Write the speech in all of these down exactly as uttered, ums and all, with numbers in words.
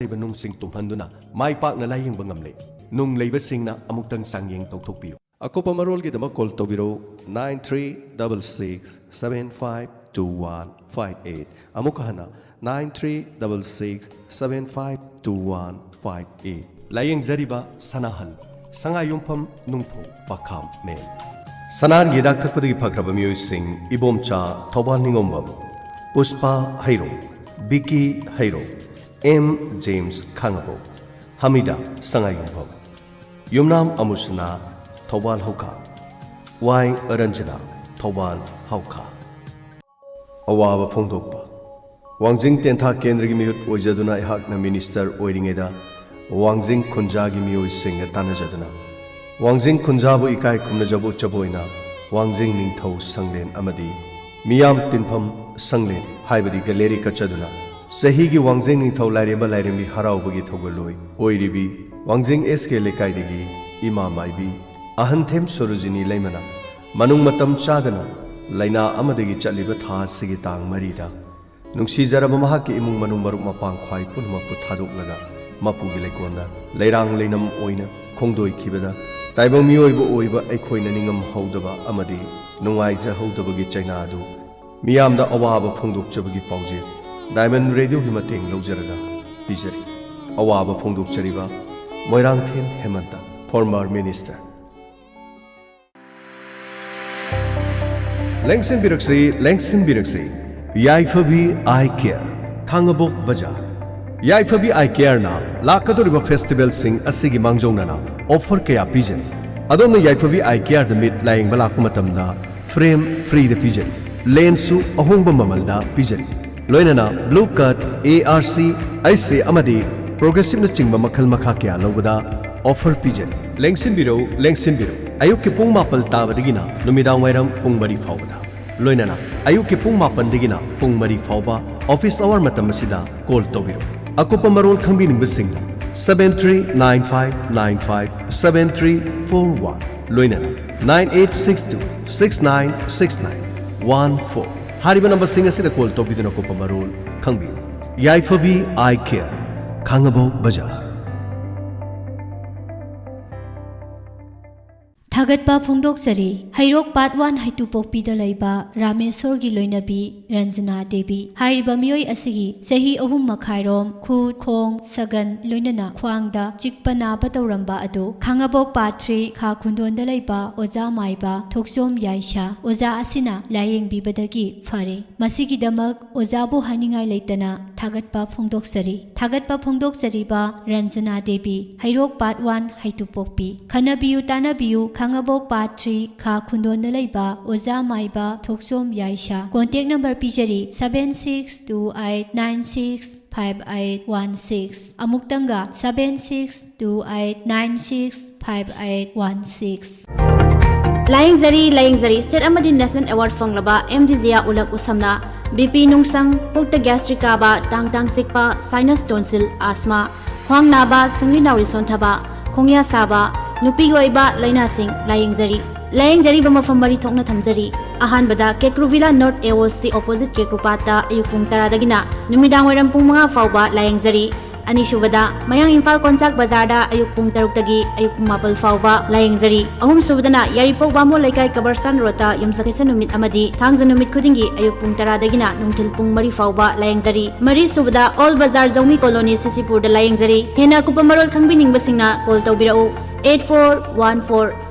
ꯂꯩꯕ ꯅꯨꯡꯁꯤꯡ ꯇꯨꯝꯍꯟꯗꯨꯅ ꯃꯥꯏ ꯄꯥꯛꯅ ꯂꯥꯌꯦꯡꯕ ꯉꯝꯂꯦ꯫ ꯅꯨꯡ ꯂꯩꯕꯁꯤꯡꯅ ꯑꯃꯨꯛꯇꯪ ꯆꯥꯡꯌꯦꯡ ꯇꯧꯊꯣꯛꯄꯤꯌꯨ꯫ ꯑꯀꯨꯞꯄ ꯃꯔꯣꯜꯒꯤꯗꯃꯛ call ꯇꯧꯕꯤꯔꯧ, nine three double six seven five two one five eight꯫ ꯑꯃꯨꯛ ꯍꯟꯅ, nine three double six seven five two one five eight꯫ ꯂꯥꯌꯦꯡꯖꯔꯤꯕ ꯁꯅꯥꯍꯜ, ꯁꯉꯥꯏꯌꯨꯝꯐꯝ ꯅꯨꯡꯐꯧ ꯄꯥꯈꯥꯝ ꯃꯦꯟ꯫ ꯁꯅꯥꯍꯜꯒꯤ ꯍꯤꯗꯥꯛ ꯊꯛꯄꯗꯒꯤ ꯐꯈ꯭ꯔꯕ ꯃꯤꯑꯣꯏꯁꯤꯡ: ꯏꯕꯣꯝꯆꯥ ꯊꯧꯕꯥꯜ ꯅꯤꯉꯣꯝꯕꯝ, ꯄꯨꯁꯄꯥ ꯍꯩꯔꯣꯝ, ꯕꯤꯀꯤ ꯍꯩꯔꯣꯝ, ꯑꯦꯝ ꯖꯦꯝꯁ ꯈꯥꯉꯕꯣꯛ, ꯍꯃꯤꯗꯥ ꯁꯉꯥꯏꯌꯨꯝꯐꯝ, ꯌꯨꯝꯅꯥꯝ ꯑꯃꯨꯁꯅꯥ ꯊꯧꯕꯥꯜ ꯍꯧꯈꯥ, ꯋꯥꯏ ꯔꯟꯖꯅꯥ ꯊꯧꯕꯥꯜ ꯍꯧꯈꯥ꯫ ꯑꯋꯥꯕ ꯐꯣꯡꯗꯣꯛꯄ꯫ ꯋꯥꯡꯖꯤꯡ ꯇꯦꯟꯊꯥ ꯀꯦꯟꯗ꯭ꯔꯒꯤ ꯃꯤꯍꯨꯠ ꯑꯣꯏꯖꯗꯨꯅ ꯑꯩꯍꯥꯛꯅ ꯃꯤꯅꯤꯁꯇꯔ ꯑꯣꯏꯔꯤꯉꯩꯗ ꯋꯥꯡꯖꯤꯡ ꯈꯨꯟꯖꯥꯒꯤ ꯃꯤꯑꯣꯏꯁꯤꯡꯒ ꯇꯥꯟꯅꯖꯗꯨꯅ ꯋꯥꯡꯖꯤꯡ ꯈꯨꯟꯖꯥꯕꯨ ꯏꯀꯥꯏ ꯈꯨꯝꯅꯖꯕ ꯎꯠꯆꯕ ꯑꯣꯏꯅ ꯋꯥꯡꯖꯤꯡ ꯅꯤꯡꯊꯧ ꯁꯪꯂꯦꯟ ꯑꯃꯗꯤ ꯃꯤꯌꯥꯝ ꯇꯤꯟꯐꯝ ꯁꯪꯂꯦꯟ ꯍꯥꯏꯕꯗꯤ ꯒꯦꯂꯦꯔꯤ ꯀꯠꯆꯗꯨꯅ ꯆꯍꯤꯒꯤ ꯋꯥꯡꯖꯤꯡ ꯅꯤꯡꯊꯧ ꯂꯥꯏꯔꯦꯝꯕ ꯂꯥꯏꯔꯦꯝꯕꯤ ꯍꯔꯥꯎꯕꯒꯤ ꯊꯧꯒꯜꯂꯣꯏ ꯑꯣꯏꯔꯤꯕꯤ ꯋꯥꯡꯖꯤꯡ ꯑꯦꯁ ꯀꯦ ꯂꯩꯀꯥꯏꯗꯒꯤ ꯏꯃꯥ ꯃꯥꯏꯕꯤ ꯑꯍꯟꯊꯦꯝ ꯁꯣꯔꯣꯖꯤꯅꯤ ꯂꯩꯃꯅ ꯃꯅꯨꯡ ꯃꯇꯝ ꯆꯥꯗꯅ ꯂꯥꯏꯅꯥ ꯑꯃꯗꯒꯤ ꯆꯠꯂꯤꯕ ꯊꯥ ꯑꯁꯤꯒꯤ ꯇꯥꯡ ꯃꯔꯤꯗ ꯅꯨꯡꯁꯤꯖꯔꯕ ꯃꯍꯥꯛꯀꯤ ꯏꯃꯨꯡ ꯃꯅꯨꯡ ꯃꯔꯨꯞ ꯃꯄꯥꯡ ꯈ꯭ꯋꯥꯏ ꯄꯨꯝꯅꯃꯛꯄꯨ ꯊꯥꯗꯣꯛꯂꯒ ꯃꯄꯨꯒꯤ ꯂꯩꯀꯣꯜꯗ ꯂꯩꯔꯥꯡ ꯂꯩꯅꯝ ꯑꯣꯏꯅ ꯈꯣꯡꯗꯣꯏꯈꯤꯕꯗ ꯇꯥꯏꯕꯪ ꯃꯤꯑꯣꯏꯕ ꯑꯣꯏꯕ ꯑꯩꯈꯣꯏꯅ ꯅꯤꯡꯉꯝꯍꯧꯗꯕ ꯑꯃꯗꯤ ꯅꯨꯡꯉꯥꯏꯖꯍꯧꯗꯕꯒꯤ ꯆꯩꯅꯥ ꯑꯗꯨ ꯃꯤꯌꯥꯝꯗ ꯑꯋꯥꯕ ꯐꯣꯡꯗꯣꯛꯆꯕꯒꯤ ꯄꯥꯎꯖꯦꯜ ꯗꯥꯏꯃꯟ ꯔꯦꯗꯤꯑꯣꯒꯤ ꯃꯇꯦꯡ ꯂꯧꯖꯔꯒ ꯄꯤꯖꯔꯤ꯫ ꯑꯋꯥꯕ ꯐꯣꯡꯗꯣꯛꯆꯔꯤꯕ ꯃꯣꯏꯔꯥꯡꯊꯦꯝ ꯍꯦꯃꯟꯇ, former minister꯫ ꯂꯦꯡꯁꯤꯟꯕꯤꯔꯛꯁꯤ, ꯂꯦꯡꯁꯤꯟꯕꯤꯔꯛꯁꯤ꯫ ꯌꯥꯏꯐꯕꯤ ꯑꯥꯏ ꯀꯦꯌꯔ, ꯈꯥꯉꯕꯣꯛ ꯕꯖꯥꯔ꯫ ꯌꯥꯏꯐꯕꯤ ꯑꯥꯏ ꯀꯦꯌꯔꯅ ꯂꯥꯛꯀꯗꯧꯔꯤꯕ ꯐꯦꯁꯇꯤꯚꯦꯜꯁꯤꯡ ꯑꯁꯤꯒꯤ ꯃꯥꯡꯖꯧꯅꯅ ꯑꯣꯐꯔ ꯀꯌꯥ ꯄꯤꯖꯔꯤ꯫ ꯑꯗꯣꯝꯅ ꯌꯥꯏꯐꯕꯤ ꯑꯥꯏ ꯀꯦꯌꯔꯗ ꯃꯤꯠ ꯂꯥꯌꯦꯡꯕ ꯂꯥꯛꯄ ꯃꯇꯝꯗ ꯐ꯭ꯔꯦꯝ ꯐ꯭ꯔꯤꯗ ꯄꯤꯖꯔꯤ꯫ ꯂꯦꯟꯁꯁꯨ ꯑꯍꯣꯡꯕ ꯃꯃꯜꯗ ꯄꯤꯖꯔꯤ꯫ ꯂꯣꯏꯅꯅ blue cut, A R C, ꯑꯩꯁ ꯑꯦ ꯑꯃꯗꯤ ꯄ꯭ꯔꯣꯒ꯭ꯔꯦꯁꯤꯞꯅꯆꯤꯡꯕ ꯃꯈꯜ ꯃꯈꯥ ꯀꯌꯥ ꯂꯧꯕꯗ ꯑꯣꯐꯔ ꯄꯤꯖꯔꯤ꯫ ꯂꯦꯡꯁꯤꯟꯕꯤꯔꯧ, ꯂꯦꯡꯁꯤꯟꯕꯤꯔꯧ꯫ ꯑꯌꯨꯛꯀꯤ ꯄꯨꯡ ꯃꯥꯄꯜ ꯇꯥꯕꯗꯒꯤꯅ ꯅꯨꯃꯤꯗꯥꯡ ꯋꯥꯏꯔꯝ ꯄꯨꯡ ꯃꯔꯤ ꯐꯥꯎꯕꯗ꯫ ꯂꯣꯏꯅꯅ ꯑꯌꯨꯛꯀꯤ ꯄꯨꯡ ꯃꯥꯄꯟꯗꯒꯤꯅ ꯄꯨꯡ ꯃꯔꯤ ꯐꯥꯎꯕ ꯑꯣꯐꯤꯁ ꯑꯋꯥꯔ ꯃꯇꯝ ꯑꯁꯤꯗ ꯀꯣꯜ ꯇꯧꯕꯤꯔꯛꯎ꯫ ꯑꯀꯨꯞꯄ ꯃꯔꯣꯜ ꯈꯪꯕꯤꯅꯤꯡꯕꯁꯤꯡꯅ seven three nine five nine five seven three four one, ꯂꯣꯏꯅꯅ nine eight six two six nine six nine one four ꯍꯥꯏꯔꯤꯕ ꯅꯝꯕꯔꯁꯤꯡ ꯑꯁꯤꯗ ꯀꯣꯜ ꯇꯧꯕꯤꯗꯨꯅ ꯑꯀꯨꯞꯄ ꯃꯔꯣꯜ ꯈꯪꯕꯤꯌꯨ꯫ ꯌꯥꯏꯐꯕꯤ ꯑꯥꯏ ꯀꯦꯌꯔ, ꯈꯥꯉꯕꯣꯛ ꯕꯖꯥꯔ꯫ ꯊꯥꯒꯠꯄ ꯐꯣꯡꯗꯣꯛꯆꯔꯤ꯫ ꯍꯩꯔꯣꯛ ꯄꯥꯠ ꯋꯥꯟ ꯍꯩꯇꯨꯄꯣꯛꯄꯤꯗ ꯂꯩꯕ ꯔꯥꯃꯦꯁꯣꯔꯒꯤ ꯂꯣꯏꯅꯕꯤ ꯔꯟꯖꯅꯥ ꯗꯦꯕꯤ ꯍꯥꯏꯔꯤꯕ ꯃꯤꯑꯣꯏ ꯑꯁꯤꯒꯤ ꯆꯍꯤ ꯑꯍꯨꯝ ꯃꯈꯥꯏꯔꯣꯝ ꯈꯨꯠ, ꯈꯣꯡ, ꯁꯒꯟ, ꯂꯣꯏꯅꯅ ꯈ꯭ꯋꯥꯡꯗ ꯆꯤꯛꯄ ꯅꯥꯕ ꯇꯧꯔꯝꯕ ꯑꯗꯨ ꯈꯥꯉꯕꯣꯛ ꯄꯥꯠ ꯊ꯭ꯔꯤ ꯈꯥ ꯈꯨꯟꯗꯣꯟꯗ ꯂꯩꯕ ꯑꯣꯖꯥ ꯃꯥꯏꯕ ꯊꯣꯛꯆꯣꯝ ꯌꯥꯏꯁꯥ ꯑꯣꯖꯥ ꯑꯁꯤꯅ ꯂꯥꯌꯦꯡꯕꯤꯕꯗꯒꯤ ꯐꯔꯦ꯫ ꯃꯁꯤꯒꯤꯗꯃꯛ ꯑꯣꯖꯥꯕꯨ ꯍꯥꯏꯅꯤꯡꯉꯥꯏ ꯂꯩꯇꯅ ꯊꯥꯒꯠꯄ ꯐꯣꯡꯗꯣꯛꯆꯔꯤ꯫ ꯊꯥꯒꯠꯄ ꯐꯣꯡꯗꯣꯛꯆꯔꯤꯕ ꯔꯟꯖꯅꯥ ꯗꯦꯕꯤ, ꯍꯩꯔꯣꯛ ꯄꯥꯠ ꯋꯥꯟ ꯍꯩꯇꯨꯄꯣꯛꯄꯤ꯫ ꯈꯟꯅꯕꯤꯌꯨ ꯇꯥꯅꯕꯤꯌꯨ ꯈꯥꯉꯕꯣꯛ ꯄꯥꯠ ꯊ꯭ꯔꯤ ꯈꯥ ꯈꯨꯟꯗꯣꯟꯗ ꯂꯩꯕ ꯑꯣꯖꯥ ꯃꯥꯏꯕ ꯊꯣꯛꯆꯣꯝ ꯌꯥꯏꯁꯥ꯫ ꯀꯣꯟꯇꯦꯛ ꯅꯝꯕꯔ ꯄꯤꯖꯔꯤ, seven six two eight nine six five eight one six꯫ ꯑꯃꯨꯛꯇꯪꯒ, seven six two eight nine six five eight one six꯫ ꯂꯥꯌꯦꯡꯖꯔꯤ, ꯂꯥꯌꯦꯡꯖꯔꯤ꯫ ꯁ꯭ꯇꯦꯠ ꯑꯃꯗꯤ ꯅꯦꯁꯅꯦꯜ ꯑꯦꯋꯥꯔꯗ ꯐꯪꯂꯕ ꯑꯦꯝ ꯗꯤ ꯖꯤꯌꯥ ꯎꯂꯛ ꯎꯁꯝꯅ ꯕꯤ ꯄꯤ ꯅꯨꯡꯁꯪ, ꯄꯨꯛꯇ ꯒ꯭ꯌꯥꯁꯇ꯭ꯔꯤꯛ ꯀꯥꯕ, ꯇꯥꯡ ꯇꯥꯡ ꯆꯤꯛꯄ, ꯁꯥꯏꯅꯁ ꯇꯣꯟꯁꯤꯜ, ꯑꯁꯃꯥ, ꯈ꯭ꯋꯥꯡ ꯅꯥꯕ, ꯁꯤꯡꯂꯤ ꯅꯥꯎꯔꯤ ꯁꯣꯟꯊꯕ, ꯈꯣꯡꯌꯥ ꯁꯥꯕ, ꯅꯨꯄꯤꯒꯤ ꯑꯣꯏꯕ ꯂꯥꯏꯅꯥꯁꯤꯡ ꯂꯥꯌꯦꯡꯖꯔꯤ꯫ ꯂꯥꯌꯦꯡꯖꯔꯤꯕ ꯃꯐꯝ ꯃꯔꯤ ꯊꯣꯛꯅ ꯊꯝꯖꯔꯤ꯫ ꯑꯍꯥꯟꯕꯗ ꯀꯦꯀ꯭ꯔꯨꯚꯤꯂꯥ ꯅꯣꯔꯠ ꯑꯦ ꯑꯣ ꯁꯤ ꯑꯣꯄꯣꯖꯤꯠ ꯀꯦꯀ꯭ꯔꯨꯄꯥꯠꯇ ꯑꯌꯨꯛ ꯄꯨꯡ ꯇꯔꯥꯗꯒꯤꯅ ꯅꯨꯃꯤꯗꯥꯡ ꯋꯥꯏꯔꯝ ꯄꯨꯡ ꯃꯉꯥ ꯐꯥꯎꯕ ꯂꯥꯌꯦꯡꯖꯔꯤ꯫ ꯑꯅꯤꯁꯨꯕꯗ ꯃꯌꯥꯡ ꯏꯝꯐꯥꯜ ꯀꯣꯟꯆꯥꯛ ꯕꯖꯥꯔꯗ ꯑꯌꯨꯛ ꯄꯨꯡ ꯇꯔꯨꯛꯇꯒꯤ ꯑꯌꯨꯛ ꯄꯨꯡ ꯃꯥꯄꯜ ꯐꯥꯎꯕ ꯂꯥꯌꯦꯡꯖꯔꯤ꯫ ꯑꯍꯨꯝꯁꯨꯕꯗꯅ ꯌꯥꯏꯔꯤꯄꯣꯛ ꯕꯥꯃꯣꯟ ꯂꯩꯀꯥꯏ ꯀꯕꯔꯁꯇꯥꯟ ꯔꯣꯗꯇ ꯌꯨꯝꯁꯀꯩꯁ ꯅꯨꯃꯤꯠ ꯑꯃꯗꯤ ꯊꯥꯡꯖ ꯅꯨꯃꯤꯠ ꯈꯨꯗꯤꯡꯒꯤ ꯑꯌꯨꯛ ꯄꯨꯡ ꯇꯔꯥꯗꯒꯤꯅ ꯅꯨꯡꯊꯤꯜ ꯄꯨꯡ ꯃꯔꯤ ꯐꯥꯎꯕ ꯂꯥꯌꯦꯡꯖꯔꯤ꯫ ꯃꯔꯤꯁꯨꯕꯗ ꯑꯣꯜ ꯕꯖꯥꯔ ꯖꯧꯃꯤ ꯀꯣꯂꯣꯅꯤ ꯁꯤꯁꯤꯄꯨꯔꯗ ꯂꯥꯌꯦꯡꯖꯔꯤ꯫ ꯍꯦꯟꯅ ꯑꯀꯨꯞꯄ ꯃꯔꯣꯜ ꯈꯪꯕꯤꯅꯤꯡꯕꯁꯤꯡꯅ ꯀꯣꯜ ꯇꯧꯕꯤꯔꯛꯎ, eight four one four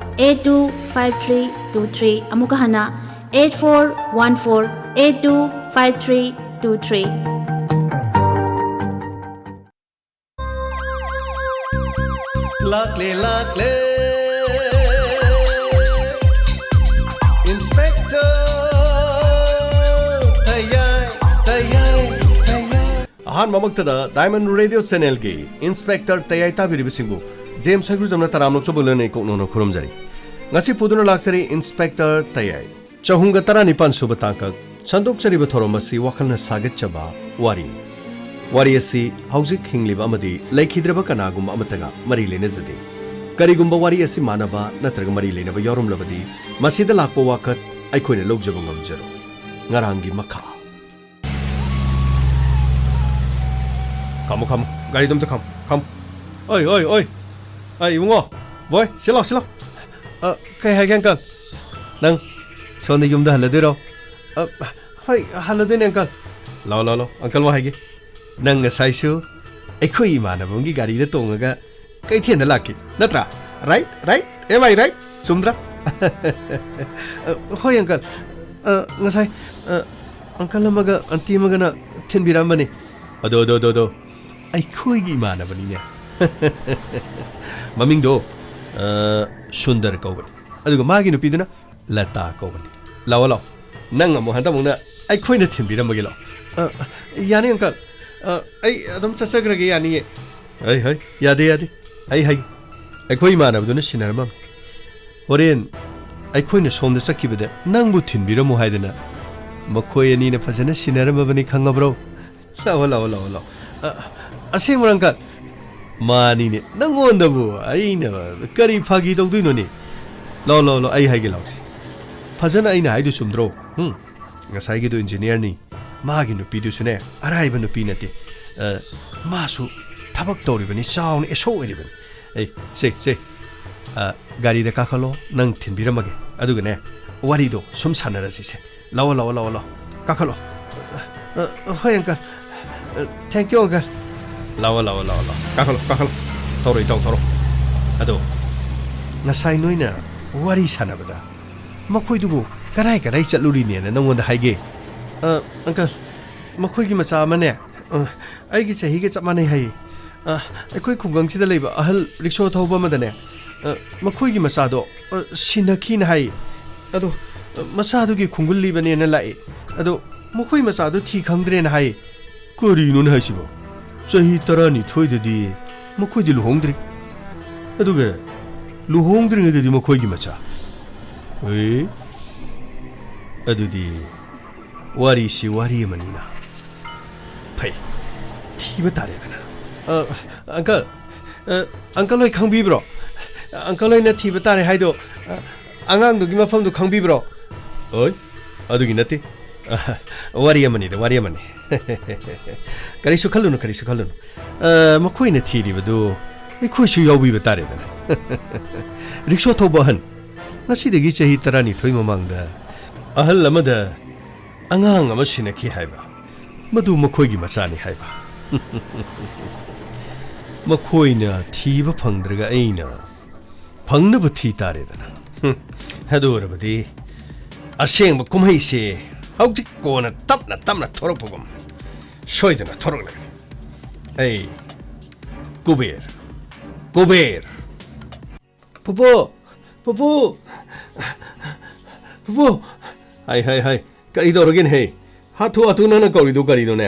eight two five three two three꯫ ꯑꯃꯨꯛꯀ ꯍꯟꯅ, eight four one four eight two five three two three꯫ ꯂꯥꯛꯂꯦ, ꯂꯥꯛꯂꯦ꯫ Inspector ꯇꯌꯥꯏ, ꯇꯌꯥꯏ, ꯇꯌꯥꯏ꯫ ꯑꯍꯥꯟꯕꯃꯛꯇꯗ Diamond Radio Channelꯒꯤ Inspector ꯇꯌꯥꯏ ꯇꯥꯕꯤꯔꯤꯕꯁꯤꯡꯕꯨ ꯖꯦꯝꯁ ꯍꯩꯒ꯭ꯔꯨꯖꯝꯅ ꯇꯔꯥꯝꯅ ꯑꯣꯛꯆꯕ ꯂꯣꯏꯅꯅ ꯏꯀꯣꯛ ꯅꯧꯅ ꯈꯨꯔꯨꯝꯖꯔꯤ꯫ ꯉꯁꯤ ꯄꯨꯗꯨꯅ ꯂꯥꯛꯆꯔꯤ Inspector ꯇꯌꯥꯏ꯫ ꯆꯍꯨꯝꯒ ꯇꯔꯥꯅꯤꯄꯥꯟ ꯁꯨꯕ ꯇꯥꯡꯀꯛ ꯁꯟꯗꯣꯛꯆꯔꯤꯕ ꯊꯧꯔꯝ ꯑꯁꯤ ꯋꯥꯈꯜꯅ ꯁꯥꯒꯠꯆꯕ ꯋꯥꯔꯤꯅꯤ꯫ ꯋꯥꯔꯤ ꯑꯁꯤ ꯍꯧꯖꯤꯛ ꯍꯤꯡꯂꯤꯕ ꯑꯃꯗꯤ ꯂꯩꯈꯤꯗ꯭ꯔꯕ ꯀꯅꯥꯒꯨꯝꯕ ꯑꯃꯠꯇꯒ ꯃꯔꯤ ꯂꯩꯅꯖꯗꯦ꯫ ꯀꯔꯤꯒꯨꯝꯕ ꯋꯥꯔꯤ ꯑꯁꯤ ꯃꯥꯟꯅꯕ ꯅꯠꯇ꯭ꯔꯒ ꯃꯔꯤ ꯂꯩꯅꯕ ꯌꯥꯎꯔꯝꯂꯕꯗꯤ, ꯃꯁꯤꯗ ꯂꯥꯛꯄ ꯋꯥꯀꯠ ꯑꯩꯈꯣꯏꯅ ꯂꯧꯖꯕ ꯉꯝꯖꯔꯣꯏ꯫ ꯉꯔꯥꯡꯒꯤ ꯃꯈꯥ꯫ ꯈꯥꯝꯃꯨ, ꯈꯥꯝꯃꯨ꯫ ꯒꯥꯔꯤꯗꯣ ꯑꯝꯇ ꯈꯥꯝ, ꯈꯥꯝ꯫ ꯑꯣꯏ, ꯑꯣꯏ, ꯑꯣꯏ꯫ ꯑ, ꯏꯕꯨꯡꯉꯣ, ꯕꯣꯏ, ꯁꯤ ꯂꯥꯎ, ꯁꯤ ꯂꯥꯎ꯫ ꯑ, ꯀꯩ ꯍꯥꯏꯒꯦ, uncle? ꯅꯪ ꯁꯣꯝꯗ ꯌꯨꯝꯗ ꯍꯜꯂꯗꯣꯏꯔꯣ? ꯑ, ꯍꯣꯏ, ꯍꯜꯂꯗꯣꯏꯅꯦ, uncle꯫ ꯂꯥꯎ, ꯂꯥꯎ, ꯂꯥꯎ, uncle, ꯋꯥ ꯍꯥꯏꯒꯦ꯫ ꯅꯪ ꯉꯁꯥꯏꯁꯨ ꯑꯩꯈꯣꯏ ꯏꯃꯥꯟꯅꯕ ꯑꯃꯒꯤ ꯒꯥꯔꯤꯗ ꯇꯣꯡꯉꯒ ꯀꯩꯊꯦꯜꯗ ꯂꯥꯛꯈꯤ, ꯅꯠꯇ꯭ꯔꯥ? Right, right? Am I right? ꯆꯨꯝꯗ꯭ꯔꯥ? ꯑ, ꯍꯣꯏ, uncle꯫ ꯑ, ꯉꯁꯥꯏ, ꯑ, uncle ꯑꯃꯒ aunty ꯑꯃꯒꯅ ꯊꯤꯟꯕꯤꯔꯛꯑꯝꯕꯅꯤ꯫ ꯑꯗꯣ, ꯑꯗꯣ, ꯑꯗꯣ, ꯑꯗꯣ, ꯑꯩꯈꯣꯏꯒꯤ ꯏꯃꯥꯟꯅꯕꯅꯤꯅꯦ꯫ ꯃꯃꯤꯡꯗꯣ, ꯑ, ꯁꯨꯟꯗꯔ ꯀꯧꯕꯅꯤ꯫ ꯑꯗꯨꯒ ꯃꯥꯒꯤ ꯅꯨꯄꯤꯗꯨꯅ ꯂꯇꯥ ꯀꯧꯕꯅꯤ꯫ ꯂꯥꯛꯑꯣ, ꯂꯥꯛꯑꯣ꯫ ꯅꯪ ꯑꯃꯨꯛ ꯍꯟꯗꯛꯃꯨꯛꯅ ꯑꯩꯈꯣꯏꯅ ꯊꯤꯟꯕꯤꯔꯝꯃꯒꯦ, ꯂꯥꯛꯑꯣ꯫ ꯑ, ꯌꯥꯅꯤ, uncle꯫ ꯑ, ꯑꯩ ꯑꯗꯨꯝ ꯆꯠꯆꯈ꯭ꯔꯒꯦ, ꯌꯥꯅꯤꯌꯦ꯫ ꯍꯩ, ꯍꯩ, ꯌꯥꯗꯦ, ꯌꯥꯗꯦ꯫ ꯑꯩ ꯍꯥꯏꯒꯦ꯫ ꯑꯩꯈꯣꯏ ꯏꯃꯥꯟꯅꯕꯗꯨꯅ ꯁꯤꯟꯅꯔꯝꯃꯝꯃꯤ꯫ ꯍꯣꯔꯦꯟ ꯑꯩꯈꯣꯏꯅ ꯁꯣꯝꯗ ꯆꯠꯈꯤꯕꯗ ꯅꯪꯕꯨ ꯊꯤꯟꯕꯤꯔꯝꯃꯨ ꯍꯥꯏꯗꯅ ꯃꯈꯣꯏ ꯑꯅꯤꯅ ꯐꯖꯅ ꯁꯤꯟꯅꯔꯝꯃꯕꯅꯤ, ꯈꯪꯉꯕ꯭ꯔꯣ? ꯂꯥꯛꯑꯣ, ꯂꯥꯛꯑꯣ, ꯂꯥꯛꯑꯣ, ꯂꯥꯛꯑꯣ꯫ ꯑ, ꯑꯁꯦꯡꯕꯔꯣ, uncle? ꯃꯥꯅꯤꯅꯦ, ꯅꯪꯉꯣꯟꯗꯕꯨ ꯑꯩꯅ ꯀꯔꯤ ꯐꯥꯒꯤ ꯇꯧꯗꯣꯏꯅꯣꯅꯦ? ꯂꯥꯛꯑꯣ, ꯂꯥꯛꯑꯣ, ꯂꯥꯛꯑꯣ, ꯑꯩ ꯍꯥꯏꯒꯦ, ꯂꯥꯛꯑꯣꯁꯦ꯫ ꯐꯖꯅ ꯑꯩꯅ ꯍꯥꯏꯗꯨ ꯆꯨꯝꯗ꯭ꯔꯣ? ꯍꯨꯝ? ꯉꯁꯥꯏꯒꯤꯗꯣ engineerꯅꯤ, ꯃꯥꯒꯤ ꯅꯨꯄꯤꯗꯨꯁꯨꯅꯦ, ꯑꯔꯥꯏꯕ ꯅꯨꯄꯤ ꯅꯠꯇꯦ꯫ ꯑ, ꯃꯥꯁꯨ ꯊꯕꯛ ꯇꯧꯔꯤꯕꯅꯤ, ꯆꯥꯎꯅ ꯑꯦꯁꯣ ꯑꯣꯏꯔꯤꯕꯅꯤ꯫ ꯑꯩ, ꯁꯦ, ꯁꯦ, ꯑ, ꯒꯥꯔꯤꯗ ꯀꯥꯈꯠꯂꯣ, ꯅꯪ ꯊꯤꯟꯕꯤꯔꯝꯃꯒꯦ꯫ ꯑꯗꯨꯒꯅꯦ, ꯋꯥꯔꯤꯗꯣ ꯁꯨꯝ ꯁꯥꯟꯅꯔꯁꯤꯁꯦ꯫ ꯂꯥꯛꯑꯣ, ꯂꯥꯛꯑꯣ, ꯂꯥꯛꯑꯣ, ꯂꯥꯛꯑꯣ꯫ ꯀꯥꯈꯠꯂꯣ꯫ ꯑ, ꯑ, ꯍꯣꯏ, uncle꯫ ꯑ, thank you, uncle꯫ ꯂꯥꯛꯑꯣ, ꯂꯥꯛꯑꯣ, ꯂꯥꯛꯑꯣ, ꯂꯥꯛꯑꯣ꯫ ꯀꯥꯈꯠꯂꯣ, ꯀꯥꯈꯠꯂꯣ꯫ ꯊꯧꯔꯣ, ꯏꯇꯥꯎ, ꯊꯧꯔꯣ꯫ ꯑꯗꯣ, ꯉꯁꯥꯏ ꯅꯣꯏꯅ ꯋꯥꯔꯤ ꯁꯥꯟꯅꯕꯗ ꯃꯈꯣꯏꯗꯨꯕꯨ ꯀꯗꯥꯏ ꯀꯗꯥꯏ ꯆꯠꯂꯨꯔꯤꯅꯦꯅ ꯅꯪꯉꯣꯟꯗ ꯍꯥꯏꯒꯦ? ꯑ, uncle, ꯃꯈꯣꯏꯒꯤ ꯃꯆꯥ ꯑꯃꯅꯦ, ꯑ, ꯑꯩꯒꯤ ꯆꯍꯤꯒ ꯆꯞ ꯃꯥꯟꯅꯩ ꯍꯥꯏꯌꯦ꯫ ꯑ, ꯑꯩꯈꯣꯏ ꯈꯨꯡꯒꯪꯁꯤꯗ ꯂꯩꯕ ꯑꯍꯜ ꯔꯤꯛꯁꯣ ꯊꯧꯕ ꯑꯃꯗꯅꯦ, ꯑ, ꯃꯈꯣꯏꯒꯤ ꯃꯆꯥꯗꯣ, ꯑ, ꯁꯤꯟꯅꯈꯤꯅ ꯍꯥꯏꯌꯦ꯫ ꯑꯗꯣ, ꯑ, ꯃꯆꯥꯗꯨꯒꯤ ꯈꯣꯡꯒꯨꯜ ꯂꯤꯕꯅꯦꯅ ꯂꯥꯛꯑꯦ꯫ ꯑꯗꯣ ꯃꯈꯣꯏ ꯃꯆꯥꯗꯣ ꯊꯤ ꯈꯪꯗ꯭ꯔꯦꯅ ꯍꯥꯏꯌꯦ꯫ ꯀꯔꯤꯅꯣꯅꯦ ꯍꯥꯏꯁꯤꯕꯣ? ꯆꯍꯤ ꯇꯔꯥꯅꯤꯊꯣꯏꯗꯗꯤ ꯃꯈꯣꯏꯗꯤ ꯂꯨꯍꯣꯡꯗ꯭ꯔꯤ꯫ ꯑꯗꯨꯒ ꯂꯨꯍꯣꯡꯗ꯭ꯔꯤꯉꯩꯗꯗꯤ ꯃꯈꯣꯏꯒꯤ ꯃꯆꯥ꯫ ꯑꯦ? ꯑꯗꯨꯗꯤ ꯋꯥꯔꯤꯁꯤ ꯋꯥꯔꯤ ꯑꯃꯅꯤꯅ꯫ ꯐꯩ꯫ ꯊꯤꯕ ꯇꯥꯔꯦꯗꯅ꯫ ꯑ, uncle, ꯑ, uncle ꯍꯣꯏ ꯈꯪꯕꯤꯕ꯭ꯔꯣ? Uncle ꯍꯣꯏꯅ ꯊꯤꯕ ꯇꯥꯔꯦ ꯍꯥꯏꯗꯣ, ꯑ, ꯑꯉꯥꯡꯗꯨꯒꯤ ꯃꯐꯝꯗꯨ ꯈꯪꯕꯤꯕ꯭ꯔꯣ? ꯍꯣꯏ, ꯑꯗꯨꯒꯤ ꯅꯠꯇꯦ꯫ ꯋꯥꯔꯤ ꯑꯃꯅꯤꯗ, ꯋꯥꯔꯤ ꯑꯃꯅꯤ꯫ ꯀꯔꯤꯁꯨ ꯈꯜꯂꯨꯅꯨ, ꯀꯔꯤꯁꯨ ꯈꯜꯂꯨꯅꯨ꯫ ꯑ, ꯃꯈꯣꯏꯅ ꯊꯤꯔꯤꯕꯗꯨ ꯑꯩꯈꯣꯏꯁꯨ ꯌꯥꯎꯕꯤꯕ ꯇꯥꯔꯦꯗꯅ꯫ ꯔꯤꯛꯁꯣ ꯊꯧꯕ ꯑꯍꯟ, ꯉꯁꯤꯗꯒꯤ ꯆꯍꯤ ꯇꯔꯥꯅꯤꯊꯣꯏ ꯃꯃꯥꯡꯗ ꯑꯍꯜ ꯑꯃꯗ ꯑꯉꯥꯡ ꯑꯃ ꯁꯤꯟꯅꯈꯤ ꯍꯥꯏꯕ, ꯃꯗꯨ ꯃꯈꯣꯏꯒꯤ ꯃꯆꯥꯅꯤ ꯍꯥꯏꯕ꯫ ꯃꯈꯣꯏꯅ ꯊꯤꯕ ꯐꯪꯗ꯭ꯔꯒ ꯑꯩꯅ ꯐꯪꯅꯕ ꯊꯤ ꯇꯥꯔꯦꯗꯅ꯫ ꯍꯨꯝ, ꯑꯗꯨ ꯑꯣꯏꯔꯕꯗꯤ ꯑꯁꯦꯡꯕ ꯀꯨꯝꯍꯩꯁꯦ ꯍꯧꯖꯤꯛ ꯀꯣꯟꯅ ꯇꯞꯅ ꯇꯞꯅ ꯊꯣꯔꯛꯄꯒꯨꯝ ꯁꯣꯏꯗꯅ ꯊꯣꯔꯛꯂꯒꯅꯤ꯫ ꯑꯩ ꯀꯨꯕꯦꯔ, ꯀꯨꯕꯦꯔ꯫ ꯄꯨꯄꯨ! ꯄꯨꯄꯨ! ꯄꯨꯄꯨ! ꯍꯥꯏ, ꯍꯥꯏ, ꯍꯥꯏ꯫ ꯀꯔꯤ ꯇꯧꯔꯒꯦꯅꯦꯍꯦ? ꯍꯥꯊꯨ ꯍꯥꯊꯨ ꯅꯪꯅ ꯀꯧꯔꯤꯗꯨ ꯀꯔꯤꯅꯣꯅꯦ?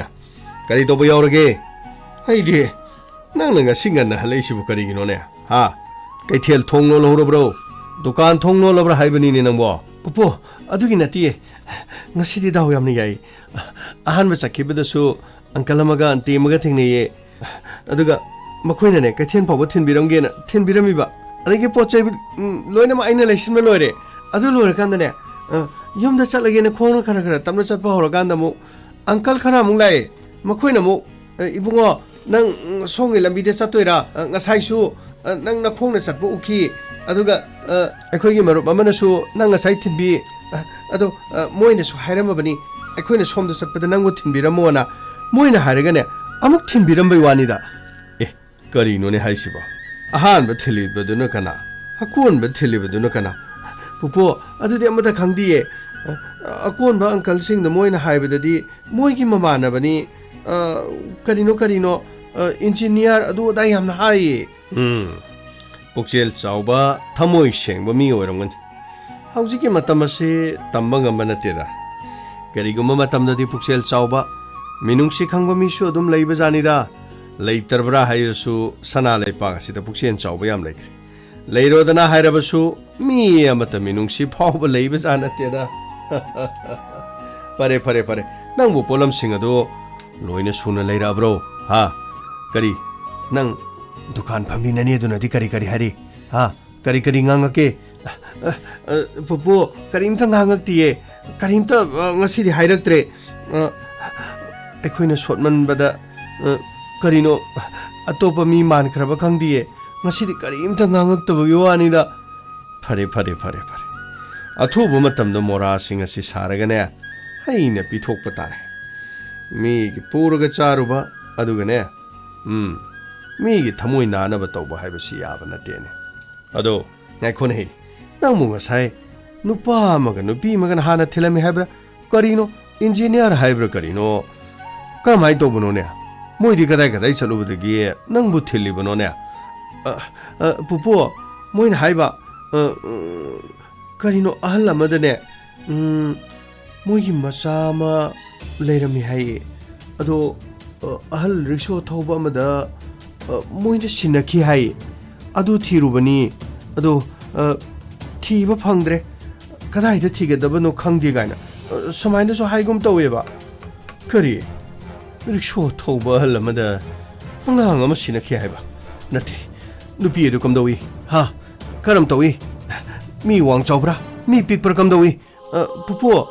ꯀꯔꯤ ꯇꯧꯕ ꯌꯥꯎꯔꯒꯦ? ꯑꯩꯗꯤ ꯅꯪꯅ ꯉꯁꯤ ꯉꯟꯅ ꯍꯜꯂꯛꯏꯁꯤꯕꯨ ꯀꯔꯤꯒꯤꯅꯣꯅꯦ? ꯍꯥ? ꯀꯩꯊꯦꯜ ꯊꯣꯡ ꯂꯣꯜꯍꯧꯔꯕ꯭ꯔꯣ? ꯗꯨꯀꯥꯟ ꯊꯣꯡ ꯂꯣꯜꯂꯕ꯭ꯔꯥ ꯍꯥꯏꯕꯅꯤꯅꯦ ꯅꯪꯕꯣ? ꯄꯨꯄꯨ, ꯑꯗꯨꯒꯤ ꯅꯠꯇꯤꯌꯦ꯫ ꯉꯁꯤꯗꯤ ꯗꯥꯎ ꯌꯥꯝꯅ ꯌꯥꯏ꯫ ꯑꯍꯥꯟꯕ ꯆꯠꯈꯤꯕꯗꯁꯨ ꯑꯪꯀꯜ ꯑꯃꯒ ꯑꯟꯇꯤ ꯑꯃꯒ ꯊꯦꯡꯅꯩꯌꯦ꯫ ꯑꯗꯨꯒ ꯃꯈꯣꯏꯅꯅꯦ ꯀꯩꯊꯦꯜ ꯐꯥꯎꯕ ꯊꯤꯟꯕꯤꯔꯝꯒꯦꯅ ꯊꯤꯟꯕꯤꯔꯝꯃꯤꯕ꯫ ꯑꯗꯒꯤ ꯄꯣꯠ ꯆꯩ, ꯎꯝ, ꯂꯣꯏꯅꯃꯛ ꯑꯩꯅ ꯂꯩꯁꯤꯟꯕ ꯂꯣꯏꯔꯦ꯫ ꯑꯗꯨ ꯂꯣꯏꯔꯀꯥꯟꯗꯅꯦ, ꯑ, ꯌꯨꯝꯗ ꯆꯠꯂꯒꯦꯅ ꯈꯣꯡꯅ ꯈꯔ ꯈꯔ ꯇꯞꯅ ꯆꯠꯄ ꯍꯧꯔꯀꯥꯟꯗ ꯑꯃꯨꯛ ꯑꯪꯀꯜ ꯈꯔ ꯑꯃꯨꯛ ꯂꯥꯛꯑꯦ꯫ ꯃꯈꯣꯏꯅ ꯑꯃꯨꯛ, "ꯑꯦ, ꯏꯕꯨꯡꯉꯣ, ꯅꯪ, ꯎꯝ, ꯁꯣꯝꯒꯤ ꯂꯝꯕꯤꯗ ꯆꯠꯇꯣꯏꯔꯥ? ꯑ, ꯉꯁꯥꯏꯁꯨ, ꯑ, ꯅꯪ ꯅꯈꯣꯡꯅ ꯆꯠꯄ ꯎꯈꯤ꯫ ꯑꯗꯨꯒ, ꯑ, ꯑꯩꯈꯣꯏꯒꯤ ꯃꯔꯨꯞ ꯑꯃꯅꯁꯨ ꯅꯪ ꯉꯁꯥꯏ ꯊꯤꯟꯕꯤ꯫ ꯑ, ꯑꯗꯣ, ꯑ, ꯃꯣꯏꯅꯁꯨ ꯍꯥꯏꯔꯝꯃꯕꯅꯤ, ꯑꯩꯈꯣꯏꯅ ꯁꯣꯝꯗ ꯆꯠꯄꯗ ꯅꯪꯕꯨ ꯊꯤꯟꯕꯤꯔꯝꯃꯣꯅ꯫ ꯃꯣꯏꯅ ꯍꯥꯏꯔꯒꯅꯦ, ꯑꯃꯨꯛ ꯊꯤꯟꯕꯤꯔꯝꯕꯩ ꯋꯥꯅꯤꯗ"꯫ ꯑꯦ, ꯀꯔꯤꯅꯣꯅꯦ ꯍꯥꯏꯁꯤꯕꯣ? ꯑꯍꯥꯟꯕ ꯊꯤꯜꯂꯤꯕꯗꯨꯅ ꯀꯅꯥ? ꯑꯀꯣꯟꯕ ꯊꯤꯜꯂꯤꯕꯗꯨꯅ ꯀꯅꯥ? ꯄꯨꯄꯨ, ꯑꯗꯨꯗꯤ ꯑꯃꯠꯇ ꯈꯪꯗꯤꯌꯦ꯫ ꯑ, ꯑꯀꯣꯟꯕ ꯑꯪꯀꯜꯁꯤꯡꯗ ꯃꯣꯏꯅ ꯍꯥꯏꯕꯗꯗꯤ ꯃꯣꯏꯒꯤ ꯃꯃꯥꯟꯅꯕꯅꯤ, ꯑ, ꯀꯔꯤꯅꯣ ꯀꯔꯤꯅꯣ, ꯑ, ꯏꯟꯖꯤꯅꯤꯌꯥꯔ ꯑꯗꯨ ꯑꯗꯥ ꯌꯥꯝꯅ ꯍꯥꯏꯌꯦ꯫ ꯎꯝ, ꯄꯨꯛꯆꯦꯜ ꯆꯥꯎꯕ, ꯊꯃꯣꯏ ꯁꯦꯡꯕ ꯃꯤ ꯑꯣꯏꯔꯝꯒꯅꯤ꯫ ꯍꯧꯖꯤꯛꯀꯤ ꯃꯇꯝ ꯑꯁꯤ ꯇꯝꯕ ꯉꯝꯕ ꯅꯠꯇꯦꯗ꯫ ꯀꯔꯤꯒꯨꯝꯕ ꯃꯇꯝꯗꯗꯤ ꯄꯨꯛꯆꯦꯜ ꯆꯥꯎꯕ, ꯃꯤꯅꯨꯡꯁꯤ ꯈꯪꯕ ꯃꯤꯁꯨ ꯑꯗꯨꯝ ꯂꯩꯕꯖꯥꯠꯅꯤꯗ꯫ ꯂꯩꯇ꯭ꯔꯕ꯭ꯔꯥ ꯍꯥꯏꯔꯁꯨ ꯁꯅꯥ ꯂꯩꯄꯥꯛ ꯑꯁꯤꯗ ꯄꯨꯛꯆꯦꯜ ꯆꯥꯎꯕ ꯌꯥꯝ ꯂꯩꯈ꯭ꯔꯦ꯫ ꯂꯩꯔꯣꯗꯅ ꯍꯥꯏꯔꯕꯁꯨ ꯃꯤ ꯑꯃꯠꯇ ꯃꯤꯅꯨꯡꯁꯤ ꯐꯥꯎꯕ ꯂꯩꯕꯖꯥꯠ ꯅꯠꯇꯦꯗ꯫ ꯐꯔꯦ, ꯐꯔꯦ, ꯐꯔꯦ꯫ ꯅꯪꯕꯨ ꯄꯣꯠꯂꯝꯁꯤꯡ ꯑꯗꯨ ꯂꯣꯏꯅ ꯁꯨꯅ ꯂꯩꯔꯛꯑꯕ꯭ꯔꯣ? ꯍꯥ? ꯀꯔꯤ? ꯅꯪ ꯗꯨꯀꯥꯟ ꯐꯝꯃꯤ ꯅꯅꯦꯗꯨꯅꯗꯤ ꯀꯔꯤ ꯀꯔꯤ ꯍꯥꯏꯔꯤ? ꯍꯥ? ꯀꯔꯤ ꯀꯔꯤ ꯉꯥꯡꯉꯛꯀꯦ? ꯑ, ꯑ, ꯄꯨꯄꯨ, ꯀꯔꯤꯝꯇ ꯉꯥꯡꯉꯛꯇꯤꯌꯦ꯫ ꯀꯔꯤꯝꯇ, ꯑ, ꯉꯁꯤꯗꯤ ꯍꯥꯏꯔꯛꯇ꯭ꯔꯦ꯫ ꯑ, ꯑꯩꯈꯣꯏꯅ ꯁꯣꯠꯃꯟꯕꯗ, ꯑ, ꯀꯔꯤꯅꯣ, ꯑꯇꯣꯞꯄ ꯃꯤ ꯃꯥꯟꯈ꯭ꯔꯕ ꯈꯪꯗꯤꯌꯦ꯫ ꯉꯁꯤꯗꯤ ꯀꯔꯤꯝꯇ ꯉꯥꯡꯉꯛꯇꯕꯒꯤ ꯋꯥꯅꯤꯗ꯫ ꯐꯔꯦ, ꯐꯔꯦ, ꯐꯔꯦ, ꯐꯔꯦ꯫ ꯑꯊꯨꯕ ꯃꯇꯝꯗ ꯃꯣꯔꯥꯁꯤꯡ ꯑꯁꯤ ꯁꯥꯔꯒꯅꯦ, ꯑꯩꯅ ꯄꯤꯊꯣꯛꯄ ꯇꯥꯔꯦ꯫ ꯃꯤꯒꯤ ꯄꯨꯔꯒ ꯆꯥꯔꯨꯕ, ꯑꯗꯨꯒꯅꯦ, ꯎꯝ, ꯃꯤꯒꯤ ꯊꯃꯣꯏ ꯅꯥꯅꯕ ꯇꯧꯕ ꯍꯥꯏꯕꯁꯤ ꯌꯥꯕ ꯅꯠꯇꯦꯅꯦ꯫ ꯑꯗꯣ, ꯉꯥꯏꯈꯣꯅꯦꯍꯦ, ꯅꯪꯕꯨ ꯉꯁꯥꯏ ꯅꯨꯄꯥ ꯑꯃꯒ ꯅꯨꯄꯤ ꯑꯃꯒꯅ ꯍꯥꯟꯅ ꯊꯤꯜꯂꯝꯃꯤ ꯍꯥꯏꯕ꯭ꯔꯥ? ꯀꯔꯤꯅꯣ? ꯏꯟꯖꯤꯅꯤꯌꯥꯔ ꯍꯥꯏꯕ꯭ꯔꯥ ꯀꯔꯤꯅꯣ? ꯀꯔꯝꯍꯥꯏꯅ ꯇꯧꯕꯅꯣꯅꯦ? ꯃꯣꯏꯗꯤ ꯀꯗꯥꯏ ꯀꯗꯥꯏ ꯆꯠꯂꯨꯕꯗꯒꯤ ꯅꯪꯕꯨ ꯊꯤꯜꯂꯤꯕꯅꯣꯅꯦ? ꯑ, ꯑ, ꯄꯨꯄꯨ, ꯃꯣꯏꯅ ꯍꯥꯏꯕ, ꯑ, ꯎꯝ, ꯀꯔꯤꯅꯣ, ꯑꯍꯜ ꯑꯃꯗꯅꯦ, ꯎꯝ, ꯃꯣꯏꯒꯤ ꯃꯆꯥ ꯑꯃ ꯂꯩꯔꯝꯃꯤ ꯍꯥꯏꯌꯦ꯫ ꯑꯗꯣ, ꯑ, ꯑꯍꯜ ꯔꯤꯛꯁꯣ ꯊꯧꯕ ꯑꯃꯗ, ꯑ, ꯃꯣꯏꯅ ꯁꯤꯟꯅꯈꯤ ꯍꯥꯏꯌꯦ꯫ ꯑꯗꯨ ꯊꯤꯔꯨꯕꯅꯤ꯫ ꯑꯗꯣ, ꯑ, ꯊꯤꯕ ꯐꯪꯗ꯭ꯔꯦ꯫ ꯀꯗꯥꯏꯗ ꯊꯤꯒꯗꯕꯅꯣ ꯈꯪꯗꯦ ꯀꯥꯏꯅ, ꯑ, ꯁꯨꯃꯥꯏꯅꯁꯨ ꯍꯥꯏꯒꯨꯝ ꯇꯧꯋꯦꯕ꯫ ꯀꯔꯤ? ꯔꯤꯛꯁꯣ ꯊꯧꯕ ꯑꯍꯜ ꯑꯃꯗ ꯑꯉꯥꯡ ꯑꯃ ꯁꯤꯟꯅꯈꯤ ꯍꯥꯏꯕ? ꯅꯠꯇꯦ꯫ ꯅꯨꯄꯤ ꯑꯗꯨ ꯀꯝꯗꯧꯏ? ꯍꯥ? ꯀꯔꯝ ꯇꯧꯏ? ꯃꯤ ꯋꯥꯡ ꯆꯥꯎꯕ꯭ꯔꯥ? ꯃꯤ ꯄꯤꯛꯄ꯭ꯔꯥ ꯀꯝꯗꯧꯏ? ꯑ, ꯄꯨꯄꯨ,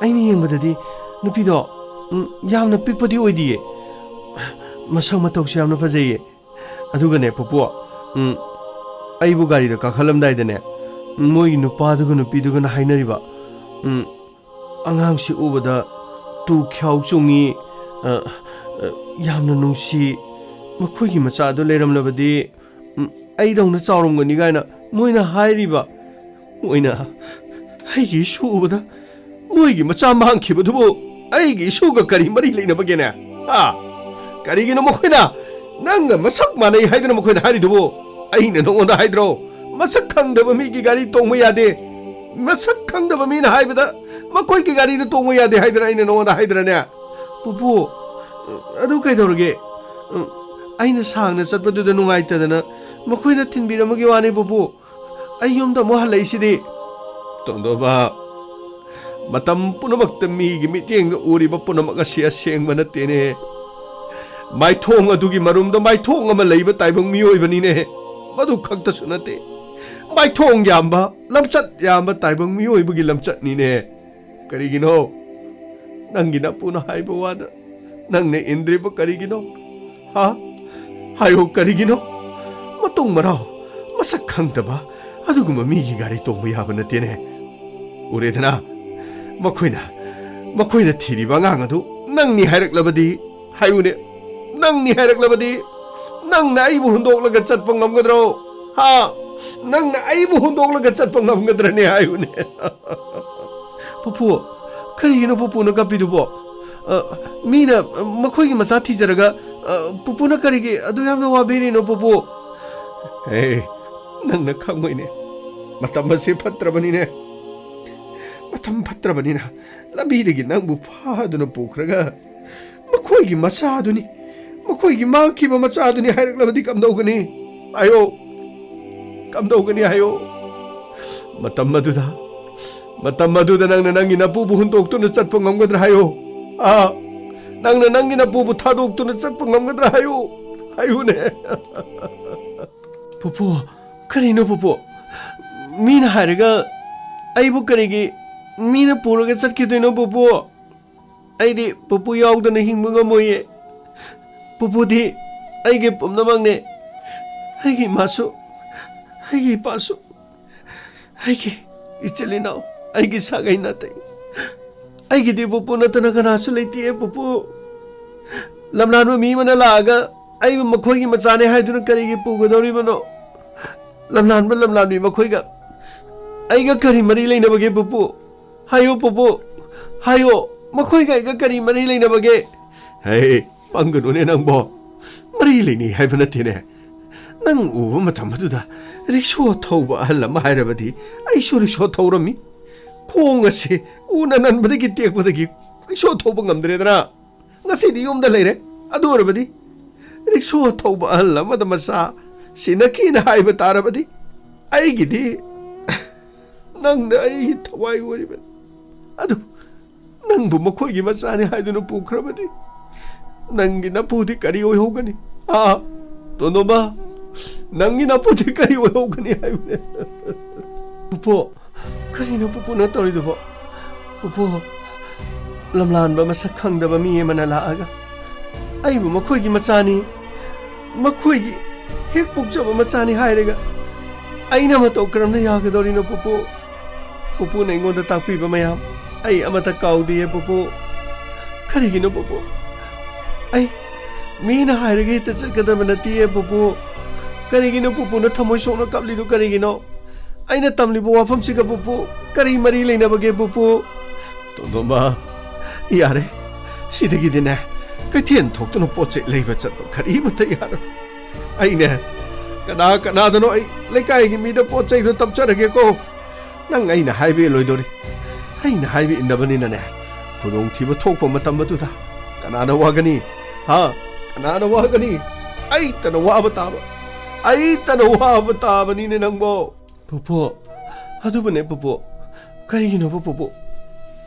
ꯑꯩꯅ ꯌꯦꯡꯕꯗꯗꯤ ꯅꯨꯄꯤꯗꯣ, ꯎꯝ, ꯌꯥꯝꯅ ꯄꯤꯛꯄꯗꯤ ꯑꯣꯏꯗꯤꯌꯦ꯫ ꯃꯁꯛ ꯃꯇꯧꯁꯨ ꯌꯥꯝꯅ ꯐꯖꯩꯌꯦ꯫ ꯑꯗꯨꯒꯅꯦ, ꯄꯨꯄꯨ, ꯎꯝ, ꯑꯩꯕꯨ ꯒꯥꯔꯤꯗ ꯀꯥꯈꯠꯂꯝꯗꯥꯏꯗꯅꯦ, ꯃꯣꯏꯒꯤ ꯅꯨꯄꯥꯗꯨꯒ ꯅꯨꯄꯤꯗꯨꯒꯅ ꯍꯥꯏꯅꯔꯤꯕ, ꯎꯝ, "ꯑꯉꯥꯡꯁꯤ ꯎꯕꯗ ꯇꯨ ꯈ꯭ꯌꯥꯎ ꯆꯨꯡꯉꯤ, ꯑ, ꯑ, ꯌꯥꯝꯅ ꯅꯨꯡꯁꯤ, ꯃꯈꯣꯏꯒꯤ ꯃꯆꯥꯗꯨ ꯂꯩꯔꯝꯂꯕꯗꯤ, ꯎꯝ, ꯑꯩꯗꯧꯅ ꯆꯥꯎꯔꯝꯒꯅꯤ" ꯀꯥꯏꯅ ꯃꯣꯏꯅ ꯍꯥꯏꯔꯤꯕ꯫ ꯃꯣꯏꯅ ꯑꯩꯒꯤ ꯏꯁꯨ ꯎꯕꯗ ꯃꯣꯏꯒꯤ ꯃꯆꯥ ꯃꯥꯡꯈꯤꯕꯗꯨꯕꯨ ꯑꯩꯒꯤ ꯏꯁꯨꯒ ꯀꯔꯤ ꯃꯔꯤ ꯂꯩꯅꯕꯒꯦꯅꯦ? ꯍꯥ? ꯀꯔꯤꯒꯤꯅꯣ ꯃꯈꯣꯏꯅ ꯅꯪꯒ ꯃꯁꯛ ꯃꯥꯟꯅꯩ ꯍꯥꯏꯗꯨꯅ ꯃꯈꯣꯏꯅ ꯍꯥꯏꯔꯤꯗꯨꯕꯨ? ꯑꯩꯅ ꯅꯉꯣꯟꯗ ꯍꯥꯏꯗ꯭ꯔꯣ? ꯃꯁꯛ ꯈꯪꯗꯕ ꯃꯤꯒꯤ ꯒꯥꯔꯤ ꯇꯣꯡꯕ ꯌꯥꯗꯦ꯫ ꯃꯁꯛ ꯈꯪꯗꯕ ꯃꯤꯅ ꯍꯥꯏꯕꯗ ꯃꯈꯣꯏꯒꯤ ꯒꯥꯔꯤꯗ ꯇꯣꯡꯕ ꯌꯥꯗꯦ ꯍꯥꯏꯗꯅ ꯑꯩꯅ ꯅꯉꯣꯟꯗ ꯍꯥꯏꯗ꯭ꯔꯅꯦ? ꯄꯨꯄꯨ, ꯑꯗꯨ ꯀꯩꯗꯧꯔꯒꯦ? ꯑꯩꯅ ꯁꯥꯡꯅ ꯆꯠꯄꯗꯨꯗ ꯅꯨꯡꯉꯥꯏꯇꯗꯅ ꯃꯈꯣꯏꯅ ꯊꯤꯟꯕꯤꯔꯝꯕꯒꯤ ꯋꯥꯅꯤ, ꯄꯨꯄꯨ꯫ ꯑꯩ ꯌꯨꯝꯗ ꯑꯃꯨꯛ ꯍꯜꯂꯛꯏꯁꯤꯗꯤ꯫ ꯇꯣꯟꯗꯣꯝꯕ, ꯃꯇꯝ ꯄꯨꯝꯅꯃꯛꯇ ꯃꯤꯒꯤ ꯃꯤꯠꯌꯦꯡꯗ ꯎꯔꯤꯕ ꯄꯨꯝꯅꯃꯛ ꯑꯁꯤ ꯑꯁꯦꯡꯕ ꯅꯠꯇꯦꯅꯦ꯫ ꯃꯥꯏꯊꯣꯡ ꯑꯗꯨꯒꯤ ꯃꯔꯨꯝꯗ ꯃꯥꯏꯊꯣꯡ ꯑꯃ ꯂꯩꯕ ꯇꯥꯏꯕꯪ ꯃꯤꯑꯣꯏꯕꯅꯤꯅꯦ꯫ ꯃꯗꯨ ꯈꯛꯇꯁꯨ ꯅꯠꯇꯦ, ꯄꯥꯏꯊꯣꯡ ꯌꯥꯝꯕ, ꯂꯝꯆꯠ ꯌꯥꯝꯕ ꯇꯥꯏꯕꯪ ꯃꯤꯑꯣꯏꯕꯒꯤ ꯂꯝꯆꯠꯅꯤꯅꯦ꯫ ꯀꯔꯤꯒꯤꯅꯣ? ꯅꯪꯒꯤ ꯅꯄꯨꯅ ꯍꯥꯏꯕ ꯋꯥꯗ ꯅꯪꯅ ꯏꯟꯗ꯭ꯔꯤꯕ ꯀꯔꯤꯒꯤꯅꯣ? ꯍꯥ? ꯍꯥꯏꯌꯨ, ꯀꯔꯤꯒꯤꯅꯣ? ꯃꯇꯨꯡ ꯃꯔꯥꯎ ꯃꯁꯛ ꯈꯪꯗꯕ ꯑꯗꯨꯒꯨꯝꯕ ꯃꯤꯒꯤ ꯒꯥꯔꯤ ꯇꯣꯡꯕ ꯌꯥꯕ ꯅꯠꯇꯦꯅꯦ꯫ ꯎꯔꯦꯗꯅ, ꯃꯈꯣꯏꯅ, ꯃꯈꯣꯏꯅ ꯊꯤꯔꯤꯕ ꯑꯉꯥꯡ ꯑꯗꯨ ꯅꯪꯅꯤ ꯍꯥꯏꯔꯛꯂꯕꯗꯤ, ꯍꯥꯏꯌꯨꯅꯦ, ꯅꯪꯅꯤ ꯍꯥꯏꯔꯛꯂꯕꯗꯤ, ꯅꯪꯅ ꯑꯩꯕꯨ ꯍꯨꯟꯗꯣꯛꯂꯒ ꯆꯠꯄ ꯉꯝꯒꯗ꯭ꯔꯣ? ꯍꯥ? ꯅꯪꯅ ꯑꯩꯕꯨ ꯍꯨꯟꯗꯣꯛꯂꯒ ꯆꯠꯄ ꯉꯝꯒꯗ꯭ꯔꯅꯦ? ꯍꯥꯏꯌꯨꯅꯦ꯫ ꯄꯨꯄꯨ, ꯀꯔꯤꯒꯤꯅꯣ ꯄꯨꯄꯨꯅ ꯀꯞꯄꯤꯗꯨꯕꯣ? ꯑ, ꯃꯤꯅ, ꯑ, ꯃꯈꯣꯏꯒꯤ ꯃꯆꯥ ꯊꯤꯖꯔꯒ, ꯑ, ꯄꯨꯄꯨꯅ ꯀꯔꯤꯒꯤ ꯑꯗꯨ ꯌꯥꯝꯅ ꯋꯥꯕꯤꯔꯤꯅꯣ, ꯄꯨꯄꯨ? ꯍꯦ, ꯅꯪꯅ ꯈꯪꯉꯣꯏꯅꯦ꯫ ꯃꯇꯝ ꯑꯁꯤ ꯐꯠꯇ꯭ꯔꯕꯅꯤꯅꯦ꯫ ꯃꯇꯝ ꯐꯠꯇ꯭ꯔꯕꯅꯤꯅ ꯂꯝꯕꯤꯗꯒꯤ ꯅꯪꯕꯨ ꯐꯥꯗꯨꯅ ꯄꯨꯈ꯭ꯔꯒ ꯃꯈꯣꯏꯒꯤ ꯃꯆꯥꯗꯨꯅꯤ, ꯃꯈꯣꯏꯒꯤ ꯃꯥꯡꯈꯤꯕ ꯃꯆꯥꯗꯨꯅꯤ ꯍꯥꯏꯔꯛꯂꯕꯗꯤ ꯀꯝꯗꯧꯒꯅꯤ? ꯍꯥꯏꯌꯣ, ꯀꯝꯗꯧꯒꯅꯤ ꯍꯥꯏꯌꯣ? ꯃꯇꯝ ꯑꯗꯨꯗ, ꯃꯇꯝ ꯑꯗꯨꯗ ꯅꯪꯅ ꯅꯪꯒꯤ ꯅꯄꯨꯕꯨ ꯍꯨꯟꯗꯣꯛꯇꯨꯅ ꯆꯠꯄ ꯉꯝꯒꯗ꯭ꯔꯥ ꯍꯥꯏꯌꯣ? ꯑꯥ, ꯅꯪꯅ ꯅꯪꯒꯤ ꯅꯄꯨꯕꯨ ꯊꯥꯗꯣꯛꯇꯨꯅ ꯆꯠꯄ ꯉꯝꯒꯗ꯭ꯔꯥ ꯍꯥꯏꯌꯣ? ꯍꯥꯏꯌꯨꯅꯦ꯫ ꯄꯨꯄꯨ, ꯀꯔꯤꯅꯣ ꯄꯨꯄꯨ? ꯃꯤꯅ ꯍꯥꯏꯔꯒ ꯑꯩꯕꯨ ꯀꯔꯤꯒꯤ ꯃꯤꯅ ꯄꯨꯔꯒ ꯆꯠꯈꯤꯗꯣꯏꯅꯣ ꯄꯨꯄꯨ? ꯑꯩꯗꯤ ꯄꯨꯄꯨ ꯌꯥꯎꯗꯅ ꯍꯤꯡꯕ ꯉꯝꯃꯣꯏꯌꯦ꯫ ꯄꯨꯄꯨꯗꯤ ꯑꯩꯒꯤ ꯄꯨꯝꯅꯃꯛꯅꯦ꯫ ꯑꯩꯒꯤ ꯏꯃꯥꯁꯨ, ꯑꯩꯒꯤ ꯏꯄꯥꯁꯨ, ꯑꯩꯒꯤ ꯏꯆꯤꯜ ꯏꯅꯥꯎ, ꯑꯩꯒꯤ ꯁꯥꯒꯩ ꯅꯥꯇꯩ, ꯑꯩꯒꯤꯗꯤ ꯄꯨꯄꯨ ꯅꯠꯇꯅ ꯀꯅꯥꯁꯨ ꯂꯩꯇꯦ ꯄꯨꯄꯨ꯫ ꯂꯝꯂꯥꯟꯕ ꯃꯤ ꯑꯃꯅ ꯂꯥꯛꯑꯒ ꯑꯩꯕꯨ ꯃꯈꯣꯏꯒꯤ ꯃꯆꯥꯅꯦ ꯍꯥꯏꯗꯨꯅ ꯀꯔꯤꯒꯤ ꯄꯨꯒꯗꯧꯔꯤꯕꯅꯣ? ꯂꯝꯂꯥꯟꯕ ꯂꯝꯂꯥꯟꯕꯤ ꯃꯈꯣꯏꯒ ꯑꯩꯒ ꯀꯔꯤ ꯃꯔꯤ ꯂꯩꯅꯕꯒꯦ ꯄꯨꯄꯨ? ꯍꯥꯏꯌꯨ ꯄꯨꯄꯨ, ꯍꯥꯏꯌꯨ, ꯃꯈꯣꯏꯒ ꯑꯩꯒ ꯀꯔꯤ ꯃꯔꯤ ꯂꯩꯅꯕꯒꯦ? ꯍꯦ, ꯄꯪꯒꯅꯨꯅꯦ ꯅꯪꯕꯣ꯫ ꯃꯔꯤ ꯂꯩꯅꯩ ꯍꯥꯏꯕ ꯅꯠꯇꯦꯅꯦ꯫ ꯅꯪ ꯎꯕ ꯃꯇꯝ ꯑꯗꯨꯗ ꯔꯤꯛꯁꯣ ꯊꯧꯕ ꯑꯍꯜ ꯑꯃ ꯍꯥꯏꯔꯕꯗꯤ ꯑꯩꯁꯨ ꯔꯤꯛꯁꯣ ꯊꯧꯔꯝꯃꯤ꯫ ꯈꯣꯡ ꯑꯁꯤ ꯎꯅ ꯅꯟꯕꯗꯒꯤ ꯇꯦꯛꯄꯗꯒꯤ ꯔꯤꯛꯁꯣ ꯊꯧꯕ ꯉꯝꯗ꯭ꯔꯦꯗꯅ꯫ ꯉꯁꯤꯗꯤ ꯌꯨꯝꯗ ꯂꯩꯔꯦ꯫ ꯑꯗꯨ ꯑꯣꯏꯔꯕꯗꯤ ꯔꯤꯛꯁꯣ ꯊꯧꯕ ꯑꯍꯜ ꯑꯃꯗ ꯃꯆꯥ ꯁꯤꯟꯅꯈꯤꯅ ꯍꯥꯏꯕ ꯇꯥꯔꯕꯗꯤ ꯑꯩꯒꯤꯗꯤ ꯅꯪꯅ ꯑꯩꯒꯤ ꯊꯋꯥꯏ ꯑꯣꯏꯔꯤꯕꯅꯤ꯫ ꯑꯗꯨ ꯅꯪꯕꯨ ꯃꯈꯣꯏꯒꯤ ꯃꯆꯥꯅꯤ ꯍꯥꯏꯗꯨꯅ ꯄꯨꯈ꯭ꯔꯕꯗꯤ ꯅꯪꯒꯤ ꯅꯄꯨꯗꯤ ꯀꯔꯤ ꯑꯣꯏꯍꯧꯒꯅꯤ? ꯑꯥ, ꯇꯣꯟꯗꯣꯝꯕ, ꯅꯪꯒꯤ ꯅꯄꯨꯗꯤ ꯀꯔꯤ ꯑꯣꯏꯍꯧꯒꯅꯤ ꯍꯥꯏꯕꯅꯦ? ꯄꯨꯄꯨ, ꯀꯔꯤꯅꯣ ꯄꯨꯄꯨꯅ ꯇꯧꯔꯤꯗꯨꯕꯣ? ꯄꯨꯄꯨ, ꯂꯝꯂꯥꯟꯕ ꯃꯁꯛ ꯈꯪꯗꯕ ꯃꯤ ꯑꯃꯅ ꯂꯥꯛꯑꯒ ꯑꯩꯕꯨ ꯃꯈꯣꯏꯒꯤ ꯃꯆꯥꯅꯤ, ꯃꯈꯣꯏꯒꯤ ꯍꯦꯛ ꯄꯣꯛꯆꯕ ꯃꯆꯥꯅꯤ ꯍꯥꯏꯔꯒ ꯑꯩꯅ ꯃꯇꯧ ꯀꯔꯝꯅ ꯌꯥꯒꯗꯧꯔꯤꯅꯣ ꯄꯨꯄꯨ? ꯄꯨꯄꯨꯅ ꯑꯩꯉꯣꯟꯗ ꯇꯥꯛꯄꯤꯕ ꯃꯌꯥꯝ ꯑꯩ ꯑꯃꯠꯇ ꯀꯥꯎꯗꯦꯌꯦ ꯄꯨꯄꯨ꯫ ꯀꯔꯤꯒꯤꯅꯣ ꯄꯨꯄꯨ? ꯑꯩ ꯃꯤꯅ ꯍꯥꯏꯔꯒ ꯍꯦꯛꯇ ꯆꯠꯀꯗꯕ ꯅꯠꯇꯦꯌꯦ ꯄꯨꯄꯨ꯫ ꯀꯔꯤꯒꯤꯅꯣ ꯄꯨꯄꯨꯅ ꯊꯃꯣꯏ ꯁꯣꯛꯅ ꯀꯞꯂꯤꯗꯨ ꯀꯔꯤꯒꯤꯅꯣ? ꯑꯩꯅ ꯇꯝꯂꯤꯕ ꯋꯥꯐꯝꯁꯤꯒ ꯄꯨꯄꯨ ꯀꯔꯤ ꯃꯔꯤ ꯂꯩꯅꯕꯒꯦ ꯄꯨꯄꯨ? ꯇꯣꯟꯗꯣꯝꯕ, ꯌꯥꯔꯦ, ꯁꯤꯗꯒꯤꯗꯤꯅꯦ ꯀꯩꯊꯦꯜ ꯊꯣꯛꯇꯨꯅ ꯄꯣꯠ ꯆꯩ ꯂꯩꯕ ꯆꯠꯄ ꯀꯔꯤꯃꯠꯇ ꯌꯥꯔꯣꯏ꯫ ꯑꯩꯅꯦ ꯀꯅꯥ ꯀꯅꯥꯗꯅꯣ ꯑꯩ ꯂꯩꯀꯥꯏꯒꯤ ꯃꯤꯗ ꯄꯣꯠ ꯆꯩꯗꯣ ꯇꯞꯆꯔꯒꯦꯀꯣ꯫ ꯅꯪ ꯑꯩꯅ ꯍꯥꯏꯕ ꯏꯜꯂꯣꯏꯗꯧꯔꯤ꯫ ꯑꯩꯅ ꯍꯥꯏꯕ ꯏꯟꯗꯕꯅꯤꯅꯅꯦ, ꯈꯨꯗꯣꯡꯊꯤꯕ ꯊꯣꯛꯄ ꯃꯇꯝ ꯑꯗꯨꯗ ꯀꯅꯥꯅ ꯋꯥꯒꯅꯤ? ꯍꯥ? ꯀꯅꯥꯅ ꯋꯥꯒꯅꯤ? ꯑꯩꯇꯅ ꯋꯥꯕ ꯇꯥꯕ, ꯑꯩꯇꯅ ꯋꯥꯕ ꯇꯥꯕꯅꯤꯅꯦ ꯅꯪꯕꯣ꯫ ꯄꯨꯄꯨ, ꯑꯗꯨꯕꯨꯅꯦ ꯄꯨꯄꯨ, ꯀꯔꯤꯒꯤꯅꯣꯕ ꯄꯨꯄꯨ?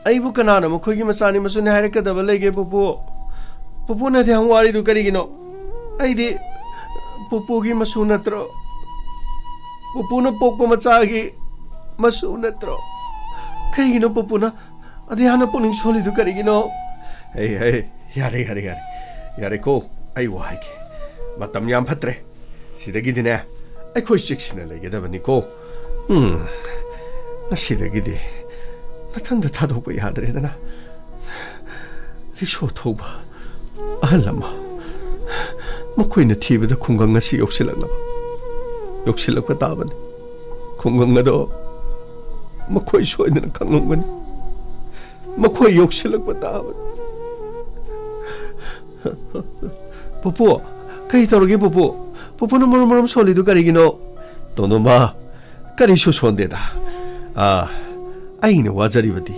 ꯑꯩꯕꯨ ꯀꯅꯥꯅ ꯃꯈꯣꯏꯒꯤ ꯃꯆꯥꯅꯤ ꯃꯁꯨꯅꯤ ꯍꯥꯏꯔꯛꯀꯗꯕ ꯂꯩꯒꯦ ꯄꯨꯄꯨ? ꯄꯨꯄꯨꯅ ꯑꯗꯨꯌꯥꯝ ꯋꯥꯔꯤꯗꯨ ꯀꯔꯤꯒꯤꯅꯣ? ꯑꯩꯗꯤ ꯄꯨꯄꯨꯒꯤ ꯃꯁꯨ ꯅꯠꯇ꯭ꯔꯣ? ꯄꯨꯄꯨꯅ ꯄꯣꯛꯄ ꯃꯆꯥꯒꯤ ꯃꯁꯨ ꯅꯠꯇ꯭ꯔꯣ? ꯀꯔꯤꯒꯤꯅꯣ ꯄꯨꯄꯨꯅ ꯑꯗꯨꯌꯥꯝꯅ ꯄꯨꯛꯅꯤꯡ ꯁꯣꯜꯂꯤꯗꯨ ꯀꯔꯤꯒꯤꯅꯣ? ꯍꯩ, ꯍꯩ, ꯌꯥꯔꯦ, ꯌꯥꯔꯦ, ꯌꯥꯔꯦ꯫ ꯌꯥꯔꯦꯀꯣ, ꯑꯩ ꯋꯥ ꯍꯥꯏꯒꯦ꯫ ꯃꯇꯝ ꯌꯥꯝ ꯐꯠꯇ꯭ꯔꯦ꯫ ꯁꯤꯗꯒꯤꯗꯤꯅꯦ, ꯑꯩꯈꯣꯏ ꯆꯦꯛꯁꯤꯟꯅ ꯂꯩꯒꯗꯕꯅꯤꯀꯣ꯫ ꯎꯝ, ꯉꯁꯤꯗꯒꯤꯗꯤ ꯃꯊꯪꯗ ꯊꯥꯗꯣꯛꯄ ꯌꯥꯗ꯭ꯔꯦꯗꯅ꯫ ꯔꯤꯛꯁꯣ ꯊꯧꯕ ꯑꯍꯜ ꯑꯃ, ꯃꯈꯣꯏꯅ ꯊꯤꯕꯗ ꯈꯨꯡꯒꯪ ꯑꯁꯤ ꯌꯧꯁꯤꯜꯂꯛꯂꯕ, ꯌꯧꯁꯤꯜꯂꯛꯄ ꯇꯥꯕꯅꯤ꯫ ꯈꯨꯡꯒꯪ ꯑꯗꯣ ꯃꯈꯣꯏ ꯁꯣꯏꯗꯅ ꯈꯪꯂꯝꯒꯅꯤ꯫ ꯃꯈꯣꯏ ꯌꯧꯁꯤꯜꯂꯛꯄ ꯇꯥꯕꯅꯤ꯫ ꯄꯨꯄꯨ, ꯀꯔꯤ ꯇꯧꯔꯒꯦ ꯄꯨꯄꯨ? ꯄꯨꯄꯨꯅ ꯃꯔꯨꯝ ꯃꯔꯨꯝ ꯁꯣꯜꯂꯤꯗꯨ ꯀꯔꯤꯒꯤꯅꯣ? ꯇꯣꯟꯗꯣꯝꯕ, ꯀꯔꯤꯁꯨ ꯁꯣꯟꯗꯦꯗ꯫ ꯑꯥ, ꯑꯩꯅ ꯋꯥꯖꯔꯤꯕꯗꯤ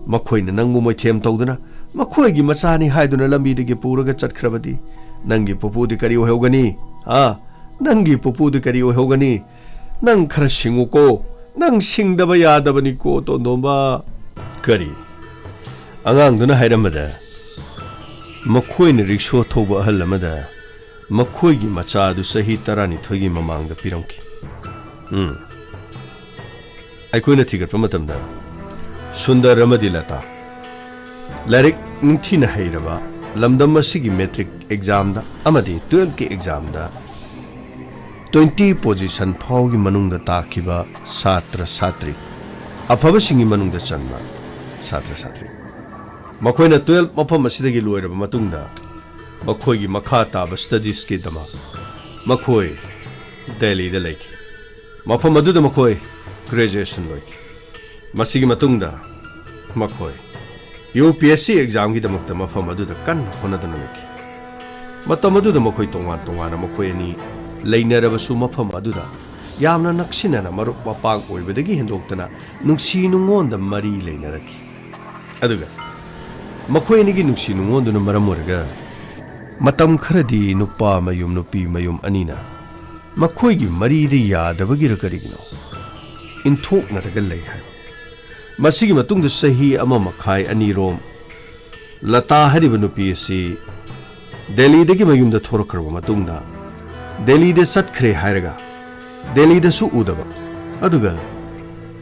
ꯃꯈꯣꯏꯅ ꯅꯪꯕꯨ ꯃꯣꯏꯊꯦꯝ ꯇꯧꯗꯨꯅ ꯃꯈꯣꯏꯒꯤ ꯃꯆꯥꯅꯤ ꯍꯥꯏꯗꯨꯅ ꯂꯝꯕꯤꯗꯒꯤ ꯄꯨꯔꯒ ꯆꯠꯈ꯭ꯔꯕꯗꯤ ꯅꯪꯒꯤ ꯄꯨꯄꯨꯗꯤ ꯀꯔꯤ ꯑꯣꯏꯍꯧꯒꯅꯤ? ꯑꯥ, ꯅꯪꯒꯤ ꯄꯨꯄꯨꯗꯤ ꯀꯔꯤ ꯑꯣꯏꯍꯧꯒꯅꯤ? ꯅꯪ ꯈꯔ ꯁꯤꯡꯉꯨꯀꯣ꯫ ꯅꯪ ꯁꯤꯡꯗꯕ ꯌꯥꯗꯕꯅꯤꯀꯣ, ꯇꯣꯟꯗꯣꯝꯕ꯫ ꯀꯔꯤ? ꯑꯉꯥꯡꯗꯨꯅ ꯍꯥꯏꯔꯝꯕꯗ ꯃꯈꯣꯏꯅ ꯔꯤꯛꯁꯣ ꯊꯧꯕ ꯑꯍꯜ ꯑꯃꯗ ꯃꯈꯣꯏꯒꯤ ꯃꯆꯥ ꯑꯗꯨ ꯆꯍꯤ ꯇꯔꯥꯅꯤꯊꯣꯏꯒꯤ ꯃꯃꯥꯡꯗ ꯄꯤꯔꯝꯈꯤ꯫ ꯎꯝ꯫ ꯑꯩꯈꯣꯏꯅ ꯊꯤꯒꯠꯄ ꯃꯇꯝꯗ ꯁꯨꯟꯗꯔ ꯑꯃꯗꯤ ꯂꯇꯥ ꯂꯥꯏꯔꯤꯛ ꯅꯤꯡꯊꯤꯅ ꯍꯩꯔꯕ, ꯂꯝꯗꯝ ꯑꯁꯤꯒꯤ ꯃꯦꯇ꯭ꯔꯤꯛ ꯑꯦꯛꯖꯥꯝꯗ ꯑꯃꯗꯤ ꯇꯨꯌꯦꯜꯐꯀꯤ ꯑꯦꯛꯖꯥꯝꯗ ꯇ꯭ꯋꯦꯟꯇꯤ ꯄꯣꯖꯤꯁꯟ ꯐꯥꯎꯒꯤ ꯃꯅꯨꯡꯗ ꯇꯥꯈꯤꯕ ꯁꯥꯇ꯭ꯔ ꯁꯥꯇ꯭ꯔꯤ ꯑꯐꯕꯁꯤꯡꯒꯤ ꯃꯅꯨꯡꯗ ꯆꯟꯕ ꯁꯥꯇ꯭ꯔ ꯁꯥꯇ꯭ꯔꯤ꯫ ꯃꯈꯣꯏꯅ ꯇꯨꯌꯦꯜꯐ ꯃꯐꯝ ꯑꯁꯤꯗꯒꯤ ꯂꯣꯏꯔꯕ ꯃꯇꯨꯡꯗ ꯃꯈꯣꯏꯒꯤ ꯃꯈꯥ ꯇꯥꯕ ꯁ꯭ꯇꯗꯤꯁꯀꯤꯗꯃꯛ ꯃꯈꯣꯏ ꯗꯦꯜꯂꯤꯗ ꯂꯩꯈꯤ꯫ ꯃꯐꯝ ꯑꯗꯨꯗ ꯃꯈꯣꯏ ꯒ꯭ꯔꯦꯖꯨꯑꯦꯁꯟ ꯂꯣꯏꯈꯤ꯫ ꯃꯁꯤꯒꯤ ꯃꯇꯨꯡꯗ ꯃꯈꯣꯏ ꯌꯨ ꯄꯤ ꯑꯦꯁ ꯁꯤ ꯑꯦꯛꯖꯥꯝꯒꯤꯗꯃꯛꯇ ꯃꯐꯝ ꯑꯗꯨꯗ ꯀꯟꯅ ꯍꯣꯠꯅꯗꯨꯅ ꯂꯩꯈꯤ꯫ ꯃꯇꯝ ꯑꯗꯨꯗ ꯃꯈꯣꯏ ꯇꯣꯉꯥꯟ ꯇꯣꯉꯥꯟꯅ ꯃꯈꯣꯏ ꯑꯅꯤ ꯂꯩꯅꯔꯕꯁꯨ ꯃꯐꯝ ꯑꯗꯨꯗ ꯌꯥꯝꯅ ꯅꯛꯁꯤꯟꯅꯅ ꯃꯔꯨꯞ ꯃꯄꯥꯡ ꯑꯣꯏꯕꯗꯒꯤ ꯍꯦꯟꯗꯣꯛꯇꯅ ꯅꯨꯡꯁꯤ ꯅꯨꯡꯉꯣꯟꯗ ꯃꯔꯤ ꯂꯩꯅꯔꯛꯈꯤ꯫ ꯑꯗꯨꯒ ꯃꯈꯣꯏ ꯑꯅꯤꯒꯤ ꯅꯨꯡꯁꯤ ꯅꯨꯡꯉꯣꯟꯗꯨꯅ ꯃꯔꯝ ꯑꯣꯏꯔꯒ ꯃꯇꯝ ꯈꯔꯗꯤ ꯅꯨꯄꯥ ꯃꯌꯨꯝ ꯅꯨꯄꯤ ꯃꯌꯨꯝ ꯑꯅꯤꯅ ꯃꯈꯣꯏꯒꯤ ꯃꯔꯤꯗ ꯌꯥꯗꯕꯒꯤꯔ ꯀꯔꯤꯒꯤꯅꯣ ꯏꯟꯊꯣꯛꯅꯔꯒ ꯂꯩ ꯍꯥꯏ꯫ ꯃꯁꯤꯒꯤ ꯃꯇꯨꯡꯗ ꯆꯍꯤ ꯑꯃ ꯃꯈꯥꯏ ꯑꯅꯤꯔꯣꯝ ꯂꯇꯥ ꯍꯥꯏꯔꯤꯕ ꯅꯨꯄꯤ ꯑꯁꯤ ꯗꯦꯜꯂꯤꯗꯒꯤ ꯃꯌꯨꯝꯗ ꯊꯣꯔꯛꯈ꯭ꯔꯕ ꯃꯇꯨꯡꯗ ꯗꯦꯜꯂꯤꯗ ꯆꯠꯈ꯭ꯔꯦ ꯍꯥꯏꯔꯒ ꯗꯦꯜꯂꯤꯗꯁꯨ ꯎꯗꯕ, ꯑꯗꯨꯒ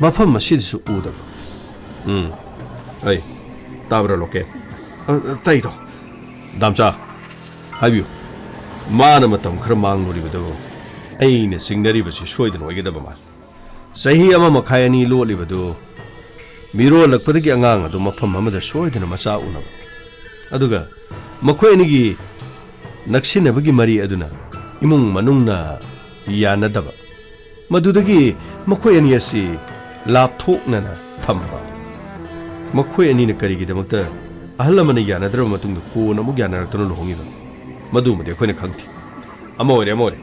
ꯃꯐꯝ ꯑꯁꯤꯗꯁꯨ ꯎꯗꯕ꯫ ꯎꯝ꯫ ꯑꯩ, ꯇꯥꯕ꯭ꯔꯥ, ꯂꯣꯀꯦꯜ? ꯑ, ꯑ, ꯇꯥꯏꯗꯣ꯫ ꯗꯥꯝꯆꯥ, ꯍꯥꯏꯕꯤꯌꯨ꯫ ꯃꯥꯅ ꯃꯇꯝ ꯈꯔ ꯃꯥꯡꯂꯨꯔꯤꯕꯗꯨ ꯑꯩꯅ ꯆꯤꯡꯅꯔꯤꯕꯁꯤ ꯁꯣꯏꯗꯅ ꯑꯣꯏꯒꯗꯕ ꯃꯥꯜꯂꯤ꯫ ꯆꯍꯤ ꯑꯃ ꯃꯈꯥꯏ ꯑꯅꯤ ꯂꯣꯠꯂꯤꯕꯗꯨ ꯃꯤꯔꯣꯜꯂꯛꯄꯗꯒꯤ ꯑꯉꯥꯡ ꯑꯗꯨ ꯃꯐꯝ ꯑꯃꯗ ꯁꯣꯏꯗꯅ ꯃꯆꯥ ꯎꯅꯕ, ꯑꯗꯨꯒ ꯃꯈꯣꯏ ꯑꯅꯤꯒꯤ ꯅꯛꯁꯤꯟꯅꯕꯒꯤ ꯃꯔꯤ ꯑꯗꯨꯅ ꯏꯃꯨꯡ ꯃꯅꯨꯡꯅ ꯌꯥꯅꯗꯕ, ꯃꯗꯨꯗꯒꯤ ꯃꯈꯣꯏ ꯑꯅꯤ ꯑꯁꯤ ꯂꯥꯞꯊꯣꯛꯅꯅ ꯊꯝꯕ꯫ ꯃꯈꯣꯏ ꯑꯅꯤꯅ ꯀꯔꯤꯒꯤꯗꯃꯛꯇ ꯑꯍꯜ ꯑꯃꯅ ꯌꯥꯅꯗ꯭ꯔꯕ ꯃꯇꯨꯡꯗ ꯀꯣꯟꯅ ꯑꯃꯨꯛ ꯌꯥꯅꯔꯛꯇꯨꯅ ꯂꯨꯍꯣꯡꯉꯤꯕ? ꯃꯗꯨꯃꯗꯤ ꯑꯩꯈꯣꯏꯅ ꯈꯪꯗꯦ꯫ ꯑꯃ ꯑꯣꯏꯔꯦ, ꯑꯃ ꯑꯣꯏꯔꯦ꯫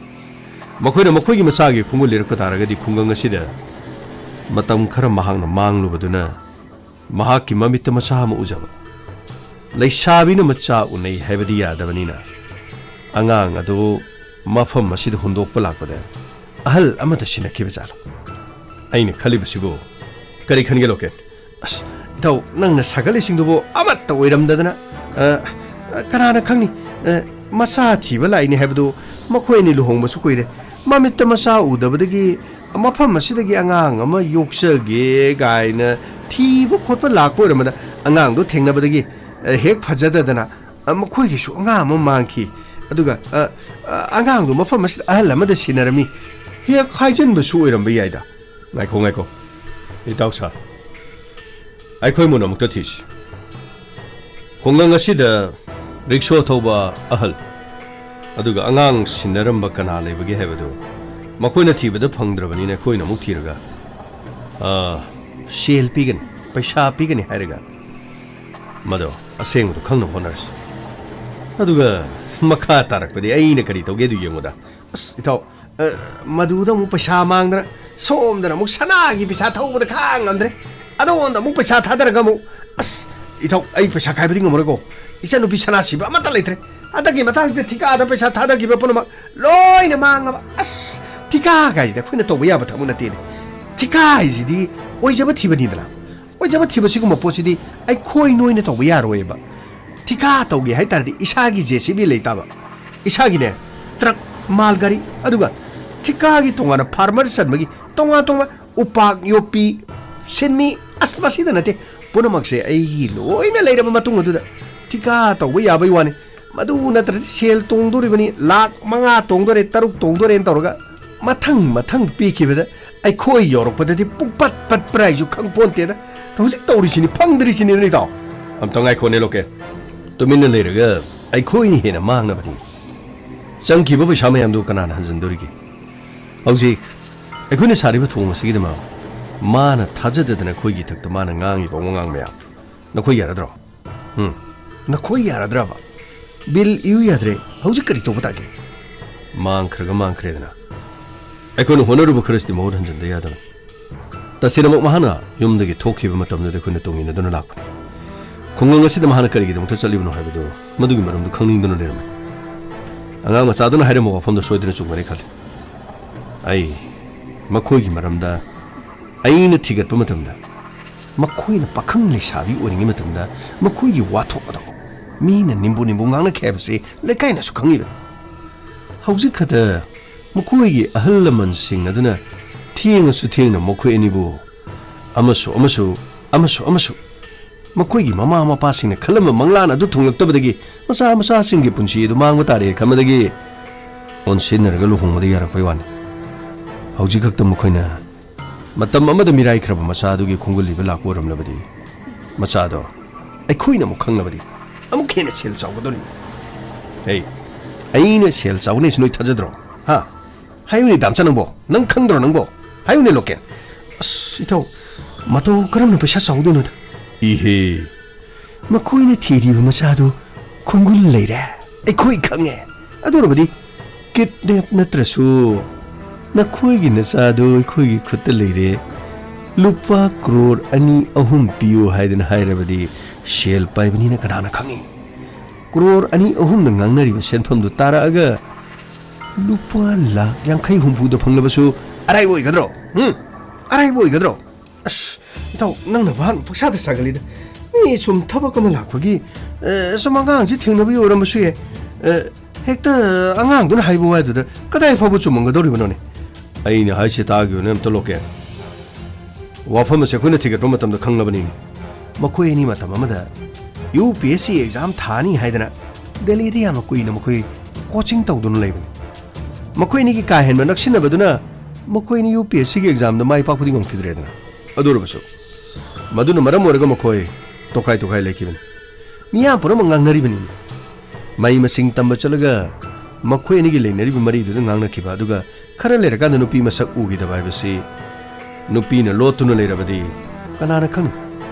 ꯃꯈꯣꯏꯅ ꯃꯈꯣꯏꯒꯤ ꯃꯆꯥꯒꯤ ꯈꯣꯡꯒꯨꯜ ꯂꯤꯔꯛꯄ ꯇꯥꯔꯒꯗꯤ, ꯈꯨꯡꯒꯪ ꯑꯁꯤꯗ ꯃꯇꯝ ꯈꯔ ꯃꯍꯥꯛꯅ ꯃꯥꯡꯂꯨꯕꯗꯨꯅ ꯃꯍꯥꯛꯀꯤ ꯃꯃꯤꯠꯇ ꯃꯆꯥ ꯑꯃ ꯎꯖꯕ꯫ ꯂꯩꯁꯥꯕꯤꯅ ꯃꯆꯥ ꯎꯅꯩ ꯍꯥꯏꯕꯗꯤ ꯌꯥꯗꯕꯅꯤꯅ, ꯑꯉꯥꯡ ꯑꯗꯨ ꯃꯐꯝ ꯑꯁꯤꯗ ꯍꯨꯟꯗꯣꯛꯄ ꯂꯥꯛꯄꯗ ꯑꯍꯜ ꯑꯃꯗ ꯁꯤꯟꯅꯈꯤꯕ ꯖꯥꯠꯂꯣ? ꯑꯩꯅ ꯈꯜꯂꯤꯕꯁꯤꯕꯨ ꯀꯔꯤ ꯈꯟꯒꯦ, ꯂꯣꯀꯦꯟ? ꯑꯁ, ꯏꯇꯥꯎ, ꯅꯪꯅ ꯁꯥꯒꯠꯂꯤꯁꯤꯡꯗꯨꯕꯨ ꯑꯃꯠꯇ ꯑꯣꯏꯔꯝꯗꯗꯅ, ꯑ, ꯑ, ꯀꯅꯥꯅ ꯈꯪꯅꯤ? ꯑ, ꯃꯆꯥ ꯊꯤꯕ ꯂꯥꯛꯏꯅꯤ ꯍꯥꯏꯕꯗꯨ ꯃꯈꯣꯏ ꯑꯅꯤ ꯂꯨꯍꯣꯡꯕꯁꯨ ꯀꯨꯏꯔꯦ꯫ ꯃꯃꯤꯠꯇ ꯃꯆꯥ ꯎꯗꯕꯗꯒꯤ ꯃꯐꯝ ꯑꯁꯤꯗꯒꯤ ꯑꯉꯥꯡ ꯑꯃ ꯌꯣꯛꯆꯒꯦ ꯀꯥꯏꯅ ꯊꯤꯕ ꯈꯣꯠꯄ ꯂꯥꯛꯄ ꯑꯣꯏꯔꯝꯕꯗ ꯑꯉꯥꯡꯗꯣ ꯊꯦꯡꯅꯕꯗꯒꯤ, ꯑ, ꯍꯦꯛ ꯐꯖꯗꯗꯅ, ꯑ, ꯃꯈꯣꯏꯒꯤꯁꯨ ꯑꯉꯥꯡ ꯑꯃ ꯃꯥꯡꯈꯤ꯫ ꯑꯗꯨꯒ, ꯑ, ꯑ, ꯑꯉꯥꯡꯗꯣ ꯃꯐꯝ ꯑꯁꯤꯗ ꯑꯍꯜ ꯑꯃꯗ ꯁꯤꯟꯅꯔꯝꯃꯤ꯫ ꯍꯦꯛ ꯍꯥꯏꯖꯤꯟꯕꯁꯨ ꯑꯣꯏꯔꯝꯕ ꯌꯥꯏꯗ꯫ ꯉꯥꯏꯈꯣ, ꯉꯥꯏꯈꯣ꯫ ꯏꯇꯥꯎ ꯁꯥꯔ, ꯑꯩꯈꯣꯏ ꯃꯨꯟ ꯑꯃꯨꯛꯇ ꯊꯤꯁꯤ꯫ ꯈꯨꯡꯒꯪ ꯑꯁꯤꯗ ꯔꯤꯛꯁꯣ ꯊꯧꯕ ꯑꯍꯜ, ꯑꯗꯨꯒ ꯑꯉꯥꯡ ꯁꯤꯟꯅꯔꯝꯕ ꯀꯅꯥ ꯂꯩꯕꯒꯦ ꯍꯥꯏꯕꯗꯨ ꯃꯈꯣꯏꯅ ꯊꯤꯕꯗ ꯐꯪꯗ꯭ꯔꯕꯅꯤꯅ ꯑꯩꯈꯣꯏꯅ ꯑꯃꯨꯛ ꯊꯤꯔꯒ, ꯑ, ꯁꯦꯜ ꯄꯤꯒꯅꯤ, ꯄꯩꯁꯥ ꯄꯤꯒꯅꯤ ꯍꯥꯏꯔꯒ ꯃꯗꯣ ꯑꯁꯦꯡꯕꯗꯣ ꯈꯪꯅꯕ ꯍꯣꯠꯅꯔꯁꯤ꯫ ꯑꯗꯨꯒ ꯃꯈꯥ ꯇꯥꯔꯛꯄꯗꯤ ꯑꯩꯅ ꯀꯔꯤ ꯇꯧꯒꯦꯗꯨ ꯌꯦꯡꯉꯨꯗ꯫ ꯑꯁ, ꯏꯇꯥꯎ, ꯑ, ꯃꯗꯨꯗ ꯑꯃꯨꯛ ꯄꯩꯁꯥ ꯃꯥꯡꯗꯅ, ꯁꯣꯝꯗꯅ ꯑꯃꯨꯛ ꯁꯅꯥꯒꯤ ꯄꯩꯁꯥ ꯊꯧꯕꯗ ꯈꯥꯡ ꯉꯝꯗ꯭ꯔꯦ꯫ ꯑꯗꯣꯝꯗ ꯑꯃꯨꯛ ꯄꯩꯁꯥ ꯊꯥꯗꯔꯒ ꯑꯃꯨꯛ, ꯑꯁ, ꯏꯇꯥꯎ, ꯑꯩ ꯄꯩꯁꯥ ꯈꯥꯏꯕꯗꯤ ꯉꯝꯃꯔꯣꯏꯀꯣ꯫ ꯏꯆꯟꯅꯨꯄꯤ ꯁꯅꯥ ꯁꯤꯕ ꯑꯃꯠꯇ ꯂꯩꯇ꯭ꯔꯦ꯫ ꯍꯟꯗꯛꯀꯤ ꯃꯇꯥꯡꯁꯤꯗ ꯊꯤꯀꯥꯗ ꯄꯩꯁꯥ ꯊꯥꯗꯈꯤꯕ ꯄꯨꯝꯅꯃꯛ ꯂꯣꯏꯅ ꯃꯥꯡꯉꯕ꯫ ꯑꯁ, ꯊꯤꯀꯥ ꯀꯥꯏꯁꯤꯗꯤ ꯑꯩꯈꯣꯏꯅ ꯇꯧꯕ ꯌꯥꯕ ꯊꯕꯛ ꯅꯠꯇꯦꯅꯦ꯫ ꯊꯤꯀꯥ ꯍꯥꯏꯁꯤꯗꯤ ꯑꯣꯏꯖꯕ ꯊꯤꯕꯅꯤꯗꯅ꯫ ꯑꯣꯏꯖꯕ ꯊꯤꯕ ꯁꯤꯒꯨꯝꯕ ꯄꯣꯠꯁꯤꯗꯤ ꯑꯩꯈꯣꯏ ꯅꯣꯏꯅ ꯇꯧꯕ ꯌꯥꯔꯣꯏꯕ꯫ ꯊꯤꯀꯥ ꯇꯧꯒꯦ ꯍꯥꯏ ꯇꯥꯔꯗꯤ ꯏꯁꯥꯒꯤ ꯖꯦ ꯁꯤ ꯕꯤ ꯂꯩ ꯇꯥꯕ, ꯏꯁꯥꯒꯤꯅꯦ, ꯇ꯭ꯔꯛ, ꯃꯥꯜ ꯒꯥꯔꯤ, ꯑꯗꯨꯒ ꯊꯤꯀꯥꯒꯤ ꯇꯣꯉꯥꯟꯅ ꯐꯥꯔꯃꯔ ꯆꯟꯕꯒꯤ ꯇꯣꯉꯥꯟ ꯇꯣꯉꯥꯟ ꯎꯄꯥꯛ, ꯌꯣꯠꯄꯤ, ꯁꯤꯟꯃꯤ, ꯑꯁ, ꯃꯁꯤꯗ ꯅꯠꯇꯦ, ꯄꯨꯝꯅꯃꯛꯁꯦ ꯑꯩꯒꯤ ꯂꯣꯏꯅ ꯂꯩꯔꯕ ꯃꯇꯨꯡ ꯑꯗꯨꯗ ꯊꯤꯀꯥ ꯇꯧꯕ ꯌꯥꯕꯩ ꯋꯥꯅꯤ꯫ ꯃꯗꯨ ꯅꯠꯇ꯭ꯔꯗꯤ ꯁꯦꯜ ꯇꯣꯡꯗꯣꯔꯤꯕꯅꯤ, ꯂꯥꯛ ꯃꯉꯥ ꯇꯣꯡꯗꯣꯔꯦ, ꯇꯔꯨꯛ ꯇꯣꯡꯗꯣꯔꯦꯅ ꯇꯧꯔꯒ ꯃꯊꯪ ꯃꯊꯪ ꯄꯤꯈꯤꯕꯗ ꯑꯩꯈꯣꯏ ꯌꯧꯔꯛꯄꯗꯗꯤ ꯄꯨꯡꯄꯠ ꯄꯠꯄ꯭ꯔꯥ ꯍꯥꯏꯁꯨ ꯈꯪ ꯄꯣꯟꯇꯦꯗ꯫ ꯍꯧꯖꯤꯛ ꯇꯧꯔꯤꯁꯤꯅꯤ, ꯐꯪꯗ꯭ꯔꯤꯁꯤꯅꯤ, ꯏꯇꯥꯎ꯫ ꯑꯝꯇ ꯉꯥꯏꯈꯣꯅꯦ, ꯂꯣꯀꯦꯜ꯫ ꯇꯨꯃꯤꯟꯅ ꯂꯩꯔꯒ ꯑꯩꯈꯣꯏꯅ ꯍꯦꯟꯅ ꯃꯥꯡꯅꯕꯅꯤ꯫ ꯆꯪꯈꯤꯕ ꯄꯩꯁꯥ ꯃꯌꯥꯝꯗꯨ ꯀꯅꯥꯅ ꯍꯟꯖꯤꯟꯗꯣꯔꯤꯒꯦ? ꯍꯧꯖꯤꯛ ꯑꯩꯈꯣꯏꯅ ꯁꯥꯔꯤꯕ ꯊꯣꯡ ꯑꯁꯤꯒꯤꯗꯃꯛ ꯃꯥꯅ ꯊꯥꯖꯗꯗꯅ ꯑꯩꯈꯣꯏꯒꯤ ꯏꯊꯛꯇ ꯃꯥꯅ ꯉꯥꯡꯉꯤꯕ ꯋꯥꯉꯥꯡ ꯃꯌꯥꯝ, ꯅꯈꯣꯏ ꯌꯥꯔꯗ꯭ꯔꯣ? ꯎꯝ꯫ ꯅꯈꯣꯏ ꯌꯥꯔꯗ꯭ꯔꯕ? ꯕꯤꯜ ꯏꯌꯨ ꯌꯥꯗ꯭ꯔꯦ꯫ ꯍꯧꯖꯤꯛ ꯀꯔꯤ ꯇꯧꯕ ꯇꯥꯒꯦ? ꯃꯥꯡꯈ꯭ꯔꯒ ꯃꯥꯡꯈ꯭ꯔꯦꯗꯅ꯫ ꯑꯩꯈꯣꯏꯅ ꯍꯣꯠꯅꯔꯨꯕ ꯈꯔꯁꯤꯗꯤ ꯃꯍꯨꯠ ꯍꯟꯖꯤꯟꯕ ꯌꯥꯗꯕꯅꯤ꯫ ꯇꯁꯦꯡꯅꯃꯛ ꯃꯍꯥꯛꯅ ꯌꯨꯝꯗꯒꯤ ꯊꯣꯛꯈꯤꯕ ꯃꯇꯝꯗꯨꯗ ꯑꯩꯈꯣꯏꯅ ꯇꯨꯡ ꯏꯟꯅꯗꯨꯅ ꯂꯥꯛꯄꯅꯤ꯫ ꯈꯨꯡꯒꯪ ꯑꯁꯤꯗ ꯃꯍꯥꯛꯅ ꯀꯔꯤꯒꯤꯗꯃꯛꯇ ꯆꯠꯂꯤꯕꯅꯣ ꯍꯥꯏꯕꯗꯨ ꯃꯗꯨꯒꯤ ꯃꯔꯝꯗꯨ ꯈꯪꯅꯤꯡꯗꯨꯅ ꯂꯩꯔꯝꯃꯤ꯫ ꯑꯉꯥꯡ ꯃꯆꯥꯗꯨꯅ ꯍꯥꯏꯔꯝꯕ ꯋꯥꯐꯝꯗꯨ ꯁꯣꯏꯗꯅ ꯆꯨꯝꯒꯅꯤ ꯈꯜꯂꯤ꯫ ꯑꯩ ꯃꯈꯣꯏꯒꯤ ꯃꯔꯝꯗ ꯑꯩꯅ ꯊꯤꯒꯠꯄ ꯃꯇꯝꯗ, ꯃꯈꯣꯏꯅ ꯄꯥꯈꯪ ꯂꯩꯁꯥꯕꯤ ꯑꯣꯏꯔꯤꯉꯩ ꯃꯇꯝꯗ ꯃꯈꯣꯏꯒꯤ ꯋꯥꯊꯣꯛ ꯑꯗꯣ ꯃꯤꯅ ꯅꯤꯝꯕꯨ ꯅꯤꯝꯕꯨ ꯉꯥꯡꯅꯈꯤ ꯍꯥꯏꯕꯁꯤ ꯂꯩꯀꯥꯏꯅꯁꯨ ꯈꯪꯉꯤꯕꯅꯤ꯫ ꯍꯧꯖꯤꯛ ꯈꯛꯇ ꯃꯈꯣꯏꯒꯤ ꯑꯍꯜ ꯂꯃꯟꯁꯤꯡ ꯑꯗꯨꯅ ꯊꯦꯡꯉꯁꯨ ꯊꯦꯡꯅ ꯃꯈꯣꯏ ꯑꯅꯤꯕꯨ ꯑꯃꯁꯨ ꯑꯃꯁꯨ ꯑꯃꯁꯨ ꯑꯃꯁꯨ ꯃꯈꯣꯏꯒꯤ ꯃꯃꯥ ꯃꯄꯥꯁꯤꯡꯅ ꯈꯜꯂꯝꯕ ꯃꯪꯂꯥꯟ ꯑꯗꯨ ꯊꯨꯡꯂꯛꯇꯕꯗꯒꯤ ꯃꯆꯥ ꯃꯆꯥꯁꯤꯡꯒꯤ ꯄꯨꯟꯁꯤ ꯑꯗꯨ ꯃꯥꯡꯕ ꯇꯥꯔꯦ ꯈꯟꯕꯗꯒꯤ ꯑꯣꯟꯁꯤꯟꯅꯔꯒ ꯂꯨꯍꯣꯡꯕꯗ ꯌꯥꯔꯛꯄꯩ ꯋꯥꯅꯤ꯫ ꯍꯧꯖꯤꯛ ꯈꯛꯇ ꯃꯈꯣꯏꯅ ꯃꯇꯝ ꯑꯃꯗ ꯃꯤꯔꯥꯏꯈ꯭ꯔꯕ ꯃꯆꯥ ꯑꯗꯨꯒꯤ ꯈꯣꯡꯒꯨꯜ ꯂꯤꯕ ꯂꯥꯛꯄ ꯑꯣꯏꯔꯝꯂꯕꯗꯤ, ꯃꯆꯥꯗꯣ ꯑꯩꯈꯣꯏꯅ ꯑꯃꯨꯛ ꯈꯪꯂꯕꯗꯤ ꯑꯃꯨꯛ ꯍꯦꯟꯅ ꯁꯦꯜ ꯆꯥꯎꯒꯗꯧꯔꯤꯕꯅꯤ꯫ ꯍꯦ, ꯑꯩꯅ ꯁꯦꯜ ꯆꯥꯎꯒꯅꯤ ꯍꯥꯏꯁꯤ ꯅꯣꯏ ꯊꯥꯖꯗ꯭ꯔꯣ? ꯍꯥ? ꯍꯥꯏꯌꯨꯅꯦ ꯗꯥꯝꯆꯥ ꯅꯪꯕꯣ, ꯅꯪ ꯈꯪꯗ꯭ꯔꯣ ꯅꯪꯕꯣ? ꯍꯥꯏꯌꯨꯅꯦ ꯂꯣꯀꯦꯟ꯫ ꯑꯁ ꯏꯊꯧ, ꯃꯇꯧ ꯀꯔꯝꯅ ꯄꯩꯁꯥ ꯆꯥꯎꯗꯣꯏꯅꯣꯗ? ꯏꯍꯦ, ꯃꯈꯣꯏꯅ ꯊꯤꯔꯤꯕ ꯃꯆꯥꯗꯨ ꯈꯣꯡꯒꯨꯜ ꯂꯩꯔꯦ, ꯑꯩꯈꯣꯏ ꯈꯪꯉꯦ꯫ ꯑꯗꯨ ꯑꯣꯏꯔꯕꯗꯤ ꯀꯤꯠꯅꯦꯞ ꯅꯠꯇ꯭ꯔꯁꯨ ꯅꯈꯣꯏꯒꯤ ꯅꯆꯥꯗꯨ ꯑꯩꯈꯣꯏꯒꯤ ꯈꯨꯠꯇ ꯂꯩꯔꯦ꯫ ꯂꯨꯄꯥ ꯀ꯭ꯔꯣꯔ ꯑꯅꯤ ꯑꯍꯨꯝ ꯄꯤꯌꯨ ꯍꯥꯏꯗꯅ ꯍꯥꯏꯔꯕꯗꯤ ꯁꯦꯜ ꯄꯥꯏꯕꯅꯤꯅ ꯀꯅꯥꯅ ꯈꯪꯉꯤ? ꯀ꯭ꯔꯣꯔ ꯑꯅꯤ ꯑꯍꯨꯝꯅ ꯉꯥꯡꯅꯔꯤꯕ ꯁꯦꯟꯐꯝꯗꯨ ꯇꯥꯔꯛꯑꯒ ꯂꯨꯄꯥ ꯂꯥꯈ ꯌꯥꯡꯈꯩ ꯍꯨꯝꯐꯨꯗ ꯐꯪꯂꯕꯁꯨ ꯑꯔꯥꯏꯕ ꯑꯣꯏꯒꯗ꯭ꯔꯣ? ꯎꯝ? ꯑꯔꯥꯏꯕ ꯑꯣꯏꯒꯗ꯭ꯔꯣ? ꯑꯁ, ꯏꯇꯥꯎ, ꯅꯪꯅ ꯚꯥꯞ ꯄꯪꯁꯥꯗ ꯁꯥꯒꯠꯂꯤꯗ꯫ ꯃꯤ ꯁꯨꯝ ꯊꯕꯛ ꯑꯃ ꯂꯥꯛꯄꯒꯤ, ꯑ, ꯁꯨꯝ ꯑꯉꯥꯡꯁꯤ ꯊꯦꯡꯅꯕꯒꯤ ꯑꯣꯏꯔꯝꯕꯁꯨ ꯌꯥꯏ꯫ ꯑ, ꯍꯦꯛꯇ ꯑꯉꯥꯡꯗꯨꯅ ꯍꯥꯏꯕ ꯋꯥꯗꯨꯗ ꯀꯗꯥꯏ ꯐꯥꯎꯕ ꯆꯨꯝꯃꯝꯒꯗꯧꯔꯤꯕꯅꯣꯅꯦ? ꯑꯩꯅ ꯍꯥꯏꯁꯦ ꯇꯥꯈꯤꯕꯅꯦ ꯑꯝꯇ ꯂꯣꯀꯦꯟ꯫ ꯋꯥꯐꯝ ꯑꯁꯦ ꯑꯩꯈꯣꯏꯅ ꯊꯤꯒꯠꯄ ꯃꯇꯝꯗ ꯈꯪꯂꯕꯅꯤꯅꯦ꯫ ꯃꯈꯣꯏ ꯑꯅꯤ ꯃꯇꯝ ꯑꯃꯗ U P S C exam ꯊꯥꯅꯤ ꯍꯥꯏꯗꯅ ꯗꯦꯜꯂꯤꯗ ꯌꯥꯝꯅ ꯀꯨꯏꯅ ꯃꯈꯣꯏ ꯀꯣꯆꯤꯡ ꯇꯧꯗꯨꯅ ꯂꯩꯕꯅꯤ꯫ ꯃꯈꯣꯏ ꯑꯅꯤꯒꯤ ꯀꯥ ꯍꯦꯟꯕ ꯅꯛꯁꯤꯟꯅꯕꯗꯨꯅ ꯃꯈꯣꯏ ꯑꯅꯤ ꯌꯨ ꯄꯤ ꯑꯦꯁ ꯁꯤꯒꯤ ꯑꯦꯛꯖꯥꯝꯗ ꯃꯥꯏ ꯄꯥꯛꯄꯗꯤ ꯉꯝꯈꯤꯗ꯭ꯔꯦꯗꯅ꯫ ꯑꯗꯨ ꯑꯣꯏꯔꯕꯁꯨ ꯃꯗꯨꯅ ꯃꯔꯝ ꯑꯣꯏꯔꯒ ꯃꯈꯣꯏ ꯇꯣꯈꯥꯏ ꯇꯣꯈꯥꯏ ꯂꯩꯈꯤꯕꯅꯤ꯫ ꯃꯤꯌꯥꯝ ꯄꯨꯝꯅꯃꯛ ꯉꯥꯡꯅꯔꯤꯕꯅꯤ꯫ ꯃꯍꯩ ꯃꯁꯤꯡ ꯇꯝꯕ ꯆꯠꯂꯒ ꯃꯈꯣꯏ ꯑꯅꯤꯒꯤ ꯂꯩꯅꯔꯤꯕ ꯃꯔꯤꯗꯨꯗ ꯉꯥꯡꯅꯈꯤꯕ, ꯑꯗꯨꯒ ꯈꯔ ꯂꯩꯔꯀꯥꯟꯗ ꯅꯨꯄꯤ ꯃꯁꯛ ꯎꯈꯤꯗꯕ ꯍꯥꯏꯕꯁꯤ ꯅꯨꯄꯤꯅ ꯂꯣꯠꯇꯨꯅ ꯂꯩꯔꯕꯗꯤ ꯀꯅꯥꯅ ꯈꯪꯅꯤ?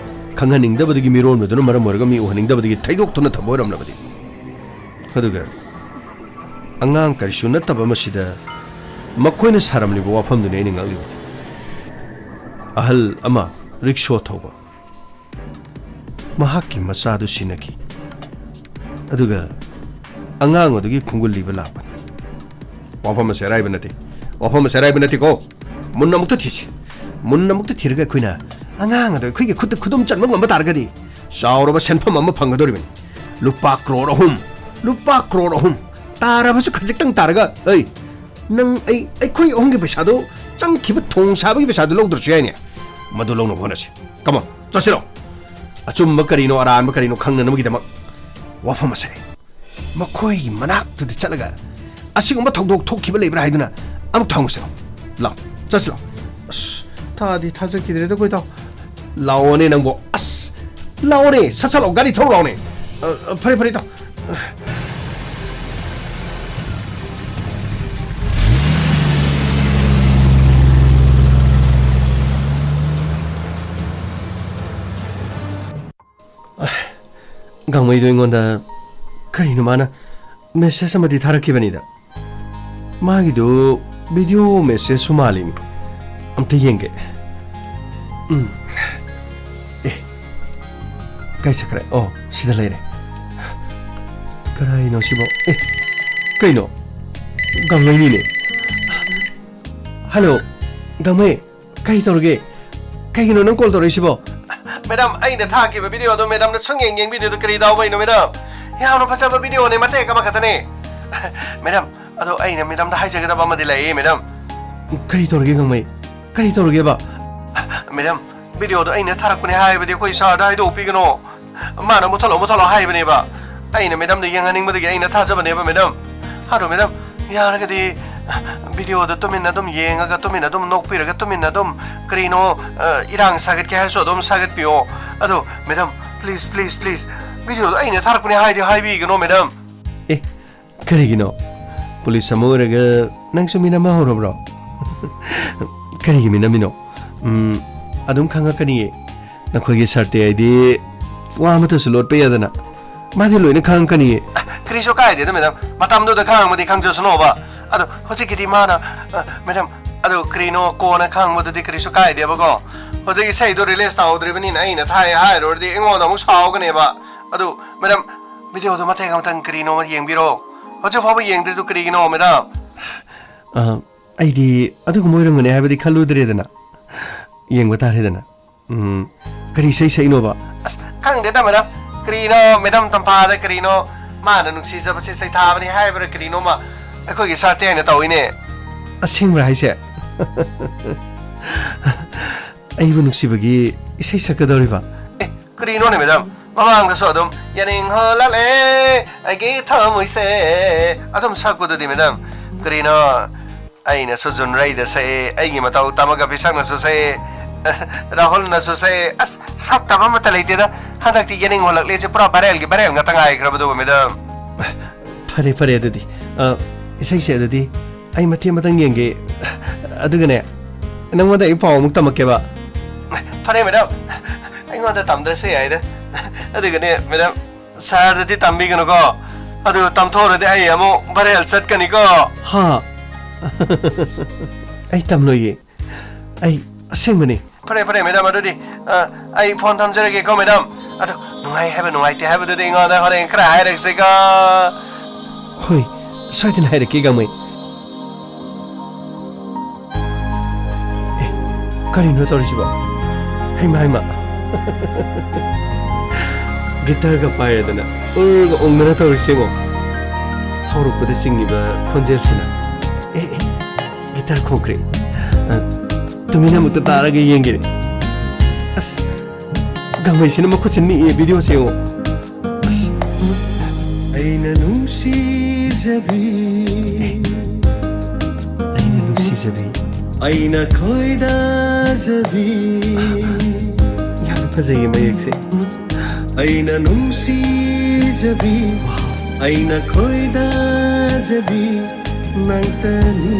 ꯈꯪꯍꯟꯅꯤꯡꯗꯕꯗꯒꯤ, ꯃꯤꯔꯣꯟꯕꯗꯨꯅ ꯃꯔꯝ ꯑꯣꯏꯔꯒ ꯃꯤ ꯎꯍꯟꯅꯤꯡꯗꯕꯗꯒꯤ ꯊꯩꯗꯣꯛꯇꯨꯅ ꯊꯝꯕ ꯑꯣꯏꯔꯝꯂꯕꯗꯤ? ꯑꯗꯨꯒ ꯑꯉꯥꯡ ꯀꯔꯤꯁꯨ ꯅꯠꯇꯕ ꯃꯁꯤꯗ ꯃꯈꯣꯏꯅ ꯁꯥꯔꯝꯂꯤꯕ ꯋꯥꯐꯝꯗꯨꯅꯤ ꯑꯩꯅ ꯉꯛꯂꯤꯕꯗꯤ꯫ ꯑꯍꯜ ꯑꯃ ꯔꯤꯛꯁꯣ ꯊꯧꯕ, ꯃꯍꯥꯛꯀꯤ ꯃꯆꯥꯗꯨ ꯁꯤꯟꯅꯈꯤ꯫ ꯑꯗꯨꯒ ꯑꯉꯥꯡ ꯑꯗꯨꯒꯤ ꯈꯣꯡꯒꯨꯜ ꯂꯤꯕ ꯂꯥꯛꯄꯅꯤ꯫ ꯋꯥꯐꯝ ꯑꯁꯦ ꯑꯔꯥꯏꯕ ꯅꯠꯇꯦ꯫ ꯋꯥꯐꯝ ꯑꯁꯦ ꯑꯔꯥꯏꯕ ꯅꯠꯇꯦꯀꯣ꯫ ꯃꯨꯟꯅ ꯑꯃꯨꯛꯇ ꯊꯤꯁꯤ꯫ ꯃꯨꯟꯅ ꯑꯃꯨꯛꯇ ꯊꯤꯔꯒ ꯑꯩꯈꯣꯏꯅ ꯑꯉꯥꯡ ꯑꯗꯣ ꯑꯩꯈꯣꯏꯒꯤ ꯈꯨꯠꯇ ꯈꯨꯗꯨꯝ ꯆꯟꯕ ꯉꯝꯕ ꯇꯥꯔꯒꯗꯤ ꯆꯥꯎꯔꯕ ꯁꯦꯟꯐꯝ ꯑꯃ ꯐꯪꯒꯗꯧꯔꯤꯕꯅꯤ꯫ ꯂꯨꯄꯥ ꯀ꯭ꯔꯣꯔ ꯑꯍꯨꯝ꯫ ꯂꯨꯄꯥ ꯀ꯭ꯔꯣꯔ ꯑꯍꯨꯝ꯫ ꯇꯥꯔꯕꯁꯨ ꯈꯖꯤꯛꯇꯪ ꯇꯥꯔꯒ, ꯑꯩ, ꯅꯪ ꯑꯩ, ꯑꯩꯈꯣꯏ ꯑꯍꯨꯝꯒꯤ ꯄꯩꯁꯥꯗꯣ, ꯆꯪꯈꯤꯕ ꯊꯣꯡ ꯁꯥꯕꯒꯤ ꯄꯩꯁꯥꯗꯣ ꯂꯧꯗ꯭ꯔꯁꯨ ꯌꯥꯏꯅꯦ꯫ ꯃꯗꯨ ꯂꯧꯅꯕ ꯍꯣꯠꯅꯁꯤ꯫ Come on, ꯆꯠꯁꯤꯔꯣ? ꯑꯆꯨꯝꯕ ꯀꯔꯤꯅꯣ, ꯑꯔꯥꯟꯕ ꯀꯔꯤꯅꯣ ꯈꯪꯅꯅꯕꯒꯤꯗꯃꯛ ꯋꯥꯐꯝ ꯑꯁꯦ ꯃꯈꯣꯏꯒꯤ ꯃꯅꯥꯛꯇꯨꯗ ꯆꯠꯂꯒ, "ꯑꯁꯤꯒꯨꯝꯕ ꯊꯧꯗꯣꯛ ꯊꯣꯛꯈꯤꯕ ꯂꯩꯕ꯭ꯔꯥ?" ꯍꯥꯏꯗꯨꯅ ꯑꯃꯨꯛ ꯊꯧꯉꯨꯁꯤꯔꯣ? ꯂꯥꯎ, ꯆꯠꯁꯤꯂꯣ꯫ ꯑꯁ, ꯊꯥꯗꯤ ꯊꯥꯖꯈꯤꯗ꯭ꯔꯦꯗ ꯑꯩꯈꯣꯏ ꯏꯇꯥꯎ꯫ ꯂꯥꯛꯑꯣꯅꯦ ꯅꯪꯕꯣ꯫ ꯑꯁ, ꯂꯥꯛꯑꯣꯅꯦ, ꯁꯠ ꯁꯠ ꯂꯥꯛꯑꯣ, ꯒꯥꯔꯤ ꯊꯧꯔꯣ ꯂꯥꯛꯑꯣꯅꯦ꯫ ꯑ, ꯑ, ꯐꯔꯦ, ꯐꯔꯦ, ꯏꯇꯥꯎ꯫ ꯒꯥꯡꯃꯩꯗꯣ ꯑꯩꯉꯣꯟꯗ ꯀꯔꯤꯅꯣ ꯃꯥꯅ message ꯑꯃꯗꯤ ꯊꯥꯔꯛꯈꯤꯕꯅꯤꯗ꯫ ꯃꯥꯒꯤꯗꯨ video messageꯁꯨ ꯃꯥꯜꯂꯤꯅꯤ꯫ ꯑꯝꯇ ꯌꯦꯡꯒꯦ꯫ ꯎꯝ꯫ ꯑꯦ, ꯀꯥꯏ ꯆꯠꯈ꯭ꯔꯦ? ꯑꯣ, ꯁꯤꯗ ꯂꯩꯔꯦ꯫ ꯀꯔꯥꯏꯅꯣ ꯁꯤꯕꯣ? ꯑꯦ, ꯀꯩꯅꯣ? ꯒꯥꯡꯃꯩꯅꯤꯅꯦ꯫ Hello, ꯒꯥꯡꯃꯩ꯫ ꯀꯔꯤ ꯇꯧꯔꯒꯦ? ꯀꯩꯒꯤꯅꯣ ꯅꯪ call ꯇꯧꯔꯛꯏꯁꯤꯕꯣ? Madam, ꯑꯩꯅ ꯊꯥꯈꯤꯕ videoꯗꯣ madamꯅ ꯁꯨꯡꯌꯦꯡ ꯌꯦꯡꯕꯤꯗ꯭ꯔꯤꯗꯣ ꯀꯔꯤ ꯇꯧꯕꯩꯅꯣ, madam? ꯌꯥꯝꯅ ꯐꯖꯕ videoꯅꯦ, ꯃꯇꯦꯛ ꯑꯃꯈꯛꯇꯅꯦ꯫ Madam, ꯑꯗꯣ ꯑꯩꯅ madamꯗ ꯍꯥꯏꯖꯒꯗꯕ ꯑꯃꯗꯤ ꯂꯩꯌꯦ, madam꯫ ꯀꯔꯤ ꯇꯧꯔꯒꯦ, ꯒꯥꯡꯃꯩ? ꯀꯔꯤ ꯇꯧꯔꯒꯦꯕ? Madam, videoꯗꯣ ꯑꯩꯅ ꯊꯥꯔꯛꯄꯅꯦ ꯍꯥꯏꯕꯗꯤ ꯑꯩꯈꯣꯏ sirꯗ ꯍꯥꯏꯗꯣꯛꯄꯤꯒꯅꯣ꯫ ꯃꯥꯅ "ꯃꯨꯠꯊꯠꯂꯣ, ꯃꯨꯠꯊꯠꯂꯣ" ꯍꯥꯏꯕꯅꯦꯕ꯫ ꯑꯩꯅ madamꯗ ꯌꯦꯡꯍꯟꯅꯤꯡꯕꯗꯒꯤ ꯑꯩꯅ ꯊꯥꯖꯕꯅꯦꯕ, madam꯫ ꯑꯗꯣ madam, ꯌꯥꯔꯒꯗꯤ videoꯗꯣ ꯇꯨꯃꯤꯟꯅ ꯑꯗꯨꯝ ꯌꯦꯡꯉꯒ, ꯇꯨꯃꯤꯟꯅ ꯑꯗꯨꯝ ꯅꯣꯛꯄꯤꯔꯒ, ꯇꯨꯃꯤꯟꯅ ꯑꯗꯨꯝ ꯀꯔꯤꯅꯣ, ꯑ, ꯏꯔꯥꯡ ꯁꯥꯒꯠꯀꯦ ꯍꯥꯏꯔꯁꯨ ꯑꯗꯨꯝ ꯁꯥꯒꯠꯄꯤꯌꯣ꯫ ꯑꯗꯣ madam, please, please, please, videoꯗꯣ ꯑꯩꯅ ꯊꯥꯔꯛꯄꯅꯦ ꯍꯥꯏꯗꯤ ꯍꯥꯏꯕꯤꯒꯅꯣ, madam꯫ ꯑꯦ, ꯀꯔꯤꯒꯤꯅꯣ? Police ꯑꯃ ꯑꯣꯏꯔꯒ ꯅꯪꯁꯨ ꯃꯤꯅꯝꯕ ꯍꯧꯔꯕ꯭ꯔꯣ? ꯀꯔꯤꯒꯤ ꯃꯤꯅꯝꯃꯤꯅꯣ? ꯎꯝ, ꯑꯗꯨꯝ ꯈꯪꯉꯛꯀꯅꯤꯌꯦ꯫ ꯅꯈꯣꯏꯒꯤ ꯁꯥꯔꯇꯦ ꯍꯥꯏꯗꯤ ꯋꯥ ꯑꯃꯠꯇꯁꯨ ꯂꯣꯠꯄ ꯌꯥꯗꯅ꯫ ꯃꯥꯗꯤ ꯂꯣꯏꯅ ꯈꯪꯉꯛꯀꯅꯤꯌꯦ꯫ ꯑ, ꯀꯔꯤꯁꯨ ꯀꯥꯏꯗꯦꯗ, madam꯫ ꯃꯇꯝꯗꯨꯗ ꯈꯪꯉꯝꯃꯗꯤ ꯈꯪꯖꯁꯅꯣꯕ꯫ ꯑꯗꯣ ꯍꯧꯖꯤꯛꯀꯤꯗꯤ ꯃꯥꯅ, ꯑ, madam, ꯑꯗꯣ ꯀꯔꯤꯅꯣ ꯀꯣꯟꯅ ꯈꯪꯕꯗꯨꯗꯤ ꯀꯔꯤꯁꯨ ꯀꯥꯏꯗꯦꯕꯀꯣ꯫ ꯍꯧꯖꯤꯛ ꯏꯁꯩꯗꯣ release ꯇꯧꯍꯧꯗ꯭ꯔꯤꯕꯅꯤꯅ ꯑꯩꯅ ꯊꯥꯏ ꯍꯥꯏꯔꯨꯔꯗꯤ ꯑꯩꯉꯣꯟꯗ ꯑꯃꯨꯛ ꯁꯥꯎꯒꯅꯦꯕ꯫ ꯑꯗꯨ, madam, videoꯗꯣ ꯃꯇꯦꯛ ꯑꯃꯇꯪ ꯀꯔꯤꯅꯣ ꯌꯦꯡꯕꯤꯔꯣ꯫ ꯍꯧꯖꯤꯛ ꯐꯥꯎꯕ ꯌꯦꯡꯗ꯭ꯔꯤꯗꯨ ꯀꯔꯤꯒꯤꯅꯣ, madam? ꯑ, ꯑꯩꯗꯤ ꯑꯗꯨꯒꯨꯝꯕ ꯑꯣꯏꯔꯝꯒꯅꯤ ꯍꯥꯏꯕꯗꯤ ꯈꯜꯂꯨꯗ꯭ꯔꯦꯗꯅ꯫ ꯌꯦꯡꯕ ꯇꯥꯔꯦꯗꯅ꯫ ꯎꯝ, ꯀꯔꯤ ꯏꯁꯩ ꯁꯛꯏꯅꯣꯕ? ꯑꯁ, ꯈꯪꯗꯦꯗ, madam꯫ ꯀꯔꯤꯅꯣ ꯃꯦꯗꯥꯝ ꯇꯝꯐꯥꯗ ꯀꯔꯤꯅꯣ? ꯃꯥꯅ ꯅꯨꯡꯁꯤꯖꯕꯁꯦ ꯁꯩꯊꯥꯕꯅꯤ ꯍꯥꯏꯕ꯭ꯔꯥ ꯀꯔꯤꯅꯣꯃ ꯑꯩꯈꯣꯏꯒꯤ ꯁꯥꯔ ꯇꯦꯡꯅ ꯇꯧꯏꯅꯦ꯫ ꯑꯁꯦꯡꯕ꯭ꯔꯥ ꯍꯥꯏꯁꯦ? ꯑꯩꯕꯨ ꯅꯨꯡꯁꯤꯕꯒꯤ ꯏꯁꯩ ꯁꯛꯀꯗꯧꯔꯤꯕ? ꯑꯦ, ꯀꯔꯤꯅꯣꯅꯦ ꯃꯦꯗꯥꯝ? ꯃꯃꯥꯡꯗꯁꯨ ꯑꯗꯨꯝ "ꯌꯥꯅꯤꯡ ꯍꯣꯂꯛꯂꯦ ꯑꯩꯒꯤ ꯊꯃꯣꯏꯁꯦ" ꯑꯗꯨꯝ ꯁꯛꯄꯗꯨꯗꯤ ꯃꯦꯗꯥꯝ꯫ ꯀꯔꯤꯅꯣ? ꯑꯩꯅꯁꯨ ꯖꯨꯟꯔꯩꯗ ꯁꯛꯑꯦ, ꯑꯩꯒꯤ ꯃꯇꯧ ꯇꯝꯃꯒ ꯄꯤꯁꯛꯅꯁꯨ ꯁꯛꯑꯦ, ꯔꯥꯍꯨꯜꯅꯁꯨ ꯁꯛꯑꯦ꯫ ꯑꯁ, ꯁꯛꯇꯕ ꯑꯃꯠꯇ ꯂꯩꯇꯦꯗ꯫ ꯍꯟꯗꯛꯇꯤ "ꯌꯥꯅꯤꯡ ꯍꯣꯂꯛꯂꯦꯁꯦ" ꯄꯨꯔꯥ ꯚꯥꯏꯔꯦꯜꯒꯤ ꯚꯥꯏꯔꯦꯜ ꯉꯥꯛꯇ ꯉꯥꯏꯈ꯭ꯔꯕꯗꯨꯕꯨ ꯃꯦꯗꯥꯝ꯫ ꯐꯔꯦ, ꯐꯔꯦ, ꯑꯗꯨꯗꯤ, ꯑ, ꯏꯁꯩꯁꯦ ꯑꯗꯨꯗꯤ ꯑꯩ ꯃꯇꯦꯛ ꯑꯃꯇꯪ ꯌꯦꯡꯒꯦ꯫ ꯑꯗꯨꯒꯅꯦ, ꯅꯪꯉꯣꯟꯗ ꯑꯩ ꯄꯥꯎ ꯑꯃꯨꯛ ꯇꯝꯃꯛꯀꯦꯕ꯫ ꯐꯔꯦ ꯃꯦꯗꯥꯝ, ꯑꯩꯉꯣꯟꯗ ꯇꯝꯗ꯭ꯔꯁꯨ ꯌꯥꯏꯗ꯫ ꯑꯗꯨꯒꯅꯦ ꯃꯦꯗꯥꯝ, ꯁꯥꯔꯗꯗꯤ ꯇꯝꯕꯤꯒꯅꯨꯀꯣ꯫ ꯑꯗꯨ ꯇꯝꯊꯣꯛꯎꯔꯗꯤ ꯑꯩ ꯑꯃꯨꯛ ꯚꯥꯏꯔꯦꯜ ꯆꯠꯀꯅꯤꯀꯣ꯫ ꯍꯥ? ꯑꯩ ꯇꯝꯂꯣꯏꯌꯦ꯫ ꯑꯩ ꯑꯁꯦꯡꯕꯅꯤ꯫ ꯐꯔꯦ, ꯐꯔꯦ, ꯃꯦꯗꯥꯝ, ꯑꯗꯨꯗꯤ, ꯑ, ꯑꯩ ꯐꯣꯟ ꯊꯝꯖꯔꯒꯦꯀꯣ, ꯃꯦꯗꯥꯝ꯫ ꯑꯗꯣ ꯅꯨꯡꯉꯥꯏ ꯍꯥꯏꯕ, ꯅꯨꯡꯉꯥꯏꯇꯦ ꯍꯥꯏꯕꯗꯨꯗꯤ ꯑꯩꯉꯣꯟꯗ ꯍꯣꯔꯦꯟ ꯈꯔ ꯍꯥꯏꯔꯛꯁꯤꯀꯣ꯫ ꯍꯣꯏ, ꯁꯣꯏꯗꯅ ꯍꯥꯏꯔꯛꯀꯦ, ꯒꯥꯡꯃꯩ꯫ ꯑꯦ, ꯀꯔꯤꯅꯣ ꯇꯧꯔꯤꯁꯤꯕꯣ? ꯍꯩꯃꯥ, ꯍꯩꯃꯥ꯫ ꯒꯤꯇꯔꯒ ꯄꯥꯏꯔꯗꯅ, ꯎꯔꯒ ꯎꯪꯗꯅ ꯇꯧꯔꯤꯁꯤ ꯌꯦꯡꯉꯣ꯫ ꯍꯧꯔꯛꯄꯗ ꯆꯤꯡꯉꯤꯕ ꯈꯣꯟꯖꯦꯜꯁꯤꯅ꯫ ꯑꯦ, ꯑꯦ, ꯒꯤꯇꯔ ꯈꯣꯡꯈ꯭ꯔꯦ꯫ ꯑ, ꯇꯨꯃꯤꯟꯅ ꯑꯃꯨꯛꯇ ꯇꯥꯔꯒ ꯌꯦꯡꯒꯦ꯫ ꯑꯁ, ꯒꯥꯡꯃꯩꯁꯤꯅ ꯃꯈꯨꯠꯁꯤ ꯅꯤꯛꯑꯦ, ꯚꯤꯗꯤꯑꯣꯁꯦ ꯌꯦꯡꯉꯣ꯫ ꯑꯁ꯫ ꯑꯩꯅ ꯅꯨꯡꯁꯤꯖꯕꯤ꯫ ꯑꯩꯅ ꯅꯨꯡꯁꯤꯖꯕꯤ꯫ ꯑꯩꯅ ꯈꯣꯏꯗꯥꯖꯕꯤ꯫ ꯌꯥꯝꯅ ꯐꯖꯩꯌꯦ ꯃꯌꯦꯛꯁꯦ꯫ ꯑꯩꯅ ꯅꯨꯡꯁꯤꯖꯕꯤ꯫ ꯑꯩꯅ ꯈꯣꯏꯗꯥꯖꯕꯤ꯫ ꯅꯪꯇꯅꯤ꯫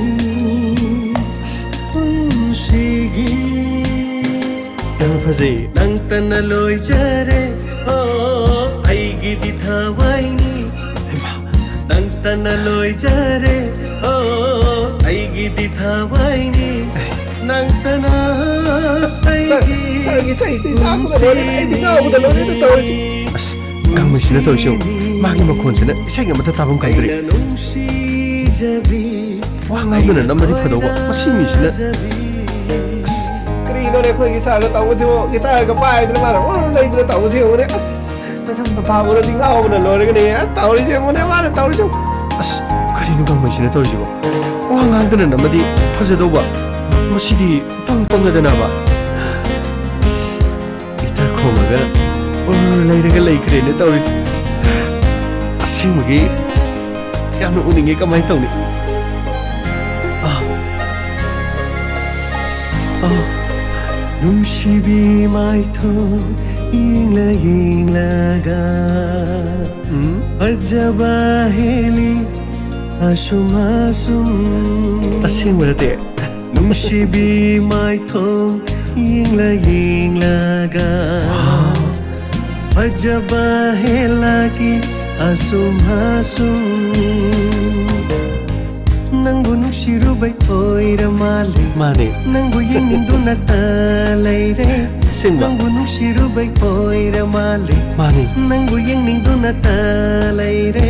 ꯑꯁ꯫ ꯄꯨꯟꯁꯤꯒꯤ꯫ ꯌꯥꯝꯅ ꯐꯖꯩ꯫ ꯅꯪꯇꯅ ꯂꯣꯏꯖꯔꯦ, ꯑꯣ, ꯑꯩꯒꯤꯗꯤ ꯊꯋꯥꯏꯅꯤ꯫ ꯍꯩꯃꯥ꯫ ꯅꯪꯇꯅ ꯂꯣꯏꯖꯔꯦ, ꯑꯣ, ꯑꯩꯒꯤꯗꯤ ꯊꯋꯥꯏꯅꯤ꯫ ꯑꯦ꯫ ꯅꯪꯇꯅ ꯑꯁ, ꯁꯥꯔ, ꯑꯩꯒꯤ ꯁꯥꯔꯒꯤ ꯏꯁꯩꯁꯤꯗꯤ ꯇꯥꯕꯗ ꯂꯣꯏꯔꯦꯗ, ꯑꯩꯗꯤ ꯉꯥꯎꯕꯗ ꯂꯣꯏꯔꯦꯗ ꯇꯧꯔꯤꯁꯤ꯫ ꯑꯁ, ꯒꯥꯡꯃꯩꯁꯤꯅ ꯇꯧꯔꯤꯁꯤ ꯌꯦꯡꯉꯨ꯫ ꯃꯥꯒꯤ ꯃꯈꯣꯟꯁꯤꯅ ꯏꯁꯩꯒ ꯑꯃꯠꯇ ꯇꯥꯐꯝ ꯈꯪꯗ꯭ꯔꯦ꯫ ꯑꯩꯅ ꯅꯨꯡꯁꯤꯖꯕꯤ꯫ ꯋꯥ ꯉꯥꯡꯗꯅ ꯅꯝꯃꯗꯤ ꯐꯗꯧꯕ꯫ ꯃꯁꯤ ꯃꯤꯁꯤꯅ꯫ ꯑꯁ, ꯀꯔꯤꯅꯣꯅꯦ ꯑꯩꯈꯣꯏꯒꯤ ꯁꯥꯔꯒ ꯇꯧꯕꯁꯤꯕꯨ? ꯒꯤꯇꯥꯔꯒ ꯄꯥꯏꯗꯅ ꯃꯥꯅ ꯑꯣꯔ ꯂꯩꯗꯅ ꯇꯧꯕꯁꯤ ꯌꯦꯡꯉꯨꯅꯦ꯫ ꯑꯁ, ꯃꯐꯥ ꯎꯔꯗꯤ ꯉꯥꯎꯕꯅ ꯂꯣꯏꯔꯒꯅꯦ꯫ ꯑꯁ, ꯇꯧꯔꯤꯁꯦ ꯌꯦꯡꯉꯨꯅꯦ, ꯃꯥꯅ ꯇꯧꯔꯤꯁꯦ꯫ ꯑꯁ, ꯀꯔꯤꯅꯣ ꯒꯥꯡꯃꯩꯁꯤꯅ ꯇꯧꯔꯤꯁꯤꯕꯣ? ꯋꯥ ꯉꯥꯡꯗꯅ ꯅꯝꯃꯗꯤ ꯐꯖꯗꯧꯕ, ꯃꯁꯤꯗꯤ ꯏꯄꯪ ꯄꯪꯉꯗꯅꯕ꯫ ꯑꯁ, ꯒꯤꯇꯔ ꯈꯣꯡꯉꯒ ꯎꯔ ꯂꯩꯔꯒ ꯂꯩꯈ꯭ꯔꯦꯅꯦ ꯇꯧꯔꯤꯁꯦ꯫ ꯑꯁꯦꯡꯕꯒꯤ ꯌꯥꯝꯅ ꯎꯅꯤꯡꯉꯦ, ꯀꯃꯥꯏꯅ ꯇꯧꯅꯤ? ꯑꯥ꯫ ꯑꯥ꯫ ꯅꯨꯡꯁꯤꯕꯤ ꯃꯥꯏꯊꯣꯡ ꯌꯦꯡꯂ ꯌꯦꯡꯂꯒ ꯎꯝ꯫ ꯐꯖꯕ ꯍꯦꯜꯂꯤ ꯑꯁꯨꯝ ꯑꯁꯨꯝ꯫ ꯑꯁꯦꯡꯕ ꯅꯠꯇꯦ꯫ ꯅꯨꯡꯁꯤꯕꯤ ꯃꯥꯏꯊꯣꯡ ꯌꯦꯡꯂ ꯌꯦꯡꯂꯒ ꯐꯖꯕ ꯍꯦꯜꯂꯛꯀꯤ ꯑꯁꯨꯝ ꯑꯁꯨꯝ꯫ ꯅꯪꯕꯨ ꯅꯨꯡꯁꯤꯔꯨꯕꯩ ꯑꯣꯏꯔ ꯃꯥꯜꯂꯦ꯫ ꯃꯥꯅꯦ꯫ ꯅꯪꯕꯨ ꯌꯦꯡꯅꯤꯡꯗꯨꯅꯇ ꯂꯩꯔꯦ꯫ ꯑꯁꯦꯡꯕ꯫ ꯅꯪꯕꯨ ꯅꯨꯡꯁꯤꯔꯨꯕꯩ ꯑꯣꯏꯔ ꯃꯥꯜꯂꯦ꯫ ꯃꯥꯅꯦ꯫ ꯅꯪꯕꯨ ꯌꯦꯡꯅꯤꯡꯗꯨꯅꯇ ꯂꯩꯔꯦ꯫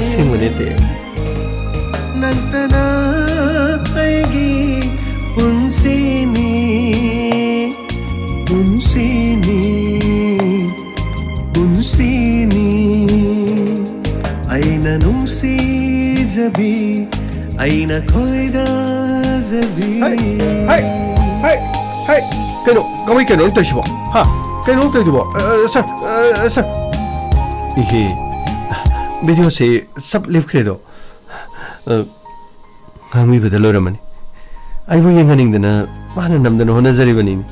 ꯑꯁꯦꯡꯕꯅꯦ ꯇꯦ꯫ ꯅꯪꯇꯅ ꯑꯩꯒꯤ ꯄꯨꯟꯁꯤꯅꯤ, ꯄꯨꯟꯁꯤꯅꯤ, ꯄꯨꯟꯁꯤꯅꯤ꯫ ꯑꯩꯅ ꯅꯨꯡꯁꯤꯖꯕꯤ, ꯑꯩꯅ ꯈꯣꯏꯗꯥꯖꯕꯤ꯫ ꯍꯩ, ꯍꯩ, ꯍꯩ, ꯍꯩ꯫ ꯀꯩꯅꯣ, ꯀꯃꯥꯏ ꯀꯩꯅꯣ ꯅꯪ ꯇꯧꯔꯤꯁꯤꯕꯣ? ꯍꯥ? ꯀꯩꯅꯣ ꯅꯪ ꯇꯧꯔꯤꯗꯨꯕꯣ? ꯑ, ꯑ, ꯁꯥꯔ, ꯑ, ꯑ, ꯁꯥꯔ꯫ ꯏꯍꯦ, ꯚꯤꯗꯤꯑꯣꯁꯦ ꯆꯞ ꯂꯦꯞꯈ꯭ꯔꯦꯗꯣ꯫ ꯑ, ꯉꯥꯡꯕꯤꯕꯗ ꯂꯣꯏꯔꯝꯃꯅꯤ꯫ ꯑꯩꯕꯨ ꯌꯦꯡꯍꯟꯅꯤꯡꯗꯅ ꯃꯥꯅ ꯅꯝꯗꯅ ꯍꯣꯠꯅꯖꯔꯤꯕꯅꯤꯅꯦ꯫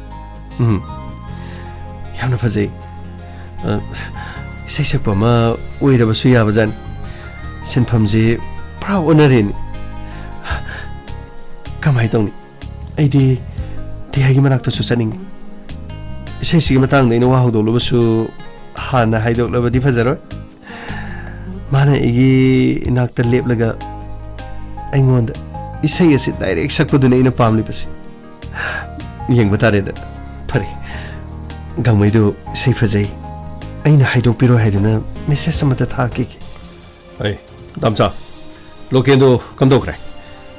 ꯎꯝ꯫ ꯌꯥꯝꯅ ꯐꯖꯩ꯫ ꯑ, ꯏꯁꯩ ꯁꯛꯄ ꯑꯃ ꯑꯣꯏꯔꯕꯁꯨ ꯌꯥꯕꯖꯥꯠꯅꯤ꯫ ꯁꯤꯟꯐꯝꯁꯤ ꯄꯨꯔꯥ ꯑꯣꯟꯅꯔꯦꯅꯦ꯫ ꯀꯃꯥꯏ ꯇꯧꯅꯤ? ꯑꯩꯗꯤ ꯇꯤꯍꯥꯏꯒꯤ ꯃꯅꯥꯛꯇꯁꯨ ꯆꯠꯅꯤꯡꯉꯤ꯫ ꯏꯁꯩꯁꯤꯒꯤ ꯃꯇꯥꯡꯗ ꯑꯩꯅ ꯋꯥ ꯍꯧꯗꯣꯛꯂꯨꯕꯁꯨ ꯍꯥꯟꯅ ꯍꯥꯏꯗꯣꯛꯂꯕꯗꯤ ꯐꯖꯔꯣꯏ꯫ ꯃꯥꯅ ꯑꯩꯒꯤ ꯏꯅꯥꯛꯇ ꯂꯦꯞꯂꯒ ꯑꯩꯉꯣꯟꯗ ꯏꯁꯩ ꯑꯁꯤ ꯗꯥꯏꯔꯦꯛ ꯁꯛꯄꯗꯨꯅꯤ ꯑꯩꯅ ꯄꯥꯝꯂꯤꯕꯁꯦ꯫ ꯌꯦꯡꯕ ꯇꯥꯔꯦꯗꯅ꯫ ꯐꯔꯦ, ꯒꯥꯡꯃꯩꯗꯨ ꯏꯁꯩ ꯐꯖꯩ, ꯑꯩꯅ ꯍꯥꯏꯗꯣꯛꯄꯤꯔꯣꯏ ꯍꯥꯏꯗꯨꯅ ꯃꯦꯁꯦꯖ ꯑꯃꯇ ꯊꯥꯈꯤꯒꯦ꯫ ꯑꯩ, ꯇꯥꯝꯆꯥ, ꯂꯣꯀꯦꯟꯗꯣ ꯀꯝꯗꯧꯈ꯭ꯔꯦ?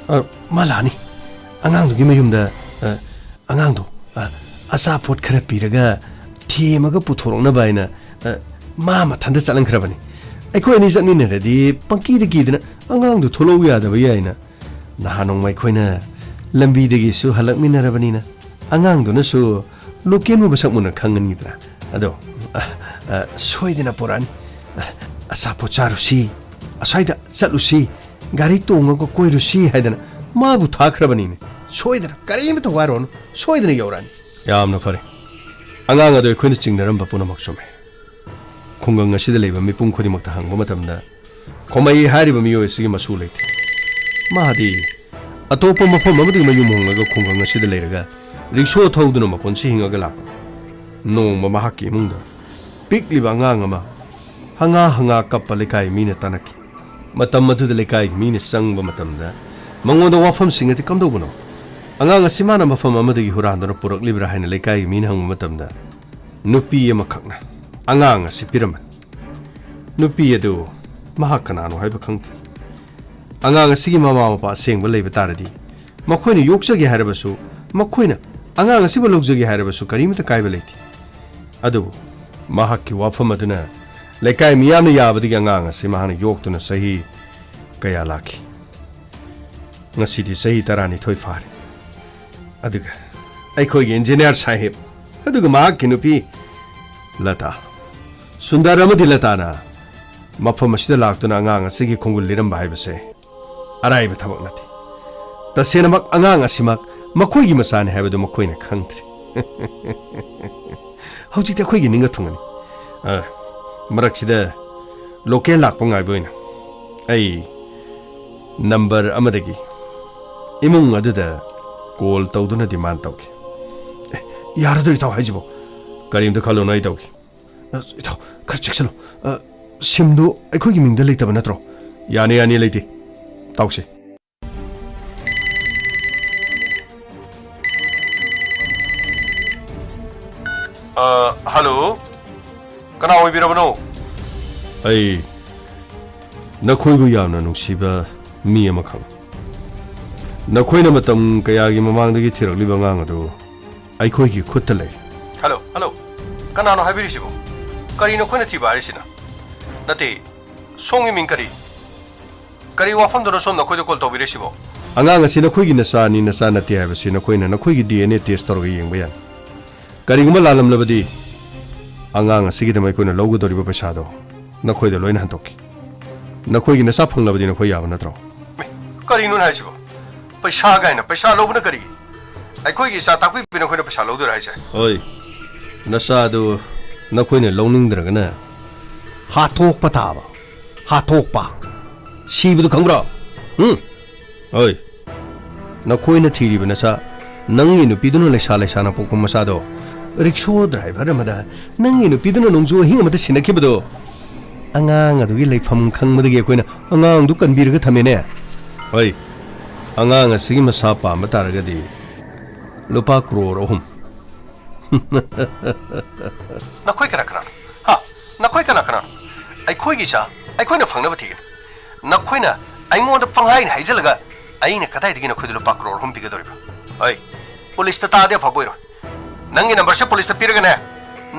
ꯑ, ꯃꯥ ꯂꯥꯛꯑꯅꯤ꯫ ꯑꯉꯥꯡꯗꯨꯒꯤ ꯃꯌꯨꯝꯗ, ꯑ, ꯑꯉꯥꯡꯗꯣ, ꯑ, ꯑꯆꯥꯄꯣꯠ ꯈꯔ ꯄꯤꯔꯒ ꯊꯦꯝꯃꯒ ꯄꯨꯊꯣꯔꯛꯅꯕ ꯍꯥꯏꯅ, ꯑ, ꯃꯥ ꯃꯊꯟꯇ ꯆꯠꯂꯝꯈ꯭ꯔꯕꯅꯤ꯫ ꯑꯩꯈꯣꯏ ꯑꯅꯤ ꯆꯠꯃꯤꯟꯅꯔꯗꯤ ꯄꯪꯀꯤꯗ ꯀꯤꯗꯅ ꯑꯉꯥꯡꯗꯨ ꯊꯣꯛꯂꯛꯎ ꯌꯥꯗꯕ ꯌꯥꯏꯅ꯫ ꯅꯍꯥꯟ ꯅꯣꯡꯃ ꯑꯩꯈꯣꯏꯅ ꯂꯝꯕꯤꯗꯒꯤꯁꯨ ꯍꯜꯂꯛꯃꯤꯟꯅꯔꯕꯅꯤꯅ ꯑꯉꯥꯡꯗꯨꯅꯁꯨ ꯂꯣꯀꯦꯜꯕꯨ ꯃꯁꯛ ꯃꯨꯟꯅ ꯈꯪꯉꯅꯤꯗꯅ꯫ ꯑꯗꯣ, ꯑ, ꯑ, ꯁꯣꯏꯗꯅ ꯄꯨꯔꯛꯑꯅꯤ꯫ ꯑ, ꯑꯆꯥꯄꯣꯠ ꯆꯥꯔꯨꯁꯤ, ꯑꯁ꯭ꯋꯥꯏꯗ ꯆꯠꯂꯨꯁꯤ, ꯒꯥꯔꯤ ꯇꯣꯡꯉꯒ ꯀꯣꯏꯔꯨꯁꯤ ꯍꯥꯏꯗꯅ ꯃꯥꯕꯨ ꯊꯥꯈ꯭ꯔꯕꯅꯤꯅꯦ꯫ ꯁꯣꯏꯗꯅ, ꯀꯔꯤꯃꯇ ꯋꯥꯔꯨꯔꯅꯨ, ꯁꯣꯏꯗꯅ ꯌꯧꯔꯛꯑꯅꯤ꯫ ꯌꯥꯝꯅ ꯐꯔꯦ꯫ ꯑꯉꯥꯡ ꯑꯗꯣ ꯑꯩꯈꯣꯏꯅ ꯆꯤꯡꯅꯔꯝꯕ ꯄꯨꯝꯅꯃꯛ ꯆꯨꯝꯃꯦ꯫ ꯈꯨꯡꯒꯪ ꯑꯁꯤꯗ ꯂꯩꯕ ꯃꯤꯄꯨꯝ ꯈꯨꯗꯤꯡꯃꯛꯇ ꯍꯪꯕ ꯃꯇꯝꯗ, ꯈꯣꯃꯩ ꯍꯥꯏꯔꯤꯕ ꯃꯤꯑꯣꯏ ꯑꯁꯤꯒꯤ ꯃꯁꯨ ꯂꯩꯇꯦ꯫ ꯃꯥꯗꯤ ꯑꯇꯣꯞꯄ ꯃꯐꯝ ꯑꯃꯗꯒꯤ ꯃꯌꯨꯝ ꯍꯣꯡꯂꯒ ꯈꯨꯡꯒꯪ ꯑꯁꯤꯗ ꯂꯩꯔꯒ ꯔꯤꯛꯁꯣ ꯊꯧꯗꯨꯅ ꯃꯄꯨꯟꯁꯤ ꯍꯤꯡꯉꯒ ꯂꯥꯛꯄꯅꯤ꯫ ꯅꯣꯡꯃ ꯃꯍꯥꯛꯀꯤ ꯏꯃꯨꯡꯗ ꯄꯤꯛꯂꯤꯕ ꯑꯉꯥꯡ ꯑꯃ ꯍꯪꯉꯥ ꯍꯪꯉꯥ ꯀꯞꯄ ꯂꯩꯀꯥꯏ ꯃꯤꯅ ꯇꯥꯅꯈꯤ꯫ ꯃꯇꯝ ꯑꯗꯨꯗ ꯂꯩꯀꯥꯏꯒꯤ ꯃꯤꯅ ꯆꯪꯕ ꯃꯇꯝꯗ ꯃꯉꯣꯟꯗ ꯋꯥꯐꯝꯁꯤꯡ ꯑꯗꯨ ꯀꯝꯗꯧꯕꯅꯣ? ꯑꯉꯥꯡ ꯑꯁꯤ ꯃꯥꯅ ꯃꯐꯝ ꯑꯃꯗꯒꯤ ꯍꯨꯔꯥꯟꯗꯨꯅ ꯄꯨꯔꯛꯂꯤꯕ꯭ꯔꯥ ꯍꯥꯏꯅ ꯂꯩꯀꯥꯏꯒꯤ ꯃꯤꯅ ꯍꯪꯕ ꯃꯇꯝꯗ, ꯅꯨꯄꯤ ꯑꯃꯈꯛꯅ ꯑꯉꯥꯡ ꯑꯁꯤ ꯄꯤꯔꯝꯕꯅꯤ꯫ ꯅꯨꯄꯤ ꯑꯗꯨ ꯃꯍꯥꯛ ꯀꯅꯥꯅꯣ ꯍꯥꯏꯕ ꯈꯪꯗꯦ꯫ ꯑꯉꯥꯡ ꯑꯁꯤꯒꯤ ꯃꯃꯥ ꯃꯄꯥ ꯑꯁꯦꯡꯕ ꯂꯩꯕ ꯇꯥꯔꯗꯤ, ꯃꯈꯣꯏꯅ ꯌꯣꯛꯆꯒꯦ ꯍꯥꯏꯔꯕꯁꯨ, ꯃꯈꯣꯏꯅ ꯑꯉꯥꯡ ꯑꯁꯤꯕꯨ ꯂꯧꯖꯒꯦ ꯍꯥꯏꯔꯕꯁꯨ ꯀꯔꯤꯃꯇ ꯀꯥꯏꯕ ꯂꯩꯇꯦ꯫ ꯑꯗꯨꯕꯨ ꯃꯍꯥꯛꯀꯤ ꯋꯥꯐꯝ ꯑꯗꯨꯅ ꯂꯩꯀꯥꯏ ꯃꯤꯌꯥꯝꯅ ꯌꯥꯕꯗꯒꯤ ꯑꯉꯥꯡ ꯑꯁꯤ ꯃꯍꯥꯛꯅ ꯌꯣꯛꯇꯨꯅ ꯆꯍꯤ ꯀꯌꯥ ꯂꯥꯛꯈꯤ꯫ ꯉꯁꯤꯗꯤ ꯆꯍꯤ ꯇꯔꯥꯅꯤꯊꯣꯏ ꯐꯥꯔꯦ꯫ ꯑꯗꯨꯒ ꯑꯩꯈꯣꯏꯒꯤ ꯏꯟꯖꯤꯅꯤꯌꯥꯔ ꯁꯥꯍꯦꯕ, ꯑꯗꯨꯒ ꯃꯍꯥꯛꯀꯤ ꯅꯨꯄꯤ ꯂꯇꯥ, ꯁꯨꯟꯗꯔ ꯑꯃꯗꯤ ꯂꯇꯥꯅ ꯃꯐꯝ ꯑꯁꯤꯗ ꯂꯥꯛꯇꯨꯅ ꯑꯉꯥꯡ ꯑꯁꯤꯒꯤ ꯈꯣꯡꯒꯨꯜ ꯂꯤꯔꯝꯕ ꯍꯥꯏꯕꯁꯦ ꯑꯔꯥꯏꯕ ꯊꯕꯛ ꯅꯠꯇꯦ꯫ ꯇꯁꯦꯡꯅꯃꯛ ꯑꯉꯥꯡ ꯑꯁꯤꯃꯛ ꯃꯈꯣꯏꯒꯤ ꯃꯆꯥꯅꯤ ꯍꯥꯏꯕꯗꯨ ꯃꯈꯣꯏꯅ ꯈꯪꯗ꯭ꯔꯦ꯫ ꯍꯧꯖꯤꯛꯇꯤ ꯑꯩꯈꯣꯏꯒꯤ ꯅꯤꯡꯕ ꯊꯨꯡꯉꯅꯤ꯫ ꯑ, ꯃꯔꯛꯁꯤꯗ ꯂꯣꯀꯦꯜ ꯂꯥꯛꯄ ꯉꯥꯏꯕ ꯑꯣꯏꯅ ꯑꯩ ꯅꯝꯕꯔ ꯑꯃꯗꯒꯤ ꯏꯃꯨꯡ ꯑꯗꯨꯗ ꯀꯣꯜ ꯇꯧꯗꯨꯅ ꯗꯤꯃꯥꯟ ꯇꯧꯒꯦ꯫ ꯑꯦ, ꯌꯥꯔꯗ꯭ꯔꯣ ꯏꯇꯥꯎ ꯍꯥꯏꯁꯤꯕꯣ? ꯀꯔꯤꯝꯇ ꯈꯜꯂꯨꯅꯨ, ꯑꯩ ꯇꯧꯒꯦ꯫ ꯑ, ꯏꯇꯥꯎ, ꯈꯔ ꯆꯦꯛꯁꯤꯜꯂꯨ꯫ ꯑ, ꯁꯤꯝꯗꯨ ꯑꯩꯈꯣꯏꯒꯤ ꯃꯤꯡꯗ ꯂꯩꯇꯕ ꯅꯠꯇ꯭ꯔꯣ? ꯌꯥꯅꯤ, ꯌꯥꯅꯤ, ꯂꯩꯇꯦ꯫ ꯇꯧꯁꯦ꯫ ꯑ, ꯍꯜꯂꯣ꯫ ꯀꯅꯥ ꯑꯣꯏꯕꯤꯔꯕꯅꯣ? ꯑꯩ ꯅꯈꯣꯏꯕꯨ ꯌꯥꯝꯅ ꯅꯨꯡꯁꯤꯕ ꯃꯤ ꯑꯃꯈꯛ꯫ ꯅꯈꯣꯏꯅ ꯃꯇꯝ ꯀꯌꯥꯒꯤ ꯃꯃꯥꯡꯗꯒꯤ ꯊꯤꯔꯛꯂꯤꯕ ꯑꯉꯥꯡ ꯑꯗꯨ ꯑꯩꯈꯣꯏꯒꯤ ꯈꯨꯠꯇ ꯂꯩꯔꯦ꯫ Hello, hello. ꯀꯅꯥꯅꯣ ꯍꯥꯏꯕꯤꯔꯤꯁꯤꯕꯣ? ꯀꯔꯤꯅꯣ ꯑꯩꯈꯣꯏꯅ ꯊꯤꯕ ꯍꯥꯏꯔꯤꯁꯤꯅ? ꯅꯠꯇꯦ, ꯁꯣꯝꯒꯤ ꯃꯤꯡ ꯀꯔꯤ? ꯀꯔꯤ ꯋꯥꯐꯝꯗꯅꯣ ꯁꯣꯝꯅ ꯑꯩꯈꯣꯏꯗ ꯀꯣꯜ ꯇꯧꯕꯤꯔꯛꯏꯁꯤꯕꯣ? ꯑꯉꯥꯡ ꯑꯁꯤ ꯅꯈꯣꯏꯒꯤ ꯅꯆꯥꯅꯤ, ꯅꯆꯥ ꯅꯠꯇꯦ ꯍꯥꯏꯕꯁꯤ ꯅꯈꯣꯏꯅ ꯅꯈꯣꯏꯒꯤ ꯗꯤ ꯑꯦꯟ ꯑꯦ ꯇꯦꯁ ꯇꯧꯔꯒ ꯌꯦꯡꯕ ꯌꯥꯅꯤ꯫ ꯀꯔꯤꯒꯨꯝꯕ ꯂꯥꯜꯂꯝꯂꯕꯗꯤ, ꯑꯉꯥꯡ ꯑꯁꯤꯒꯤꯗꯃꯛ ꯑꯩꯈꯣꯏꯅ ꯂꯧꯒꯗꯧꯔꯤꯕ ꯄꯩꯁꯥꯗꯣ ꯅꯈꯣꯏꯗ ꯂꯣꯏꯅ ꯍꯟꯗꯣꯛꯈꯤ꯫ ꯅꯈꯣꯏꯒꯤ ꯅꯆꯥ ꯐꯪꯂꯕꯗꯤ ꯅꯈꯣꯏ ꯌꯥꯕ ꯅꯠꯇ꯭ꯔꯣ? ꯑꯦ, ꯀꯔꯤꯅꯣꯅꯦ ꯍꯥꯏꯁꯤꯕꯣ? ꯄꯩꯁꯥ ꯀꯥꯏꯅ ꯄꯩꯁꯥ ꯂꯧꯕꯅ ꯀꯔꯤꯒꯤ? ꯑꯩꯈꯣꯏꯒꯤ ꯏꯆꯥ ꯇꯥꯛꯄꯤꯕ ꯅꯈꯣꯏꯅ ꯄꯩꯁꯥ ꯂꯧꯗꯣꯏꯔꯥ ꯍꯥꯏꯁꯦ? ꯍꯣꯏ, ꯅꯆꯥꯗꯨ ꯅꯈꯣꯏꯅ ꯂꯧꯅꯤꯡꯗ꯭ꯔꯒꯅ ꯍꯥꯠꯇꯣꯛꯄ ꯇꯥꯕ꯫ ꯍꯥꯠꯇꯣꯛꯄ꯫ ꯁꯤꯕꯗꯨ ꯈꯪꯕ꯭ꯔꯣ? ꯎꯝ? ꯍꯣꯏ꯫ ꯅꯈꯣꯏꯅ ꯊꯤꯔꯤꯕ ꯅꯆꯥ, ꯅꯪꯒꯤ ꯅꯨꯄꯤꯗꯨꯅ ꯂꯩꯁꯥ ꯂꯩꯁꯥꯅ ꯄꯣꯛꯄ ꯃꯆꯥꯗꯣ, ꯔꯤꯛꯁꯣ ꯗ꯭ꯔꯥꯏꯚꯔ ꯑꯃꯗ ꯅꯪꯒꯤ ꯅꯨꯄꯤꯗꯨꯅ ꯅꯣꯡꯖꯨ ꯑꯍꯤꯡ ꯑꯃꯗ ꯁꯤꯟꯅꯈꯤꯕꯗꯣ, ꯑꯉꯥꯡ ꯑꯗꯨꯒꯤ ꯂꯩꯐꯝ ꯈꯪꯕꯗꯒꯤ ꯑꯩꯈꯣꯏꯅ ꯑꯉꯥꯡꯗꯨ ꯀꯟꯕꯤꯔꯒ ꯊꯝꯃꯦꯅꯦ꯫ ꯍꯣꯏ, ꯑꯉꯥꯡ ꯑꯁꯤꯒꯤ ꯃꯁꯥ ꯄꯥꯝꯕ ꯇꯥꯔꯒꯗꯤ ꯂꯨꯄꯥ ꯀ꯭ꯔꯣꯔ ꯑꯍꯨꯝ꯫ ꯅꯈꯣꯏ ꯀꯅꯥ ꯀꯅꯥꯅꯣ? ꯍꯥ? ꯅꯈꯣꯏ ꯀꯅꯥ ꯀꯅꯥꯅꯣ? ꯑꯩꯈꯣꯏꯒꯤ ꯏꯆꯥ ꯑꯩꯈꯣꯏꯅ ꯐꯪꯅꯕ ꯊꯤꯒꯅꯤ꯫ ꯅꯈꯣꯏꯅ ꯑꯩꯉꯣꯟꯗ ꯄꯪꯍꯥꯏꯅ ꯍꯥꯏꯖꯤꯜꯂꯒ ꯑꯩꯅ ꯀꯗꯥꯏꯗꯒꯤ ꯅꯈꯣꯏꯗ ꯂꯨꯄꯥ ꯀ꯭ꯔꯣꯔ ꯑꯍꯨꯝ ꯄꯤꯒꯗꯧꯔꯤꯕ? ꯍꯣꯏ, ꯄꯨꯂꯤꯁꯇ ꯇꯥꯗꯤ ꯑꯐꯕ ꯑꯣꯏꯔꯣꯏ꯫ ꯅꯪꯒꯤ ꯅꯝꯕꯔꯁꯦ ꯄꯨꯂꯤꯁꯇ ꯄꯤꯔꯒꯅꯦ,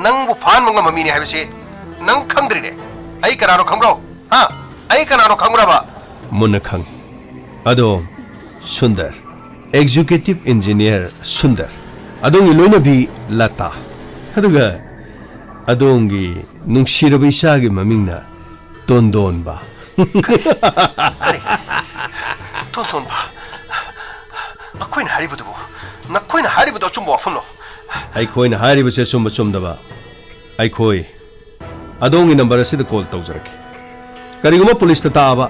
ꯅꯪꯕꯨ ꯐꯥꯍꯟꯕ ꯉꯝꯕ ꯃꯤꯅꯤ ꯍꯥꯏꯕꯁꯤ ꯅꯪ ꯈꯪꯗ꯭ꯔꯤꯅꯦ꯫ ꯑꯩ ꯀꯅꯥꯅꯣ ꯈꯪꯕ꯭ꯔꯣ? ꯍꯥ? ꯑꯩ ꯀꯅꯥꯅꯣ ꯈꯪꯕ꯭ꯔꯕ? ꯃꯨꯟꯅ ꯈꯪꯉꯤ꯫ ꯑꯗꯣ, ꯁꯨꯟꯗꯔ, ꯑꯦꯛꯖꯤꯀ꯭ꯌꯨꯇꯤꯚ ꯏꯟꯖꯤꯅꯤꯌꯔ ꯁꯨꯟꯗꯔ, ꯑꯗꯣꯝꯒꯤ ꯂꯣꯏꯅꯕꯤ ꯂꯇꯥ, ꯑꯗꯨꯒ ꯑꯗꯣꯝꯒꯤ ꯅꯨꯡꯁꯤꯔꯕ ꯏꯆꯥꯒꯤ ꯃꯃꯤꯡꯅ ꯇꯣꯟꯗꯣꯟꯕ꯫ ꯀꯔꯤ? ꯇꯣꯟꯗꯣꯟꯕ? ꯅꯈꯣꯏꯅ ꯍꯥꯏꯔꯤꯕꯗꯨꯕꯨ, ꯅꯈꯣꯏꯅ ꯍꯥꯏꯔꯤꯕꯗꯨ ꯑꯆꯨꯝꯕ ꯋꯥꯐꯝꯂꯣ? ꯑꯩꯈꯣꯏꯅ ꯍꯥꯏꯔꯤꯕꯁꯦ ꯑꯆꯨꯝꯕ ꯆꯨꯝꯗꯕ, ꯑꯩꯈꯣꯏ ꯑꯗꯣꯝꯒꯤ ꯅꯝꯕꯔ ꯑꯁꯤꯗ ꯀꯣꯜ ꯇꯧꯖꯔꯛꯀꯦ꯫ ꯀꯔꯤꯒꯨꯝꯕ ꯄꯨꯂꯤꯁꯇ ꯇꯥꯛꯑꯕ,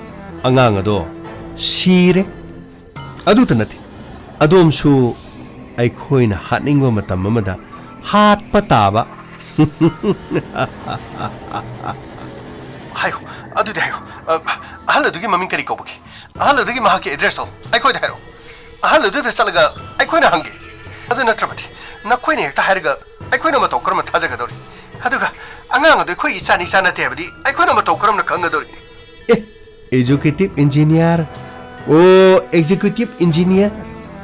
ꯑꯉꯥꯡ ꯑꯗꯣ ꯁꯤꯔꯦ꯫ ꯑꯗꯨꯇ ꯅꯠꯇꯦ, ꯑꯗꯣꯝꯁꯨ ꯑꯩꯈꯣꯏꯅ ꯍꯥꯠꯅꯤꯡꯕ ꯃꯇꯝ ꯑꯃꯗ ꯍꯥꯠꯄ ꯇꯥꯕ꯫ ꯍꯥꯏꯌꯨ, ꯑꯗꯨꯗꯤ ꯍꯥꯏꯌꯨ꯫ ꯑ, ꯑꯍꯜ ꯑꯗꯨꯒꯤ ꯃꯃꯤꯡ ꯀꯔꯤ ꯀꯧꯕꯒꯦ? ꯑꯍꯜ ꯑꯗꯨꯒꯤ ꯃꯍꯥꯛꯀꯤ ꯑꯦꯗ꯭ꯔꯦꯁꯇꯣ ꯑꯩꯈꯣꯏꯗ ꯍꯥꯏꯔꯛꯑꯣ꯫ ꯑꯍꯜ ꯑꯗꯨꯗ ꯆꯠꯂꯒ ꯑꯩꯈꯣꯏꯅ ꯍꯪꯒꯦ꯫ ꯑꯗꯨ ꯅꯠꯇ꯭ꯔꯕꯗꯤ ꯅꯈꯣꯏꯅ ꯍꯦꯛꯇ ꯍꯥꯏꯔꯒ ꯑꯩꯈꯣꯏꯅ ꯃꯇꯧ ꯀꯔꯝꯅ ꯊꯥꯖꯒꯗꯧꯔꯤ? ꯑꯗꯨꯒ ꯑꯉꯥꯡ ꯑꯗꯨ ꯑꯩꯈꯣꯏꯒꯤ ꯏꯆꯥꯅꯤ ꯏꯆꯥ ꯅꯠꯇꯦ ꯍꯥꯏꯕꯗꯤ ꯑꯩꯈꯣꯏꯅ ꯃꯇꯧ ꯀꯔꯝꯅ ꯈꯪꯒꯗꯧꯔꯤ? ꯑꯦ, ꯑꯦꯛꯖꯤꯀ꯭ꯌꯨꯇꯤꯚ ꯏꯟꯖꯤꯅꯤꯌꯔ꯫ ꯑꯣ, ꯑꯦꯛꯖꯤꯀ꯭ꯌꯨꯇꯤꯚ ꯏꯟꯖꯤꯅꯤꯌꯔ꯫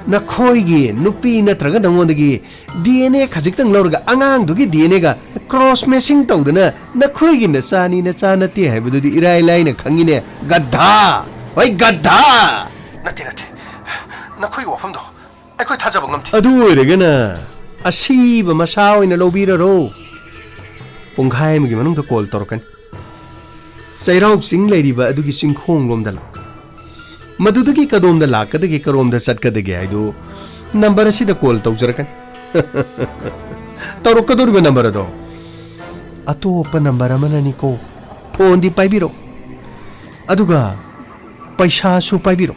ꯅꯈꯣꯏꯒꯤ ꯅꯨꯄꯤ ꯅꯠꯇ꯭ꯔꯒ ꯅꯉꯣꯟꯗꯒꯤ ꯗꯤ ꯑꯦꯟ ꯑꯦ ꯈꯖꯤꯛꯇꯪ ꯂꯧꯔꯒ ꯑꯉꯥꯡꯗꯨꯒꯤ ꯗꯤ ꯑꯦꯟ ꯑꯦꯒ ꯀ꯭ꯔꯣꯁ ꯃꯦꯆꯤꯡ ꯇꯧꯗꯅ ꯅꯈꯣꯏꯒꯤ ꯅꯆꯥꯅꯤ ꯅꯆꯥ ꯅꯠꯇꯦ ꯍꯥꯏꯕꯗꯨꯗꯤ ꯏꯔꯥꯏ ꯂꯥꯏꯅ ꯈꯪꯉꯤꯅꯦ, ꯒꯙꯥ! ꯍꯣꯏ, ꯒꯙꯥ! ꯅꯠꯇꯦ, ꯅꯠꯇꯦ꯫ ꯅꯈꯣꯏꯒꯤ ꯋꯥꯐꯝꯗꯣ ꯑꯩꯈꯣꯏ ꯊꯥꯖꯕ ꯉꯝꯗꯦ꯫ ꯑꯗꯨ ꯑꯣꯏꯔꯒꯅ ꯑꯁꯤꯕ ꯃꯁꯥ ꯑꯣꯏꯅ ꯂꯧꯕꯤꯔꯔꯣ꯫ ꯄꯨꯡꯈꯥꯏ ꯑꯃꯒꯤ ꯃꯅꯨꯡꯗ ꯀꯣꯜ ꯇꯧꯔꯛꯀꯅꯤ꯫ ꯆꯩꯔꯥꯎ ꯆꯤꯡ ꯂꯩꯔꯤꯕ ꯑꯗꯨꯒꯤ ꯆꯤꯡꯈꯣꯡꯂꯣꯝꯗ ꯂꯥꯛꯀꯅꯤ꯫ ꯃꯗꯨꯗꯒꯤ ꯀꯗꯣꯝꯗ ꯂꯥꯛꯀꯗꯒꯦ, ꯀꯔꯣꯝꯗ ꯆꯠꯀꯗꯒꯦ ꯍꯥꯏꯗꯨ ꯅꯝꯕꯔ ꯑꯁꯤꯗ ꯀꯣꯜ ꯇꯧꯖꯔꯛꯀꯅꯤ꯫ ꯇꯧꯔꯛꯀꯗꯧꯔꯤꯕ ꯅꯝꯕꯔ ꯑꯗꯣ ꯑꯇꯣꯞꯄ ꯅꯝꯕꯔ ꯑꯃꯅꯅꯤꯀꯣ꯫ ꯐꯣꯟꯗꯤ ꯄꯥꯏꯕꯤꯔꯣ꯫ ꯑꯗꯨꯒ ꯄꯩꯁꯥꯁꯨ ꯄꯥꯏꯕꯤꯔꯣ꯫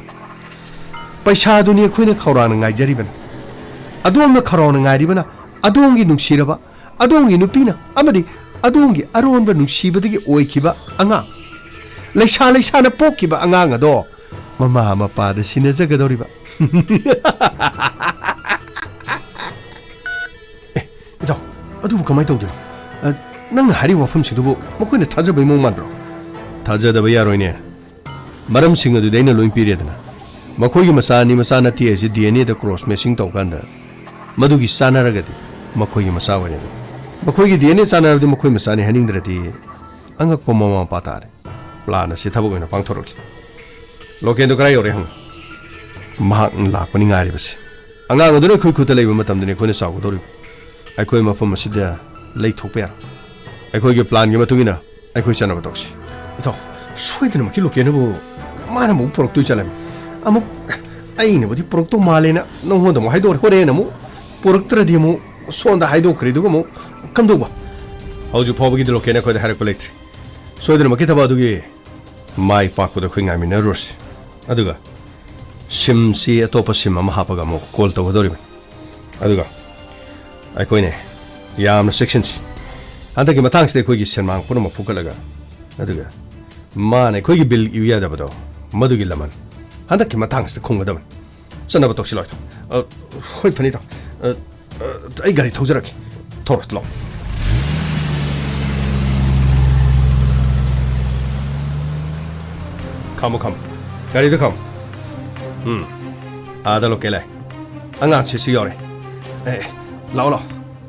ꯄꯩꯁꯥꯗꯨꯅꯤ ꯑꯩꯈꯣꯏꯅ ꯈꯧꯔꯥꯡꯅ ꯉꯥꯏꯖꯔꯤꯕꯅꯤ꯫ ꯑꯗꯣꯝꯅ ꯈꯧꯔꯥꯡꯅ ꯉꯥꯏꯔꯤꯕꯅ ꯑꯗꯣꯝꯒꯤ ꯅꯨꯡꯁꯤꯔꯕ, ꯑꯗꯣꯝꯒꯤ ꯅꯨꯄꯤꯅ ꯑꯃꯗꯤ ꯑꯗꯣꯝꯒꯤ ꯑꯔꯣꯟꯕ ꯅꯨꯡꯁꯤꯕꯗꯒꯤ ꯑꯣꯏꯈꯤꯕ ꯑꯉꯥꯡ, ꯂꯩꯁꯥ ꯂꯩꯁꯥꯅ ꯄꯣꯛꯈꯤꯕ ꯑꯉꯥꯡ ꯑꯗꯣ ꯃꯃꯥ ꯃꯄꯥꯗ ꯁꯤꯟꯅꯖꯒꯗꯧꯔꯤꯕ꯫ ꯑꯦ, ꯏꯇꯥꯎ, ꯑꯗꯨꯕꯨ ꯀꯃꯥꯏꯅ ꯇꯧꯗꯣꯏꯅꯣ? ꯑ, ꯅꯪꯅ ꯍꯥꯏꯔꯤꯕ ꯋꯥꯐꯝꯁꯤꯡꯗꯨꯕꯨ ꯃꯈꯣꯏꯅ ꯊꯥꯖꯕꯩ ꯃꯑꯣꯡ ꯃꯥꯟꯕ꯭ꯔꯣ? ꯊꯥꯖꯗꯕ ꯌꯥꯔꯣꯏꯅꯦ꯫ ꯃꯔꯝꯁꯤꯡ ꯑꯗꯨꯗꯤ ꯑꯩꯅ ꯂꯣꯏ ꯄꯤꯔꯦꯗꯅ꯫ ꯃꯈꯣꯏꯒꯤ ꯃꯆꯥ ꯑꯅꯤ ꯃꯆꯥ ꯅꯠꯇꯦ ꯍꯥꯏꯁꯦ ꯗꯤ ꯑꯦꯟ ꯑꯦꯗ ꯀ꯭ꯔꯣꯁ ꯃꯦꯆꯤꯡ ꯇꯧꯀꯥꯟꯗ ꯃꯗꯨꯒꯤ ꯆꯥꯟꯅꯔꯒꯗꯤ ꯃꯈꯣꯏꯒꯤ ꯃꯆꯥ ꯑꯣꯏꯔꯦꯗꯅ꯫ ꯃꯈꯣꯏꯒꯤ ꯗꯤ ꯑꯦꯟ ꯑꯦ ꯆꯥꯟꯅꯔꯕꯗꯤ ꯃꯈꯣꯏ ꯃꯆꯥꯅꯤ ꯍꯥꯏꯅꯤꯡꯗ꯭ꯔꯗꯤ ꯑꯉꯛꯄ ꯃꯃꯥ ꯃꯄꯥ ꯇꯥꯔꯦ꯫ ꯄ꯭ꯂꯥꯟ ꯑꯁꯤ ꯊꯕꯛ ꯑꯣꯏꯅ ꯄꯥꯡꯊꯣꯔꯛꯂꯤ꯫ ꯂꯣꯀꯦꯟꯗꯣ ꯀꯗꯥꯏ ꯌꯧꯔꯦ ꯍꯪꯉꯨ꯫ ꯃꯍꯥꯛ ꯂꯥꯛꯄꯅꯤ ꯉꯥꯏꯔꯤꯕꯁꯤ꯫ ꯑꯉꯥꯡ ꯑꯗꯨꯅ ꯑꯩꯈꯣꯏ ꯈꯨꯠꯇ ꯂꯩꯕ ꯃꯇꯝꯗꯅꯤ ꯑꯩꯈꯣꯏꯅ ꯆꯥꯎꯒꯗꯧꯔꯤꯕ꯫ ꯑꯩꯈꯣꯏ ꯃꯐꯝ ꯑꯁꯤꯗ ꯂꯩꯊꯣꯛꯄ ꯌꯥꯔꯣꯏ꯫ ꯑꯩꯈꯣꯏꯒꯤ ꯄ꯭ꯂꯥꯟꯒꯤ ꯃꯇꯨꯡ ꯏꯟꯅ ꯑꯩꯈꯣꯏ ꯆꯠꯅꯕ ꯇꯧꯁꯤ꯫ ꯏꯇꯥꯎ, ꯁꯣꯏꯗꯅꯃꯛꯀꯤ ꯂꯣꯀꯦꯟꯅꯕꯨ ꯃꯥꯅ ꯑꯃꯨꯛ ꯄꯨꯔꯛꯇꯣꯏ ꯆꯠꯂꯝꯃꯤ꯫ ꯑꯃꯨꯛ ꯑꯩꯅꯕꯨꯗꯤ ꯄꯨꯔꯛꯇꯧ ꯃꯥꯜꯂꯦꯅ ꯅꯉꯣꯟꯗ ꯑꯃꯨꯛ ꯍꯥꯏꯗꯣꯛꯈ꯭ꯔꯦ, ꯍꯣꯔꯦꯟ ꯑꯃꯨꯛ ꯄꯨꯔꯛꯇ꯭ꯔꯗꯤ ꯑꯃꯨꯛ ꯁꯣꯝꯗ ꯍꯥꯏꯗꯣꯛꯈ꯭ꯔꯦ, ꯑꯗꯨꯒ ꯑꯃꯨꯛ ꯀꯝꯗꯧꯕ? ꯍꯧꯖꯤꯛ ꯐꯥꯎꯕꯒꯤꯗꯤ ꯂꯣꯀꯦꯟꯅ ꯑꯩꯈꯣꯏꯗ ꯍꯥꯏꯔꯛꯄ ꯂꯩꯇ꯭ꯔꯤ꯫ ꯁꯣꯏꯗꯅꯃꯛꯀꯤ ꯊꯕꯛ ꯑꯗꯨꯒꯤ ꯃꯥꯏ ꯄꯥꯛꯄꯗ ꯑꯩꯈꯣꯏ ꯉꯥꯏꯃꯤꯟꯅꯔꯨꯔꯁꯤ꯫ ꯑꯗꯨꯒ ꯁꯤꯝꯁꯤ ꯑꯇꯣꯞꯄ ꯁꯤꯝ ꯑꯃ ꯍꯥꯞꯄꯒ ꯑꯃꯨꯛ ꯀꯣꯜ ꯇꯧꯒꯗꯧꯔꯤꯕꯅꯤ꯫ ꯑꯗꯨꯒ ꯑꯩꯈꯣꯏꯅ ꯌꯥꯝꯅ ꯆꯦꯛꯁꯤꯟꯁꯤ꯫ ꯍꯟꯗꯛꯀꯤ ꯃꯇꯥꯡꯁꯤꯗ ꯑꯩꯈꯣꯏꯒꯤ ꯁꯦꯟꯃꯥꯡ ꯄꯨꯝꯅꯃꯛ ꯐꯨꯒꯠꯂꯒ, ꯑꯗꯨꯒ ꯃꯥꯅ ꯑꯩꯈꯣꯏꯒꯤ ꯕꯤꯜ ꯏꯌꯨ ꯌꯥꯗꯕꯗꯣ, ꯃꯗꯨꯒꯤ ꯂꯃꯟ ꯍꯟꯗꯛꯀꯤ ꯃꯇꯥꯡꯁꯤꯗ ꯈꯨꯝꯒꯗꯕꯅꯤ꯫ ꯆꯠꯅꯕ ꯇꯧꯁꯤ ꯂꯥꯎ꯫ ꯑ, ꯍꯣꯏ, ꯐꯅꯤ ꯇꯥꯎ꯫ ꯑ, ꯑ, ꯑꯩ ꯒꯥꯔꯤ ꯊꯧꯖꯔꯛꯀꯦ꯫ ꯊꯧꯔꯣ, ꯂꯥꯎ꯫ ꯈꯥꯝꯃꯨ, ꯈꯥꯝꯃꯨ꯫ ꯒꯥꯔꯤꯗ ꯈꯥꯝꯃꯨ꯫ ꯎꯝ꯫ ꯑꯥꯗ ꯂꯣꯀꯦꯜ ꯂꯥꯛꯑꯦ꯫ ꯑꯉꯥꯡꯁꯤꯁꯨ ꯌꯥꯎꯔꯦ꯫ ꯑꯦ, ꯂꯥꯛꯑꯣ, ꯂꯥꯛꯑꯣ꯫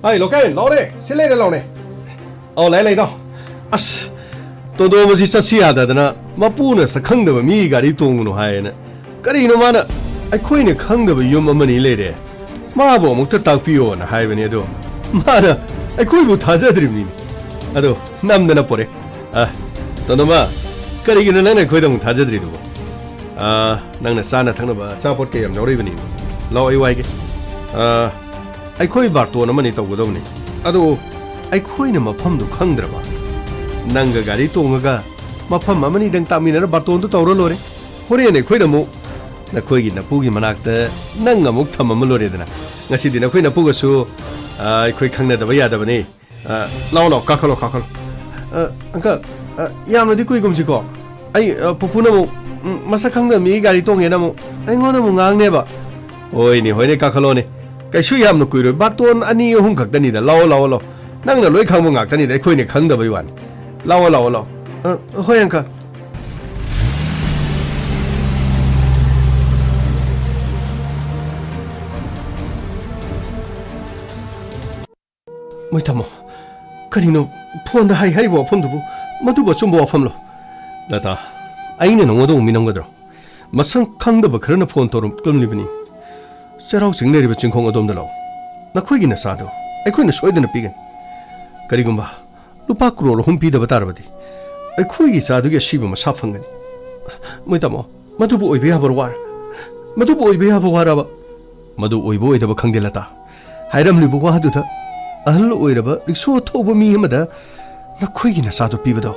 ꯑꯩ ꯂꯣꯀꯦꯜ, ꯂꯥꯛꯑꯣꯅꯦ꯫ ꯁꯤ ꯂꯩꯔꯦ, ꯂꯥꯛꯑꯣꯅꯦ꯫ ꯑꯧ, ꯂꯥꯛꯑꯦ, ꯂꯥꯛꯑꯦ, ꯏꯇꯥꯎ꯫ ꯑꯁ, ꯇꯣꯟꯗꯣꯝ ꯑꯁꯤ ꯆꯠꯁꯤ ꯌꯥꯗꯗꯅ ꯃꯄꯨꯅ ꯁꯛꯈꯪꯗꯕ ꯃꯤꯒꯤ ꯒꯥꯔꯤ ꯇꯣꯡꯒꯅꯨ ꯍꯥꯏꯌꯦꯅ꯫ ꯀꯔꯤꯅꯣ ꯃꯥꯅ ꯑꯩꯈꯣꯏꯅ ꯈꯪꯗꯕ ꯌꯨꯝ ꯑꯃꯅꯤ ꯂꯩꯔꯦ꯫ ꯃꯥꯕꯨ ꯑꯃꯨꯛꯇ ꯇꯥꯛꯄꯤꯌꯣꯅ ꯍꯥꯏꯕꯅꯤ, ꯑꯗꯣ ꯃꯥꯅ ꯑꯩꯈꯣꯏꯕꯨ ꯊꯥꯖꯗ꯭ꯔꯤꯕꯅꯤꯅꯦ꯫ ꯑꯗꯣ ꯅꯝꯗꯅ ꯄꯣꯔꯦ꯫ ꯑ, ꯇꯣꯟꯗꯣꯝꯕ, ꯀꯔꯤꯒꯤꯅꯣ ꯅꯪꯅ ꯑꯩꯈꯣꯏꯗ ꯑꯃꯨꯛ ꯊꯥꯖꯗ꯭ꯔꯤꯗꯨꯕꯣ? ꯑ, ꯅꯪꯅ ꯆꯥꯅ ꯊꯛꯅꯕ ꯑꯆꯥꯄꯣꯠ ꯀꯌꯥꯝ ꯌꯥꯎꯔꯤꯕꯅꯤ? ꯂꯥꯎ, ꯑꯩ ꯋꯥꯏꯒꯦ꯫ ꯑ, ꯑꯩꯈꯣꯏ ꯕꯥꯔꯇꯣꯟ ꯑꯃꯅꯤ ꯇꯧꯒꯗꯕꯅꯤ꯫ ꯑꯗꯣ ꯑꯩꯈꯣꯏꯅ ꯃꯐꯝꯗꯨ ꯈꯪꯗ꯭ꯔꯕ? ꯅꯪꯒ ꯒꯥꯔꯤ ꯇꯣꯡꯉꯒ ꯃꯐꯝ ꯑꯃꯅꯤꯗꯪ ꯇꯥꯛꯃꯤꯟꯅꯔ ꯕꯥꯔꯇꯣꯟꯗꯨ ꯇꯧꯔ ꯂꯣꯏꯔꯦ꯫ ꯍꯣꯔꯦꯟ ꯑꯩꯈꯣꯏꯅ ꯑꯃꯨꯛ ꯅꯈꯣꯏꯒꯤ ꯅꯄꯨꯒꯤ ꯃꯅꯥꯛꯇ ꯅꯪ ꯑꯃꯨꯛ ꯊꯝꯃꯝꯃ ꯂꯣꯏꯔꯦꯗꯅ꯫ ꯉꯁꯤꯗꯤ ꯅꯈꯣꯏ ꯅꯄꯨꯒꯁꯨ, ꯑ, ꯑꯩꯈꯣꯏ ꯈꯪꯅꯗꯕ ꯌꯥꯗꯕꯅꯤ꯫ ꯑ, ꯂꯥꯛꯑꯣ, ꯂꯥꯛꯑꯣ, ꯀꯥꯈꯠꯂꯣ, ꯀꯥꯈꯠꯂꯣ꯫ ꯑ, ꯑꯪꯀꯜ, ꯑ, ꯌꯥꯝꯅꯗꯤ ꯀꯨꯏꯒꯨꯝꯁꯤꯀꯣ꯫ ꯑꯩ, ꯑ, ꯄꯨꯄꯨꯅ ꯑꯃꯨꯛ, ꯎꯝ, ꯃꯁꯛ ꯈꯪꯗꯕ ꯃꯤꯒꯤ ꯒꯥꯔꯤ ꯇꯣꯡꯉꯦꯅ ꯑꯃꯨꯛ ꯑꯩꯉꯣꯟꯗ ꯑꯃꯨꯛ ꯉꯥꯡꯅꯦꯕ꯫ ꯍꯣꯏꯅꯦ, ꯍꯣꯏꯅꯦ, ꯀꯥꯈꯠꯂꯣꯅꯦ꯫ ꯀꯩꯁꯨ ꯌꯥꯝꯅ ꯀꯨꯏꯔꯣꯏ, ꯕꯥꯔꯇꯣꯟ ꯑꯅꯤ ꯑꯍꯨꯝ ꯈꯛꯇꯅꯤꯗ꯫ ꯂꯥꯛꯑꯣ, ꯂꯥꯛꯑꯣ, ꯂꯥꯛꯑꯣ꯫ ꯅꯪꯅ ꯂꯣꯏ ꯈꯪꯕ ꯉꯥꯛꯇꯅꯤꯗ, ꯑꯩꯈꯣꯏꯅ ꯈꯪꯗꯕꯩ ꯋꯥꯅꯤ꯫ ꯂꯥꯛꯑꯣ, ꯂꯥꯛꯑꯣ, ꯂꯥꯛꯑꯣ꯫ ꯑ, ꯍꯣꯏ, ꯑꯪꯀꯜ꯫ ꯃꯣꯏ ꯇꯥꯃꯣ, ꯀꯔꯤꯅꯣ ꯐꯣꯟꯗ ꯍꯥꯏ ꯍꯥꯏꯔꯤꯕ ꯋꯥꯐꯝꯗꯨꯕꯨ? ꯃꯗꯨꯕꯨ ꯑꯆꯨꯝꯕ ꯋꯥꯐꯝꯂꯣ? ꯂꯇꯥ, ꯑꯩꯅ ꯅꯉꯣꯟꯗ ꯑꯃꯨꯛ ꯃꯤꯅꯝꯒꯗ꯭ꯔꯣ? ꯃꯁꯛ ꯈꯪꯗꯕ ꯈꯔꯅ ꯐꯣꯟ ꯇꯧꯔꯛꯂꯝꯂꯤꯕꯅꯤ꯫ ꯆꯩꯔꯥꯎ ꯆꯤꯡ ꯂꯩꯔꯤꯕ ꯆꯤꯡꯈꯣꯡ ꯑꯗꯣꯝꯗ ꯂꯥꯛꯎ꯫ ꯅꯈꯣꯏꯒꯤ ꯅꯆꯥꯗꯣ ꯑꯩꯈꯣꯏꯅ ꯁꯣꯏꯗꯅ ꯄꯤꯒꯅꯤ꯫ ꯀꯔꯤꯒꯨꯝꯕ ꯂꯨꯄꯥ ꯀ꯭ꯔꯣꯔ ꯑꯍꯨꯝ ꯄꯤꯗꯕ ꯇꯥꯔꯕꯗꯤ ꯑꯩꯈꯣꯏꯒꯤ ꯏꯆꯥꯗꯨꯒꯤ ꯑꯁꯤꯕ ꯃꯁꯥ ꯐꯪꯒꯅꯤ꯫ ꯃꯣꯏ ꯇꯥꯃꯣ, ꯃꯗꯨꯕꯨ ꯑꯣꯏꯕ ꯌꯥꯕ ꯋꯥꯔ-, ꯃꯗꯨꯕꯨ ꯑꯣꯏꯕ ꯌꯥꯕ ꯋꯥꯔꯕ? ꯃꯗꯨ ꯑꯣꯏꯕ ꯑꯣꯏꯗꯕ ꯈꯪꯗꯦ, ꯂꯇꯥ꯫ ꯍꯥꯏꯔꯝꯂꯤꯕ ꯋꯥꯗꯨꯗ ꯑꯍꯜ ꯑꯣꯏꯔꯕ ꯔꯤꯛꯁꯣ ꯊꯧꯕ ꯃꯤ ꯑꯃꯗ ꯅꯈꯣꯏꯒꯤ ꯅꯆꯥꯗꯨ ꯄꯤꯕꯗꯣ?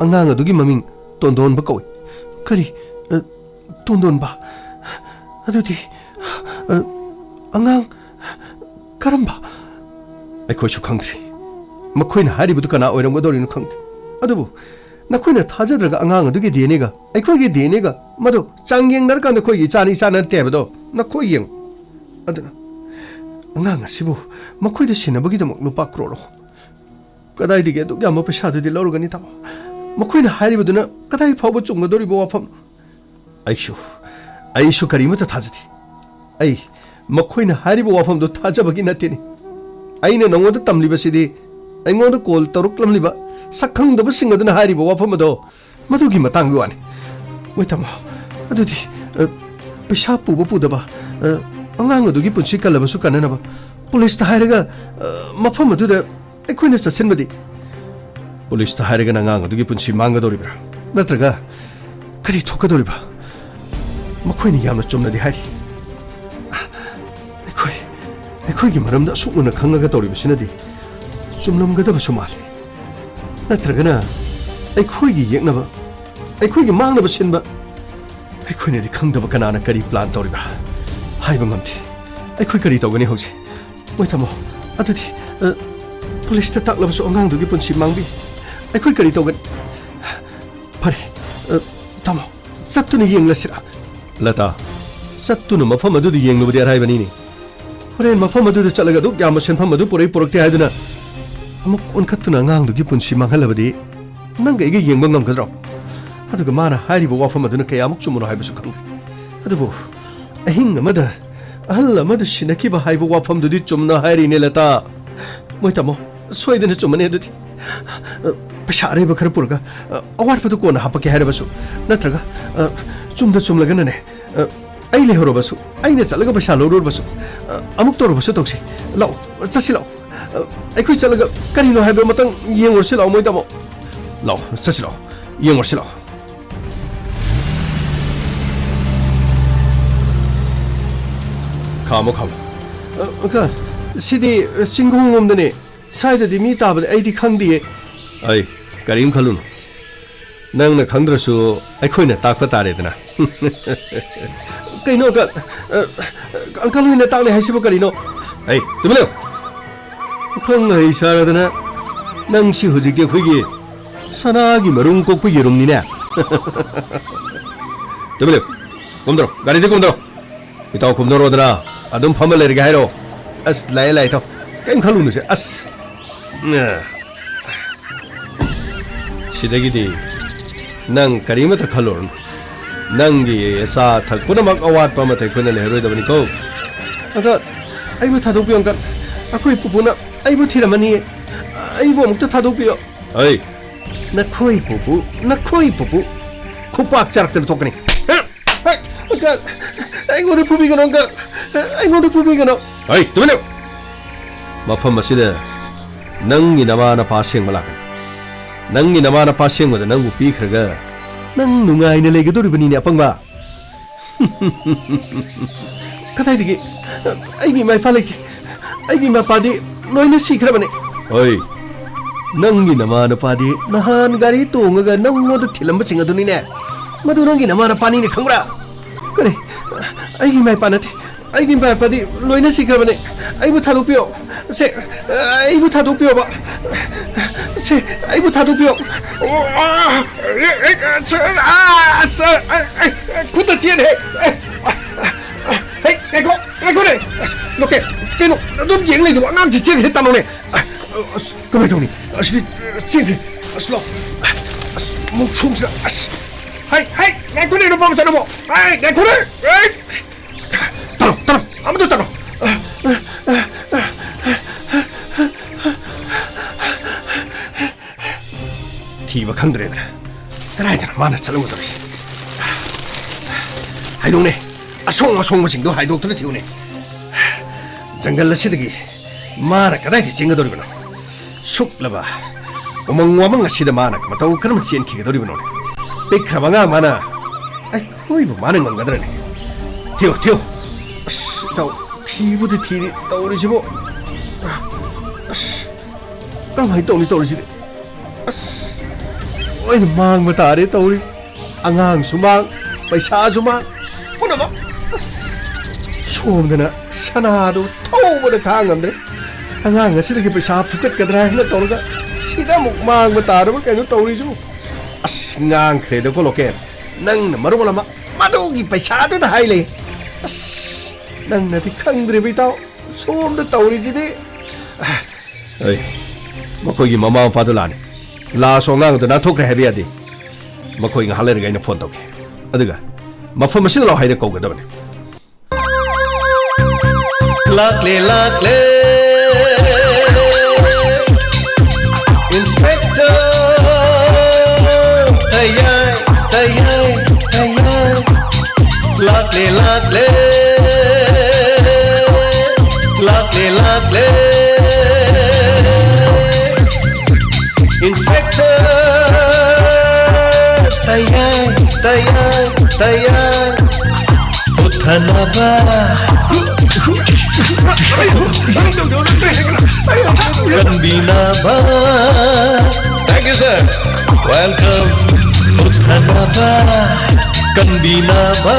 ꯑꯉꯥꯡ ꯑꯗꯨꯒꯤ ꯃꯃꯤꯡ ꯇꯣꯟꯗꯣꯟꯕ ꯀꯧꯏ꯫ ꯀꯔꯤ? ꯑ, ꯇꯣꯟꯗꯣꯟꯕ? ꯑꯗꯨꯗꯤ, ꯑ, ꯑꯉꯥꯡ ꯀꯔꯝꯕ? ꯑꯩꯈꯣꯏꯁꯨ ꯈꯪꯗ꯭ꯔꯤ꯫ ꯃꯈꯣꯏꯅ ꯍꯥꯏꯔꯤꯕꯗꯨ ꯀꯅꯥ ꯑꯣꯏꯔꯝꯒꯗꯧꯔꯤꯅꯣ ꯈꯪꯗꯦ꯫ ꯑꯗꯨꯕꯨ ꯅꯈꯣꯏꯅ ꯊꯥꯖꯗ꯭ꯔꯒ ꯑꯉꯥꯡ ꯑꯗꯨꯒꯤ ꯗꯤ ꯑꯦꯟ ꯑꯦꯒ ꯑꯩꯈꯣꯏꯒꯤ ꯗꯤ ꯑꯦꯟ ꯑꯦꯒ ꯃꯗꯨ ꯆꯥꯡ ꯌꯦꯡꯅꯔꯀꯥꯟꯗ ꯑꯩꯈꯣꯏꯒꯤ ꯏꯆꯥꯅꯤ ꯏꯆꯥ ꯅꯠꯇꯦ ꯍꯥꯏꯕꯗꯣ ꯅꯈꯣꯏ ꯌꯦꯡꯉꯨ꯫ ꯑꯗꯨꯅ ꯑꯉꯥꯡ ꯑꯁꯤꯕꯨ ꯃꯈꯣꯏꯗ ꯁꯤꯟꯅꯕꯒꯤꯗꯃꯛ ꯂꯨꯄꯥ ꯀ꯭ꯔꯣꯔ ꯑꯍꯨꯝ꯫ ꯀꯗꯥꯏꯗꯒꯤ ꯑꯗꯨꯛ ꯌꯥꯝꯕ ꯄꯩꯁꯥꯗꯨꯗꯤ ꯂꯧꯔꯨꯒꯅꯤ, ꯇꯥꯃꯣ? ꯃꯈꯣꯏꯅ ꯍꯥꯏꯔꯤꯕꯗꯨꯅ ꯀꯗꯥꯏ ꯐꯥꯎꯕ ꯆꯨꯝꯒꯗꯧꯔꯤꯕ ꯋꯥꯐꯝ? ꯑꯩꯁꯨ, ꯑꯩꯁꯨ ꯀꯔꯤꯃꯠꯇ ꯊꯥꯖꯗꯦ꯫ ꯑꯩ ꯃꯈꯣꯏꯅ ꯍꯥꯏꯔꯤꯕ ꯋꯥꯐꯝꯗꯨ ꯊꯥꯖꯕꯒꯤ ꯅꯠꯇꯦꯅꯦ꯫ ꯑꯩꯅ ꯅꯉꯣꯟꯗ ꯇꯝꯂꯤꯕꯁꯤꯗꯤ ꯑꯩꯉꯣꯟꯗ ꯀꯣꯜ ꯇꯧꯔꯛꯂꯝꯂꯤꯕ ꯁꯛ ꯈꯪꯗꯕꯁꯤꯡ ꯑꯗꯨꯅ ꯍꯥꯏꯔꯤꯕ ꯋꯥꯐꯝ ꯑꯗꯣ ꯃꯗꯨꯒꯤ ꯃꯇꯥꯡꯒꯤ ꯋꯥꯅꯤ꯫ ꯃꯣꯏ ꯇꯥꯃꯣ, ꯑꯗꯨꯗꯤ, ꯑ, ꯄꯩꯁꯥ ꯄꯨꯕ ꯄꯨꯗꯕ, ꯑ, ꯑꯉꯥꯡ ꯑꯗꯨꯒꯤ ꯄꯨꯟꯁꯤ ꯀꯜꯂꯕꯁꯨ ꯀꯟꯅꯅꯕ ꯄꯨꯂꯤꯁꯇ ꯍꯥꯏꯔꯒ, ꯑ, ꯃꯐꯝ ꯑꯗꯨꯗ ꯑꯩꯈꯣꯏꯅ ꯆꯠꯁꯤꯟꯕꯗꯤ? ꯄꯨꯂꯤꯁꯇ ꯍꯥꯏꯔꯒꯅ ꯑꯉꯥꯡ ꯑꯗꯨꯒꯤ ꯄꯨꯟꯁꯤ ꯃꯥꯡꯒꯗꯧꯔꯤꯕ꯭ꯔꯥ? ꯅꯠꯇ꯭ꯔꯒ ꯀꯔꯤ ꯊꯣꯛꯀꯗꯧꯔꯤꯕ? ꯃꯈꯣꯏꯅ ꯌꯥꯝꯅ ꯆꯨꯝꯅꯗꯤ ꯍꯥꯏꯔꯤ꯫ ꯑꯩꯈꯣꯏ, ꯑꯩꯈꯣꯏꯒꯤ ꯃꯔꯝꯗ ꯑꯁꯨꯛ ꯃꯨꯟꯅ ꯈꯪꯉꯒ ꯇꯧꯔꯤꯕꯁꯤꯅꯗꯤ ꯆꯨꯝꯂꯝꯒꯗꯕꯁꯨ ꯃꯥꯜꯂꯤ꯫ ꯅꯠꯇ꯭ꯔꯒꯅ ꯑꯩꯈꯣꯏꯒꯤ ꯌꯦꯛꯅꯕ, ꯑꯩꯈꯣꯏꯒꯤ ꯃꯥꯡꯅꯕ ꯁꯤꯟꯕ? ꯑꯩꯈꯣꯏꯅꯗꯤ ꯈꯪꯗꯕ ꯀꯅꯥꯅ ꯀꯔꯤ ꯄ꯭ꯂꯥꯟ ꯇꯧꯔꯤꯕ ꯍꯥꯏꯕ ꯉꯝꯗꯦ꯫ ꯑꯩꯈꯣꯏ ꯀꯔꯤ ꯇꯧꯒꯅꯤ ꯍꯧꯖꯤꯛ? ꯃꯣꯏ ꯇꯥꯃꯣ, ꯑꯗꯨꯗꯤ, ꯑ, ꯄꯨꯂꯤꯁꯇ ꯇꯥꯛꯂꯕꯁꯨ ꯑꯉꯥꯡꯗꯨꯒꯤ ꯄꯨꯟꯁꯤ ꯃꯥꯡꯕꯤ꯫ ꯑꯩꯈꯣꯏ ꯀꯔꯤ ꯇꯧꯒꯅꯤ? ꯐꯔꯦ, ꯑ, ꯇꯥꯃꯣ, ꯆꯠꯇꯨꯅ ꯌꯦꯡꯂꯁꯤꯔꯥ? ꯂꯇꯥ, ꯆꯠꯇꯨꯅ ꯃꯐꯝ ꯑꯗꯨꯗ ꯌꯦꯡꯂꯨꯕꯗꯤ ꯑꯔꯥꯏꯕꯅꯤꯅꯦ꯫ ꯍꯣꯔꯦꯟ ꯃꯐꯝ ꯑꯗꯨꯗ ꯆꯠꯂꯒ ꯑꯗꯨꯛ ꯌꯥꯝꯕ ꯁꯦꯟꯐꯝ ꯑꯗꯨ ꯄꯨꯔꯛꯏ ꯄꯨꯔꯛꯇꯦ ꯍꯥꯏꯗꯨꯅ ꯑꯃꯨꯛ ꯑꯣꯟꯈꯠꯇꯨꯅ ꯑꯉꯥꯡꯗꯨꯒꯤ ꯄꯨꯟꯁꯤ ꯃꯥꯡꯍꯜꯂꯕꯗꯤ ꯅꯪꯒ ꯑꯩꯒ ꯌꯦꯡꯕ ꯉꯝꯒꯗ꯭ꯔꯣ? ꯑꯗꯨꯒ ꯃꯥꯅ ꯍꯥꯏꯔꯤꯕ ꯋꯥꯐꯝ ꯑꯗꯨꯅ ꯀꯌꯥꯃꯨꯛ ꯆꯨꯝꯕꯅꯣ ꯍꯥꯏꯕꯁꯨ ꯈꯪꯗꯦ꯫ ꯑꯗꯨꯕꯨ ꯑꯍꯤꯡ ꯑꯃꯗ ꯑꯍꯜ ꯑꯃꯗ ꯁꯤꯟꯅꯈꯤꯕ ꯍꯥꯏꯕ ꯋꯥꯐꯝꯗꯨꯗꯤ ꯆꯨꯝꯅ ꯍꯥꯏꯔꯤꯅꯦ, ꯂꯇꯥ꯫ ꯃꯣꯏ ꯇꯥꯃꯣ, ꯁꯣꯏꯗꯅ ꯆꯨꯝꯃꯅꯤ ꯑꯗꯨꯗꯤ꯫ ꯑ, ꯄꯩꯁꯥ ꯑꯔꯩꯕ ꯈꯔ ꯄꯨꯔꯒ, ꯑ, ꯑꯋꯥꯠꯄꯗꯨ ꯀꯣꯟꯅ ꯍꯥꯞꯄꯛꯀꯦ ꯍꯥꯏꯔꯕꯁꯨ, ꯅꯠꯇ꯭ꯔꯒ, ꯑ, ꯆꯨꯝꯗ ꯆꯨꯝꯂꯒꯅꯅꯦ, ꯑ, ꯑꯩ ꯂꯩꯍꯧꯔꯕꯁꯨ, ꯑꯩꯅ ꯆꯠꯂꯒ ꯄꯩꯁꯥ ꯂꯧꯔꯨꯔꯕꯁꯨ, ꯑ, ꯑꯃꯨꯛ ꯇꯧꯔꯕꯁꯨ ꯇꯧꯁꯤ꯫ ꯂꯥꯛꯑꯣ, ꯆꯠꯁꯤ ꯂꯥꯛꯑꯣ꯫ ꯑ, ꯑꯩꯈꯣꯏ ꯆꯠꯂꯒ ꯀꯔꯤꯅꯣ ꯍꯥꯏꯕ ꯑꯃꯇꯪ ꯌꯦꯡꯉꯨꯔꯁꯤ ꯂꯥꯛꯑꯣ, ꯃꯣꯏ ꯇꯥꯃꯣ꯫ ꯂꯥꯛꯑꯣ, ꯆꯠꯁꯤ ꯂꯥꯛꯑꯣ꯫ ꯌꯦꯡꯉꯨꯔꯁꯤ ꯂꯥꯛꯑꯣ꯫ ꯈꯥꯝꯃꯣ, ꯈꯥꯝꯃꯣ꯫ ꯑ, ꯑꯪꯀꯜ, ꯁꯤꯗꯤ ꯆꯤꯡꯈꯣꯡ ꯂꯣꯝꯗꯅꯦ꯫ ꯁ꯭ꯋꯥꯏꯗꯗꯤ ꯃꯤ ꯇꯥꯕꯗꯤ ꯑꯩꯗꯤ ꯈꯪꯗꯤꯌꯦ꯫ ꯑꯩ, ꯀꯔꯤꯝ ꯈꯜꯂꯨꯅꯨ꯫ ꯅꯪꯅ ꯈꯪꯗ꯭ꯔꯁꯨ ꯑꯩꯈꯣꯏꯅ ꯇꯥꯛꯄ ꯇꯥꯔꯦꯗꯅ꯫ ꯀꯩꯅꯣ, ꯑꯪꯀꯜ? ꯑ, ꯑꯪꯀꯜ ꯍꯣꯏꯅ ꯇꯥꯛꯂꯦ ꯍꯥꯏꯁꯤꯕꯨ ꯀꯔꯤꯅꯣ? ꯑꯩ, ꯇꯨꯃꯤꯟ ꯂꯩꯌꯨ꯫ ꯄꯥꯈꯪ ꯍꯩ ꯁꯥꯔꯗꯅ ꯅꯪꯁꯤ ꯍꯧꯖꯤꯛꯇꯤ ꯑꯩꯈꯣꯏꯒꯤ ꯁꯅꯥꯒꯤ ꯃꯔꯨꯝ ꯀꯣꯛꯄ ꯌꯦꯔꯨꯝꯅꯤꯅꯦ꯫ ꯇꯨꯃꯤꯟ ꯂꯩꯌꯨ꯫ ꯀꯨꯝꯗꯔꯣ, ꯒꯥꯔꯤꯗꯤ ꯀꯨꯝꯗꯔꯣ꯫ ꯏꯇꯥꯎ ꯀꯨꯝꯗꯔꯣꯗꯅ꯫ ꯑꯗꯨꯝ ꯐꯝꯃ ꯂꯩꯔꯒꯦ ꯍꯥꯏꯔꯣ? ꯑꯁ, ꯂꯥꯛꯑꯦ, ꯂꯥꯛꯑꯦ, ꯏꯇꯥꯎ꯫ ꯀꯔꯤꯝ ꯈꯜꯂꯨꯅꯨꯁꯦ꯫ ꯑꯁ꯫ ꯁꯤꯗꯒꯤꯗꯤ ꯅꯪ ꯀꯔꯤꯃꯠꯇ ꯈꯜꯂꯨꯔꯅꯨ꯫ ꯅꯪꯒꯤ ꯑꯆꯥ ꯑꯊꯛ ꯄꯨꯝꯅꯃꯛ ꯑꯋꯥꯠꯄ ꯑꯃꯠꯇ ꯑꯩꯈꯣꯏꯅ ꯂꯩꯍꯧꯔꯣꯏꯗꯕꯅꯤꯀꯣ꯫ ꯑꯪꯀꯜ, ꯑꯩꯕꯨ ꯊꯥꯗꯣꯛꯄꯤꯌꯨ ꯑꯪꯀꯜ꯫ ꯑꯩꯈꯣꯏ ꯄꯨꯄꯨꯅ ꯑꯩꯕꯨ ꯊꯤꯔꯝꯃꯅꯤꯌꯦ꯫ ꯑꯩꯕꯨ ꯑꯃꯨꯛꯇ ꯊꯥꯗꯣꯛꯄꯤꯌꯣ꯫ ꯑꯩ ꯅꯈꯣꯏ ꯄꯨꯄꯨ, ꯅꯈꯣꯏ ꯄꯨꯄꯨ ꯈꯨꯄꯥꯛ ꯆꯥꯔꯛꯇꯅ ꯊꯣꯛꯀꯅꯤ꯫ ꯍꯦ, ꯍꯦ, ꯑꯪꯀꯜ, ꯑꯩꯉꯣꯟꯗ ꯐꯨꯕꯤꯒꯅꯨ ꯑꯪꯀꯜ꯫ ꯑꯩꯉꯣꯟꯗ ꯐꯨꯕꯤꯒꯅꯨ꯫ ꯑꯩ ꯇꯨꯃꯤꯟꯅ ꯃꯐꯝ ꯑꯁꯤꯗ ꯅꯪꯒꯤ ꯅꯃꯥ ꯅꯄꯥ ꯑꯁꯦꯡꯕ ꯂꯥꯛꯀꯅꯤ꯫ ꯅꯪꯒꯤ ꯅꯃꯥ ꯅꯄꯥ ꯑꯁꯦꯡꯕꯗ ꯅꯪꯕꯨ ꯄꯤꯈ꯭ꯔꯒ ꯅꯪ ꯅꯨꯡꯉꯥꯏꯅ ꯂꯩꯒꯗꯧꯔꯤꯕꯅꯤꯅꯦ ꯑꯄꯪꯕ꯫ ꯀꯗꯥꯏꯗꯒꯤ? ꯑꯩꯒꯤ ꯏꯃꯥ ꯏꯄꯥ ꯂꯩꯇꯦ꯫ ꯑꯩꯒꯤ ꯏꯃꯥ ꯏꯄꯥꯗꯤ ꯂꯣꯏꯅ ꯁꯤꯈ꯭ꯔꯕꯅꯦ꯫ ꯍꯣꯏ, ꯅꯪꯒꯤ ꯅꯃꯥ ꯅꯄꯥꯗꯤ ꯅꯍꯥꯟ ꯒꯥꯔꯤ ꯇꯣꯡꯉꯒ ꯅꯪꯉꯣꯟꯗ ꯊꯤꯜꯂꯝꯕꯁꯤꯡ ꯑꯗꯨꯅꯤꯅꯦ꯫ ꯃꯗꯨ ꯅꯪꯒꯤ ꯅꯃꯥ ꯅꯄꯥꯅꯤꯅꯦ, ꯈꯪꯕ꯭ꯔꯥ? ꯀꯔꯤ? ꯑꯩꯒꯤ ꯏꯃꯥ ꯏꯄꯥ ꯅꯠꯇꯦ꯫ ꯑꯩꯒꯤ ꯏꯃꯥ ꯏꯄꯥꯗꯤ ꯂꯣꯏꯅ ꯁꯤꯈ꯭ꯔꯕꯅꯦ꯫ ꯑꯩꯕꯨ ꯊꯥꯗꯣꯛꯄꯤꯌꯣ꯫ ꯁꯦ, ꯑꯩꯕꯨ ꯊꯥꯗꯣꯛꯄꯤꯌꯣꯕ꯫ ꯁꯦ, ꯑꯩꯕꯨ ꯊꯥꯗꯣꯛꯄꯤꯌꯣ꯫ ꯑꯣ, ꯑ, ꯑꯦ, ꯑꯦ, ꯑ, ꯁ-, ꯑ, ꯑꯁ, ꯑ, ꯑ, ꯑ, ꯈꯨꯠꯇ ꯆꯦꯟ ꯍꯦ꯫ ꯑ, ꯑ, ꯑ, ꯍꯦ, ꯉꯥꯏꯈꯣ, ꯉꯥꯏꯈꯣꯅꯦ꯫ ꯑꯁ, ꯂꯣꯀꯦꯜ, ꯀꯩꯅꯣ ꯑꯗꯨꯝ ꯌꯦꯡ ꯂꯩꯗꯨꯕꯣ? ꯑꯉꯥꯡꯁꯤ ꯆꯦꯟꯈ꯭ꯔꯦ ꯇꯥꯅꯣꯅꯦ꯫ ꯑ, ꯑꯁ, ꯀꯃꯥꯏꯅ ꯇꯧꯅꯤ? ꯑꯁꯤꯗꯤ ꯆꯦꯟꯈ꯭ꯔꯦ꯫ ꯑꯁ, ꯂꯥꯎ꯫ ꯑꯁ, ꯑꯃꯨꯛ ꯁꯣꯝꯁꯤꯗ꯫ ꯑꯁ, ꯍꯩ, ꯍꯩ, ꯉꯥꯏꯈꯣꯅꯦ, ꯅꯨꯄꯥ ꯃꯆꯥ ꯅꯪꯕꯣ꯫ ꯍꯩ, ꯉꯥꯏꯈꯣꯅꯦ꯫ ꯍꯩ꯫ ꯇꯥꯅꯣ, ꯇꯥꯅꯣ, ꯑꯃꯗꯣ ꯇꯥꯅꯣ꯫ ꯊꯤꯕ ꯈꯪꯗ꯭ꯔꯦꯗꯅ꯫ ꯀꯗꯥꯏꯗꯅꯣ ꯃꯥꯅ ꯆꯠꯂꯝꯒꯗꯧꯔꯤꯁꯦ? ꯍꯥꯏꯗꯣꯛꯅꯦ꯫ ꯑꯁꯣꯡ ꯑꯁꯣꯡꯕꯁꯤꯡꯗꯣ ꯍꯥꯏꯗꯣꯛꯇꯨꯅ ꯊꯤꯌꯨꯅꯦ꯫ ꯖꯪꯒꯜ ꯑꯁꯤꯗꯒꯤ ꯃꯥꯅ ꯀꯗꯥꯏꯗ ꯆꯦꯟꯒꯗꯧꯔꯤꯕꯅꯣ? ꯁꯨꯛꯂꯕ ꯎꯃꯪ ꯋꯥꯃꯪ ꯑꯁꯤꯗ ꯃꯥꯅ ꯃꯇꯧ ꯀꯔꯝꯅ ꯆꯦꯟꯈꯤꯒꯗꯧꯔꯤꯕꯅꯣꯅꯦ? ꯄꯤꯛꯈ꯭ꯔꯕ ꯑꯉꯥꯡ ꯃꯥꯅ ꯑꯩꯈꯣꯏꯕꯨ ꯃꯥꯅ ꯉꯝꯒꯗ꯭ꯔꯅꯦ? ꯊꯤꯌꯨ, ꯊꯤꯌꯨ꯫ ꯑꯁ, ꯏꯇꯥꯎ, ꯊꯤꯕꯨꯗꯤ ꯊꯤꯔꯤ ꯇꯧꯔꯤꯁꯤꯕꯨ꯫ ꯑꯁ, ꯀꯔꯝꯍꯥꯏꯅ ꯇꯧꯅꯤ ꯇꯧꯔꯤꯁꯤꯗꯤ? ꯑꯁ, ꯂꯣꯏꯅ ꯃꯥꯡꯕ ꯇꯥꯔꯦ ꯇꯧꯔꯤ꯫ ꯑꯉꯥꯡꯁꯨ ꯃꯥꯡ, ꯄꯩꯁꯥꯁꯨ ꯃꯥꯡ, ꯄꯨꯝꯅꯃꯛ꯫ ꯑꯁ, ꯁꯣꯝꯗꯅ ꯁꯅꯥꯗꯣ ꯊꯧꯕꯗ ꯈꯥꯡ ꯉꯝꯗ꯭ꯔꯦ꯫ ꯑꯉꯥꯡ ꯑꯁꯤꯗꯒꯤ ꯄꯩꯁꯥ ꯐꯨꯀꯠꯀꯗ꯭ꯔꯥ ꯍꯥꯏꯅ ꯇꯧꯔꯒ ꯁꯤꯗ ꯑꯃꯨꯛ ꯃꯥꯡꯕ ꯇꯥꯔꯕ ꯀꯩꯅꯣ ꯇꯧꯔꯤꯁꯤꯕꯨ꯫ ꯑꯁ, ꯉꯥꯡꯈ꯭ꯔꯦꯗꯀꯣ ꯂꯣꯀꯦꯜ꯫ ꯅꯪꯅ ꯃꯔꯣꯜ ꯑꯃ ꯃꯗꯨꯒꯤ ꯄꯩꯁꯥꯗꯨꯗ ꯍꯥꯏ ꯂꯩ꯫ ꯑꯁ, ꯅꯪꯅꯗꯤ ꯈꯪꯗ꯭ꯔꯤꯕ ꯏꯇꯥꯎ꯫ ꯁꯣꯝꯗ ꯇꯧꯔꯤꯁꯤꯗꯤ꯫ ꯑꯩ, ꯃꯈꯣꯏꯒꯤ ꯃꯃꯥ ꯃꯄꯥꯗꯣ ꯂꯥꯛꯑꯅꯤ꯫ ꯂꯥꯛꯑꯁꯨ ꯑꯉꯥꯡꯗꯣ ꯅꯥꯟꯊꯣꯛꯈ꯭ꯔꯦ ꯍꯥꯏꯕ ꯌꯥꯗꯦ꯫ ꯃꯈꯣꯏ ꯉꯥꯏꯍꯥꯛ ꯂꯩꯔꯒ ꯑꯩꯅ ꯐꯣꯟ ꯇꯧꯒꯦ꯫ ꯑꯗꯨꯒ ꯃꯐꯝ ꯑꯁꯤꯗ ꯂꯥꯛꯑꯣ ꯍꯥꯏꯅ ꯀꯧꯒꯗꯕꯅꯤ꯫ ꯂꯥꯛꯂꯦ, ꯂꯥꯛꯂꯦ, Inspector꯫ ꯇꯌꯥꯏ, ꯇꯌꯥꯏ, ꯇꯌꯥꯏ꯫ ꯂꯥꯛꯂꯦ, ꯂꯥꯛꯂꯦ, ꯂꯥꯛꯂꯦ, ꯂꯥꯛꯂꯦ, Inspector꯫ ꯇꯌꯥꯏ, ꯇꯌꯥꯏ, ꯇꯌꯥꯏ꯫ ꯄꯨꯊꯅꯕ, ꯀꯟꯕꯤꯅꯕ, Thank you, sir. Welcome. ꯄꯨꯊꯅꯕ, ꯀꯟꯕꯤꯅꯕ,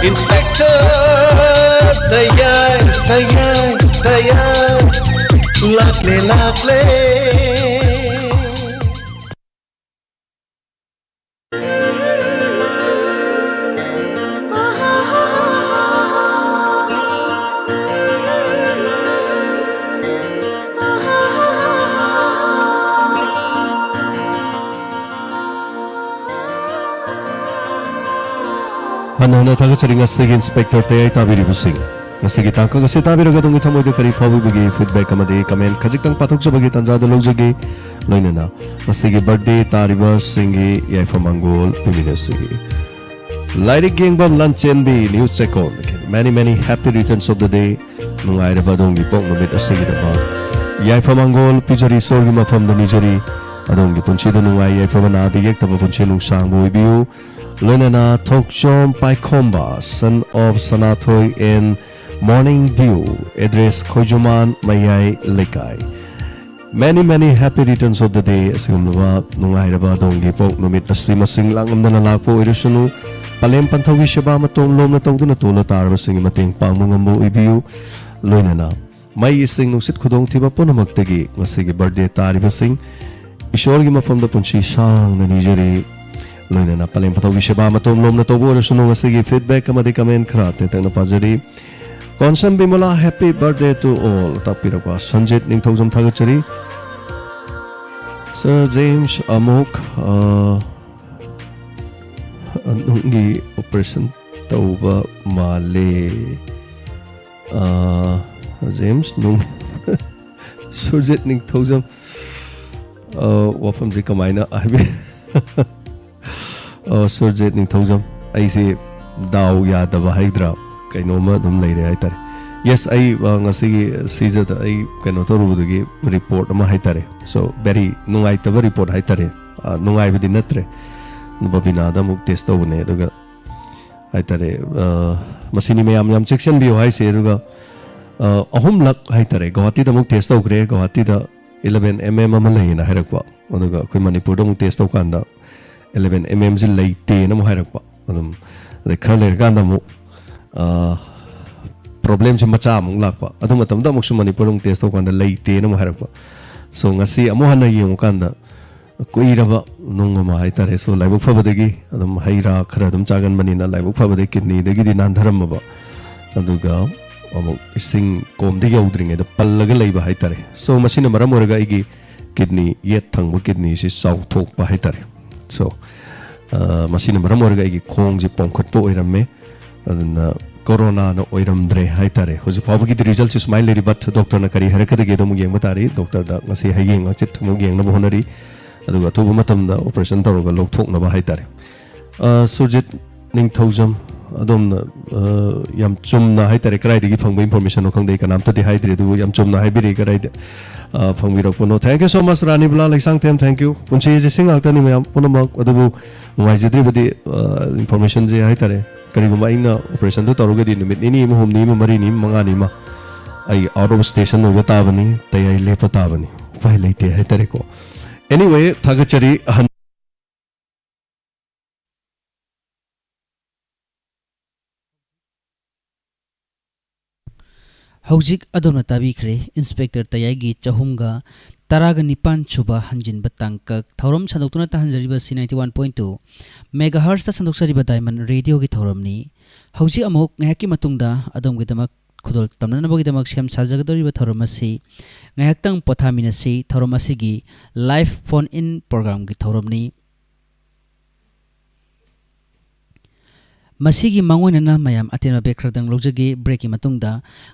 Inspector꯫ ꯇꯌꯥꯏ, ꯇꯌꯥꯏ, ꯇꯌꯥꯏ꯫ ꯂꯥꯛꯂꯦ, ꯂꯥꯛꯂꯦ꯫ ꯍꯟꯅ ꯍꯟꯅ ꯊꯥꯒꯠꯆꯔꯤ ꯉꯁꯤꯒꯤ Inspector ꯇꯌꯥꯏ ꯇꯥꯕꯤꯔꯤꯕꯁꯤꯡ꯫ ꯉꯁꯤꯒꯤ ꯇꯥꯡꯀꯛ ꯑꯁꯤ ꯇꯥꯕꯤꯔꯒ ꯑꯗꯣꯝꯒꯤ ꯊꯃꯣꯏꯗ ꯀꯔꯤ ꯐꯥꯎꯕꯤꯕꯒꯦ? Feedback ꯑꯃꯗꯤ comment ꯈꯖꯤꯛꯇꯪ ꯄꯥꯊꯣꯛꯆꯕꯒꯤ ꯇꯥꯟꯖꯥꯗꯨ ꯂꯧꯖꯒꯦ꯫ ꯂꯣꯏꯅꯅ ꯉꯁꯤꯒꯤ birthday ꯇꯥꯔꯤꯕꯁꯤꯡꯒꯤ ꯌꯥꯏꯐ ꯃꯪꯒꯣꯜ ꯄꯤꯃꯤꯟꯅꯁꯤ꯫ ꯂꯥꯏꯔꯤꯛ ꯌꯦꯡꯕꯝ ꯂꯥꯟꯆꯦꯟꯕꯤ, New ꯆꯦꯛꯀꯣꯟꯗꯒꯤ many many happy returns of the day꯫ ꯅꯨꯡꯉꯥꯏꯔꯕ ꯑꯗꯣꯝꯒꯤ ꯄꯣꯛ ꯅꯨꯃꯤꯠ ꯑꯁꯤꯒꯤꯗꯃꯛ ꯌꯥꯏꯐ ꯃꯪꯒꯣꯜ ꯄꯤꯖꯔꯤ ꯏꯁꯣꯔꯒꯤ ꯃꯐꯝꯗ ꯅꯤꯖꯔꯤ꯫ ꯑꯗꯣꯝꯒꯤ ꯄꯨꯟꯁꯤꯗ ꯅꯨꯡꯉꯥꯏ ꯌꯥꯏꯐꯕ ꯅꯥꯗ ꯌꯦꯛꯇꯕ ꯄꯨꯟꯁꯤ ꯅꯨꯡꯁꯥꯡꯕ ꯑꯣꯏꯕꯤꯌꯨ꯫ ꯂꯣꯏꯅꯅ ꯊꯣꯛꯆꯣꯝ ꯄꯥꯏꯈꯣꯝꯕ, son of Sanathoi and Morning Dew, address ꯈꯣꯏꯖꯨꯃꯥꯟ ꯃꯌꯥꯏ ꯂꯩꯀꯥꯏ꯫ Many many happy returns of the day꯫ ꯑꯁꯤꯒꯨꯝꯂꯕ ꯅꯨꯡꯉꯥꯏꯔꯕ ꯑꯗꯣꯝꯒꯤ ꯄꯣꯛ ꯅꯨꯃꯤꯠ ꯑꯁꯤ ꯃꯁꯤꯡ ꯂꯥꯡꯂꯝꯗꯅ ꯂꯥꯛꯄ ꯑꯣꯏꯔꯁꯅꯨ꯫ ꯄꯂꯦꯝ ꯄꯟꯊꯧꯒꯤ ꯁꯦꯕꯥ ꯃꯇꯣꯝ ꯂꯣꯝꯅ ꯇꯧꯗꯨꯅ ꯇꯣꯜꯂ ꯇꯥꯔꯕꯁꯤꯡꯒꯤ ꯃꯇꯦꯡ ꯄꯥꯡꯕ ꯉꯝꯕ ꯑꯣꯏꯕꯤꯌꯨ꯫ ꯂꯣꯏꯅꯅ ꯃꯩ ꯏꯁꯤꯡ ꯅꯨꯡꯁꯤꯠ ꯈꯨꯗꯣꯡꯊꯤꯕ ꯄꯨꯝꯅꯃꯛꯇꯒꯤ ꯉꯁꯤꯒꯤ birthday ꯇꯥꯔꯤꯕꯁꯤꯡ ꯏꯁꯣꯔꯒꯤ ꯃꯐꯝꯗ ꯄꯨꯟꯁꯤ ꯁꯥꯡꯅ ꯅꯤꯖꯔꯤ꯫ ꯂꯣꯏꯅꯅ ꯄꯂꯦꯝ ꯄꯟꯊꯧꯒꯤ ꯁꯦꯕꯥ ꯃꯇꯣꯝ ꯂꯣꯝꯅ ꯇꯧꯕ ꯑꯣꯏꯔꯁꯅꯨ꯫ ꯉꯁꯤꯒꯤ feedback ꯑꯃꯗꯤ comment ꯈꯔ ꯇꯦꯟꯇꯛꯅ ꯄꯥꯖꯔꯤ꯫ ꯀꯣꯟꯁꯝ ꯕꯤꯃꯣꯂꯥ, happy birthday to all꯫ ꯇꯥꯛꯄꯤꯔꯛꯄ ꯁꯟꯖꯤꯠ ꯅꯤꯡꯊꯧꯖꯝ ꯊꯥꯒꯠꯆꯔꯤ꯫ Sir James ꯑꯃꯨꯛ, ꯑ, ꯅꯨꯡꯒꯤ operation ꯇꯧꯕ ꯃꯥꯜꯂꯦ꯫ ꯑ, ꯖꯦꯝꯁ ꯅꯨꯡ-, ꯁꯨꯔꯖꯤꯠ ꯅꯤꯡꯊꯧꯖꯝ, ꯑ, ꯋꯥꯐꯝꯁꯦ ꯀꯃꯥꯏꯅ ꯍꯥꯏꯕꯤ-, ꯑ, ꯁꯨꯔꯖꯤꯠ ꯅꯤꯡꯊꯧꯖꯝ, ꯑꯩꯁꯦ ꯗꯥꯎ ꯌꯥꯗꯕ ꯍꯥꯏꯒꯗ꯭ꯔꯥ, ꯀꯩꯅꯣꯝꯃ ꯑꯗꯨꯝ ꯂꯩꯔꯦ ꯍꯥꯏꯇꯥꯔꯦ꯫ Yes, ꯑꯩ, ꯑ, ꯉꯁꯤꯒꯤ ꯁꯤꯖꯗ ꯑꯩ ꯀꯩꯅꯣ ꯇꯧꯔꯨꯕꯗꯒꯤ report ꯑꯃ ꯍꯥꯏꯇꯥꯔꯦ꯫ So, very ꯅꯨꯡꯉꯥꯏꯇꯕ report ꯍꯥꯏꯇꯥꯔꯦ꯫ ꯑ, ꯅꯨꯡꯉꯥꯏꯕꯗꯤ ꯅꯠꯇ꯭ꯔꯦ꯫ ꯕꯕꯤꯅꯥꯗ ꯑꯃꯨꯛ test ꯇꯧꯕꯅꯦ, ꯑꯗꯨꯒ ꯍꯥꯏꯇꯥꯔꯦ, ꯑ, ꯃꯁꯤꯅꯤ ꯃꯌꯥꯝ ꯌꯥꯝ ꯆꯦꯛꯁꯤꯟꯕꯤꯌꯨ ꯍꯥꯏꯁꯦ꯫ ꯑꯗꯨꯒ, ꯑ, ꯑꯍꯨꯝꯂꯛ ꯍꯥꯏꯇꯥꯔꯦ, ꯒꯧꯍꯥꯇꯤꯗ ꯑꯃꯨꯛ test ꯇꯧꯈ꯭ꯔꯦ꯫ ꯒꯧꯍꯥꯇꯤꯗ eleven mm ꯑꯃ ꯂꯩꯌꯦꯅ ꯍꯥꯏꯔꯛꯄ꯫ ꯑꯗꯨꯒ ꯑꯩꯈꯣꯏ ꯃꯅꯤꯄꯨꯔꯗ ꯑꯃꯨꯛ test ꯇꯧꯀꯥꯟꯗ eleven mmꯁꯤ ꯂꯩꯇꯦꯅ ꯑꯃꯨꯛ ꯍꯥꯏꯔꯛꯄ꯫ ꯑꯗꯨꯝ ꯑꯗꯩ ꯈꯔ ꯂꯩꯔꯀꯥꯟꯗ ꯑꯃꯨꯛ, ꯑ, problemꯁꯤ ꯃꯆꯥ ꯑꯃꯨꯛ ꯂꯥꯛꯄ꯫ ꯑꯗꯨ ꯃꯇꯝꯗ ꯑꯃꯨꯛꯁꯨ ꯃꯅꯤꯄꯨꯔꯗ ꯑꯃꯨꯛ test ꯇꯧꯀꯥꯟꯗ ꯂꯩꯇꯦꯅ ꯑꯃꯨꯛ ꯍꯥꯏꯔꯛꯄ꯫ So, ꯉꯁꯤ ꯑꯃꯨꯛ ꯍꯟꯅ ꯌꯦꯡꯉꯨꯀꯥꯟꯗ ꯀꯨꯏꯔꯕ ꯅꯨꯡ ꯑꯃ ꯍꯥꯏꯇꯥꯔꯦ꯫ So, ꯂꯥꯏꯕꯛ ꯐꯕꯗꯒꯤ ꯑꯗꯨꯝ ꯍꯩ ꯔꯥ ꯈꯔ ꯑꯗꯨꯝ ꯆꯥꯒꯟꯕꯅꯤꯅ, ꯂꯥꯏꯕꯛ ꯐꯕꯗꯒꯤ kidneyꯗꯒꯤꯗꯤ ꯅꯥꯟꯊꯔꯝꯃꯕ, ꯑꯗꯨꯒ ꯑꯃꯨꯛ ꯏꯁꯤꯡ ꯀꯣꯝꯗ ꯌꯧꯗ꯭ꯔꯤꯉꯩꯗ ꯄꯜꯂꯒ ꯂꯩꯕ ꯍꯥꯏꯇꯥꯔꯦ꯫ So, ꯃꯁꯤꯅ ꯃꯔꯝ ꯑꯣꯏꯔꯒ ꯑꯩꯒꯤ kidney, ꯌꯦꯠ ꯊꯪꯕ kidneyꯁꯤ ꯆꯥꯎꯊꯣꯛꯄ ꯍꯥꯏꯇꯥꯔꯦ꯫ So, ꯑ, ꯃꯁꯤꯅ ꯃꯔꯝ ꯑꯣꯏꯔꯒ ꯑꯩꯒꯤ ꯈꯣꯡꯁꯦ ꯄꯣꯝꯈꯠꯄ ꯑꯣꯏꯔꯝꯃꯦ꯫ ꯑꯗꯨꯅ ꯀꯣꯔꯣꯅꯥꯅ ꯑꯣꯏꯔꯝꯗ꯭ꯔꯦ ꯍꯥꯏꯇꯥꯔꯦ꯫ ꯍꯧꯖꯤꯛ ꯐꯥꯎꯕꯒꯤꯗꯤ resultꯁꯤ ꯁꯨꯃꯥꯏꯅ ꯂꯩꯔꯤ, but doctorꯅ ꯀꯔꯤ ꯍꯥꯏꯔꯛꯀꯗꯒꯦꯗꯣ ꯑꯃꯨꯛ ꯌꯦꯡꯕ ꯇꯥꯔꯤ꯫ Doctorꯗ ꯉꯁꯤ ꯍꯌꯦꯡ ꯍꯪꯆꯤꯠ ꯑꯃꯨꯛ ꯌꯦꯡꯅꯕ ꯍꯣꯠꯅꯔꯤ, ꯑꯗꯨꯒ ꯑꯊꯨꯕ ꯃꯇꯝꯗ operation ꯇꯧꯔꯒ ꯂꯧꯊꯣꯛꯅꯕ ꯍꯥꯏꯇꯥꯔꯦ꯫ ꯑ, ꯁꯨꯔꯖꯤꯠ ꯅꯤꯡꯊꯧꯖꯝ, ꯑꯗꯣꯝꯅ, ꯑ, ꯌꯥꯝ ꯆꯨꯝꯅ ꯍꯥꯏꯇꯥꯔꯦ, ꯀꯗꯥꯏꯗꯒꯤ ꯐꯪꯕ informationꯅꯣ ꯈꯪꯗꯦ, ꯑꯩ ꯀꯅꯥꯝꯇꯗꯤ ꯍꯥꯏꯗ꯭ꯔꯤ, ꯑꯗꯨꯕꯨ ꯌꯥꯝ ꯆꯨꯝꯅ ꯍꯥꯏꯕꯤꯔꯦ, ꯀꯗꯥꯏꯗ, ꯑ, ꯐꯪꯕꯤꯔꯛꯄꯅꯣ꯫ Thank you so much, Ranibala Leishangthem, thank you꯫ ꯄꯨꯟꯁꯤ ꯑꯁꯤ ꯁꯤ ꯉꯥꯛꯇꯅꯤ ꯃꯌꯥꯝ ꯄꯨꯝꯅꯃꯛ, ꯑꯗꯨꯕꯨ ꯅꯨꯡꯉꯥꯏꯖꯗ꯭ꯔꯤꯕꯗꯤ, ꯑ, informationꯁꯦ ꯍꯥꯏꯇꯥꯔꯦ, ꯀꯔꯤꯒꯨꯝꯕ ꯑꯩꯅ operationꯗꯨ ꯇꯧꯔꯒꯗꯤ ꯅꯨꯃꯤꯠ ꯅꯤꯅꯤ ꯑꯃ, ꯍꯨꯝꯅꯤ ꯑꯃ, ꯃꯔꯤꯅꯤ ꯑꯃ, ꯃꯉꯥꯅꯤ ꯑꯃ ꯑꯩ out of station ꯑꯣꯏꯕ ꯇꯥꯕꯅꯤ, ꯇꯌꯥꯏ ꯂꯦꯞꯄ ꯇꯥꯕꯅꯤ, ꯎꯄꯥꯏ ꯂꯩꯇꯦ ꯍꯥꯏꯇꯥꯔꯦꯀꯣ꯫ Anyway, ꯊꯥꯒꯠꯆꯔꯤ꯫ ꯑꯍꯟ ꯍꯧꯖꯤꯛ ꯑꯗꯣꯝꯅ ꯇꯥꯕꯤꯈ꯭ꯔꯦ ꯏꯟꯁꯄꯦꯛꯇꯔ ꯇꯌꯥꯏꯒꯤ ꯆꯍꯨꯝꯒ ꯇꯔꯥꯒ ꯅꯤꯄꯥꯟ ꯁꯨꯕ ꯍꯟꯖꯤꯟꯕ ꯇꯥꯡꯀꯛ꯫ ꯊꯧꯔꯝ ꯁꯟꯗꯣꯛꯇꯨꯅ ꯇꯥꯍꯟꯖꯔꯤꯕꯁꯤ ninety one point two megahertzꯇ ꯁꯟꯗꯣꯛꯆꯔꯤꯕ Diamond Radioꯒꯤ ꯊꯧꯔꯝꯅꯤ꯫ ꯍꯧꯖꯤꯛ ꯑꯃꯨꯛ ꯉꯥꯏꯍꯥꯛꯀꯤ ꯃꯇꯨꯡꯗ ꯑꯗꯣꯝꯒꯤꯗꯃꯛ ꯈꯨꯗꯣꯜ ꯇꯝꯅꯅꯕꯒꯤꯗꯃꯛ ꯁꯦꯝ ꯁꯥꯖꯒꯗꯧꯔꯤꯕ ꯊꯧꯔꯝ ꯑꯁꯤ ꯉꯥꯏꯍꯥꯛꯇꯪ ꯄꯣꯊꯥꯃꯤꯟꯅꯁꯤ꯫ ꯊꯧꯔꯝ ꯑꯁꯤꯒꯤ live phone in programꯒꯤ ꯊꯧꯔꯝꯅꯤ꯫ ꯃꯁꯤꯒꯤ ꯃꯥꯡꯑꯣꯏꯅꯅ ꯃꯌꯥꯝ ꯑꯇꯦꯟꯕ ꯕ꯭ꯔꯦꯛ ꯈꯔꯗꯪ ꯂꯧꯖꯒꯦ꯫ ꯕ꯭ꯔꯦꯛꯀꯤ ꯃꯇꯨꯡꯗ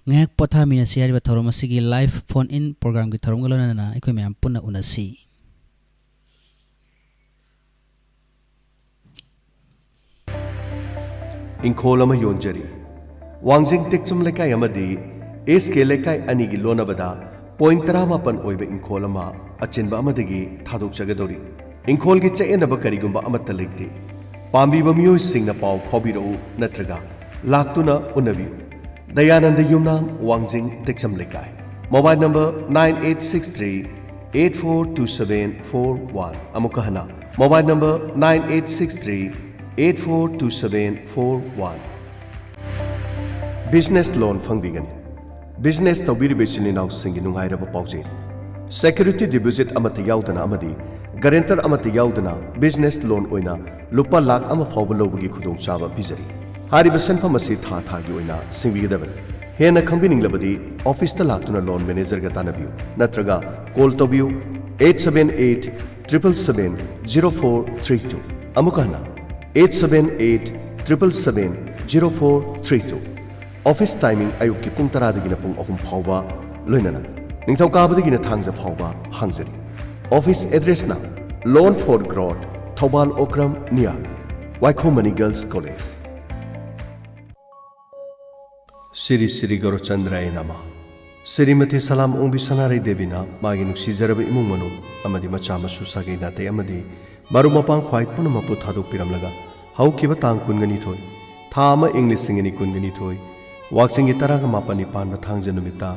ꯉꯥꯏꯍꯥꯛ ꯄꯣꯊꯥꯃꯤꯟꯅꯁꯤ꯫ ꯍꯥꯏꯔꯤꯕ ꯊꯧꯔꯝ ꯑꯁꯤꯒꯤ ꯂꯥꯏꯚ ꯐꯣꯟ ꯏꯟ ꯄ꯭ꯔꯣꯒ꯭ꯔꯥꯝꯒꯤ ꯊꯧꯔꯝꯒ ꯂꯣꯏꯅꯅ ꯑꯩꯈꯣꯏ ꯃꯌꯥꯝ ꯄꯨꯟꯅ ꯎꯅꯁꯤ꯫ ꯏꯪꯈꯣꯜ ꯑꯃ ꯌꯣꯟꯖꯔꯤ꯫ ꯋꯥꯡꯖꯤꯡ ꯇꯦꯛꯆꯝ ꯂꯩꯀꯥꯏ ꯑꯃꯗꯤ ꯑꯦꯁ ꯀꯦ ꯂꯩꯀꯥꯏ ꯑꯅꯤꯒꯤ ꯂꯣꯟꯅꯕꯗ ꯄꯣꯏꯟ ꯇꯔꯥꯃꯥꯄꯟ ꯑꯣꯏꯕ ꯏꯪꯈꯣꯜ ꯑꯃ ꯑꯆꯤꯟꯕ ꯑꯃꯗꯒꯤ ꯊꯥꯗꯣꯛꯆꯒꯗꯧꯔꯤ꯫ ꯏꯪꯈꯣꯜꯒꯤ ꯆꯌꯦꯠꯅꯕ ꯀꯔꯤꯒꯨꯝꯕ ꯑꯃꯠꯇ ꯂꯩꯇꯦ꯫ ꯄꯥꯝꯕꯤꯕ ꯃꯤꯑꯣꯏꯁꯤꯡꯅ ꯄꯥꯎ ꯐꯥꯎꯕꯤꯔꯛꯎ ꯅꯠꯇ꯭ꯔꯒ ꯂꯥꯛꯇꯨꯅ ꯎꯅꯕꯤꯌꯨ꯫ ꯗꯌꯥꯅꯟꯗ ꯌꯨꯝꯅꯥꯝ, ꯋꯥꯡꯖꯤꯡ ꯇꯦꯛꯆꯝ ꯂꯩꯀꯥꯏ꯫ Mobile number nine eight six three eight four two seven four one꯫ ꯑꯃꯨꯛꯀ ꯍꯟꯅ, mobile number nine eight six three eight four two seven four one꯫ Business loan ꯐꯪꯕꯤꯒꯅꯤ꯫ Business ꯇꯧꯕꯤꯔꯤꯕ ꯏꯆꯤꯜ ꯏꯅꯥꯎꯁꯤꯡꯒꯤ ꯅꯨꯡꯉꯥꯏꯔꯕ ꯄꯥꯎꯖꯦꯜ꯫ Security deposit ꯑꯃꯠꯇ ꯌꯥꯎꯗꯅ ꯑꯃꯗꯤ guarantor ꯑꯃꯠꯇ ꯌꯥꯎꯗꯅ business loan ꯑꯣꯏꯅ ꯂꯨꯄꯥ ꯂꯥꯈ ꯑꯃ ꯐꯥꯎꯕ ꯂꯧꯕꯒꯤ ꯈꯨꯗꯣꯡꯆꯥꯕ ꯄꯤꯖꯔꯤ꯫ ꯍꯥꯏꯔꯤꯕ ꯁꯦꯟꯐꯝ ꯑꯁꯤ ꯊꯥ ꯊꯥꯒꯤ ꯑꯣꯏꯅ ꯁꯤꯡꯕꯤꯒꯗꯕꯅꯤ꯫ ꯍꯦꯟꯅ ꯈꯪꯕꯤꯅꯤꯡꯂꯕꯗꯤ office ꯇ ꯂꯥꯛꯇꯨꯅ loan manager ꯒ ꯇꯥꯟꯅꯕꯤꯌꯨ ꯅꯠꯇ꯭ꯔꯒ call ꯇꯧꯕꯤꯌꯨ eight seven eight triple seven zero four three two꯫ ꯑꯃꯨꯛ ꯍꯟꯅ, eight seven eight triple seven zero four three two꯫ Office timing ꯑꯌꯨꯛꯀꯤ ꯄꯨꯡ ꯇꯔꯥꯗꯒꯤꯅ ꯄꯨꯡ ꯑꯍꯨꯝ ꯐꯥꯎꯕ, ꯂꯣꯏꯅꯅ ꯅꯤꯡꯊꯧꯀꯥꯕꯗꯒꯤꯅ ꯊꯥꯡꯖ ꯐꯥꯎꯕ ꯍꯥꯡꯖꯔꯤ꯫ Office address ꯅ Loan for Growth, Thoubal Okram near Waikhom Mani Girls College꯫ Shri Shri ꯒꯧꯔꯆꯟꯗ꯭ꯔꯥꯌ ꯅꯃ꯫ ꯁ꯭ꯔꯤꯃꯇꯤ ꯁꯂꯥꯝ ꯑꯣꯡꯕꯤ ꯁꯅꯥꯔꯩ ꯗꯦꯕꯤꯅ ꯃꯥꯒꯤ ꯅꯨꯡꯁꯤꯖꯔꯕ ꯏꯃꯨꯡ ꯃꯅꯨꯡ ꯑꯃꯗꯤ ꯃꯆꯥ ꯃꯁꯨ ꯁꯥꯒꯩ ꯅꯥꯇꯩ ꯑꯃꯗꯤ ꯃꯔꯨꯞ ꯃꯄꯥꯡ ꯈ꯭ꯋꯥꯏ ꯄꯨꯝꯅꯃꯛꯄꯨ ꯊꯥꯗꯣꯛꯄꯤꯔꯝꯂꯒ ꯍꯧꯈꯤꯕ ꯇꯥꯡ ꯀꯨꯟꯒ ꯅꯤꯊꯣꯏ, ꯊꯥ ꯑꯃ, ꯏꯪ ꯂꯤꯁꯤꯡ ꯑꯅꯤ ꯀꯨꯟꯒ ꯅꯤꯊꯣꯏ, ꯋꯥꯛꯆꯤꯡꯒꯤ ꯇꯔꯥꯒ ꯃꯥꯄꯟꯅꯤ ꯄꯥꯟꯕ ꯊꯥꯡꯖ ꯅꯨꯃꯤꯠꯇ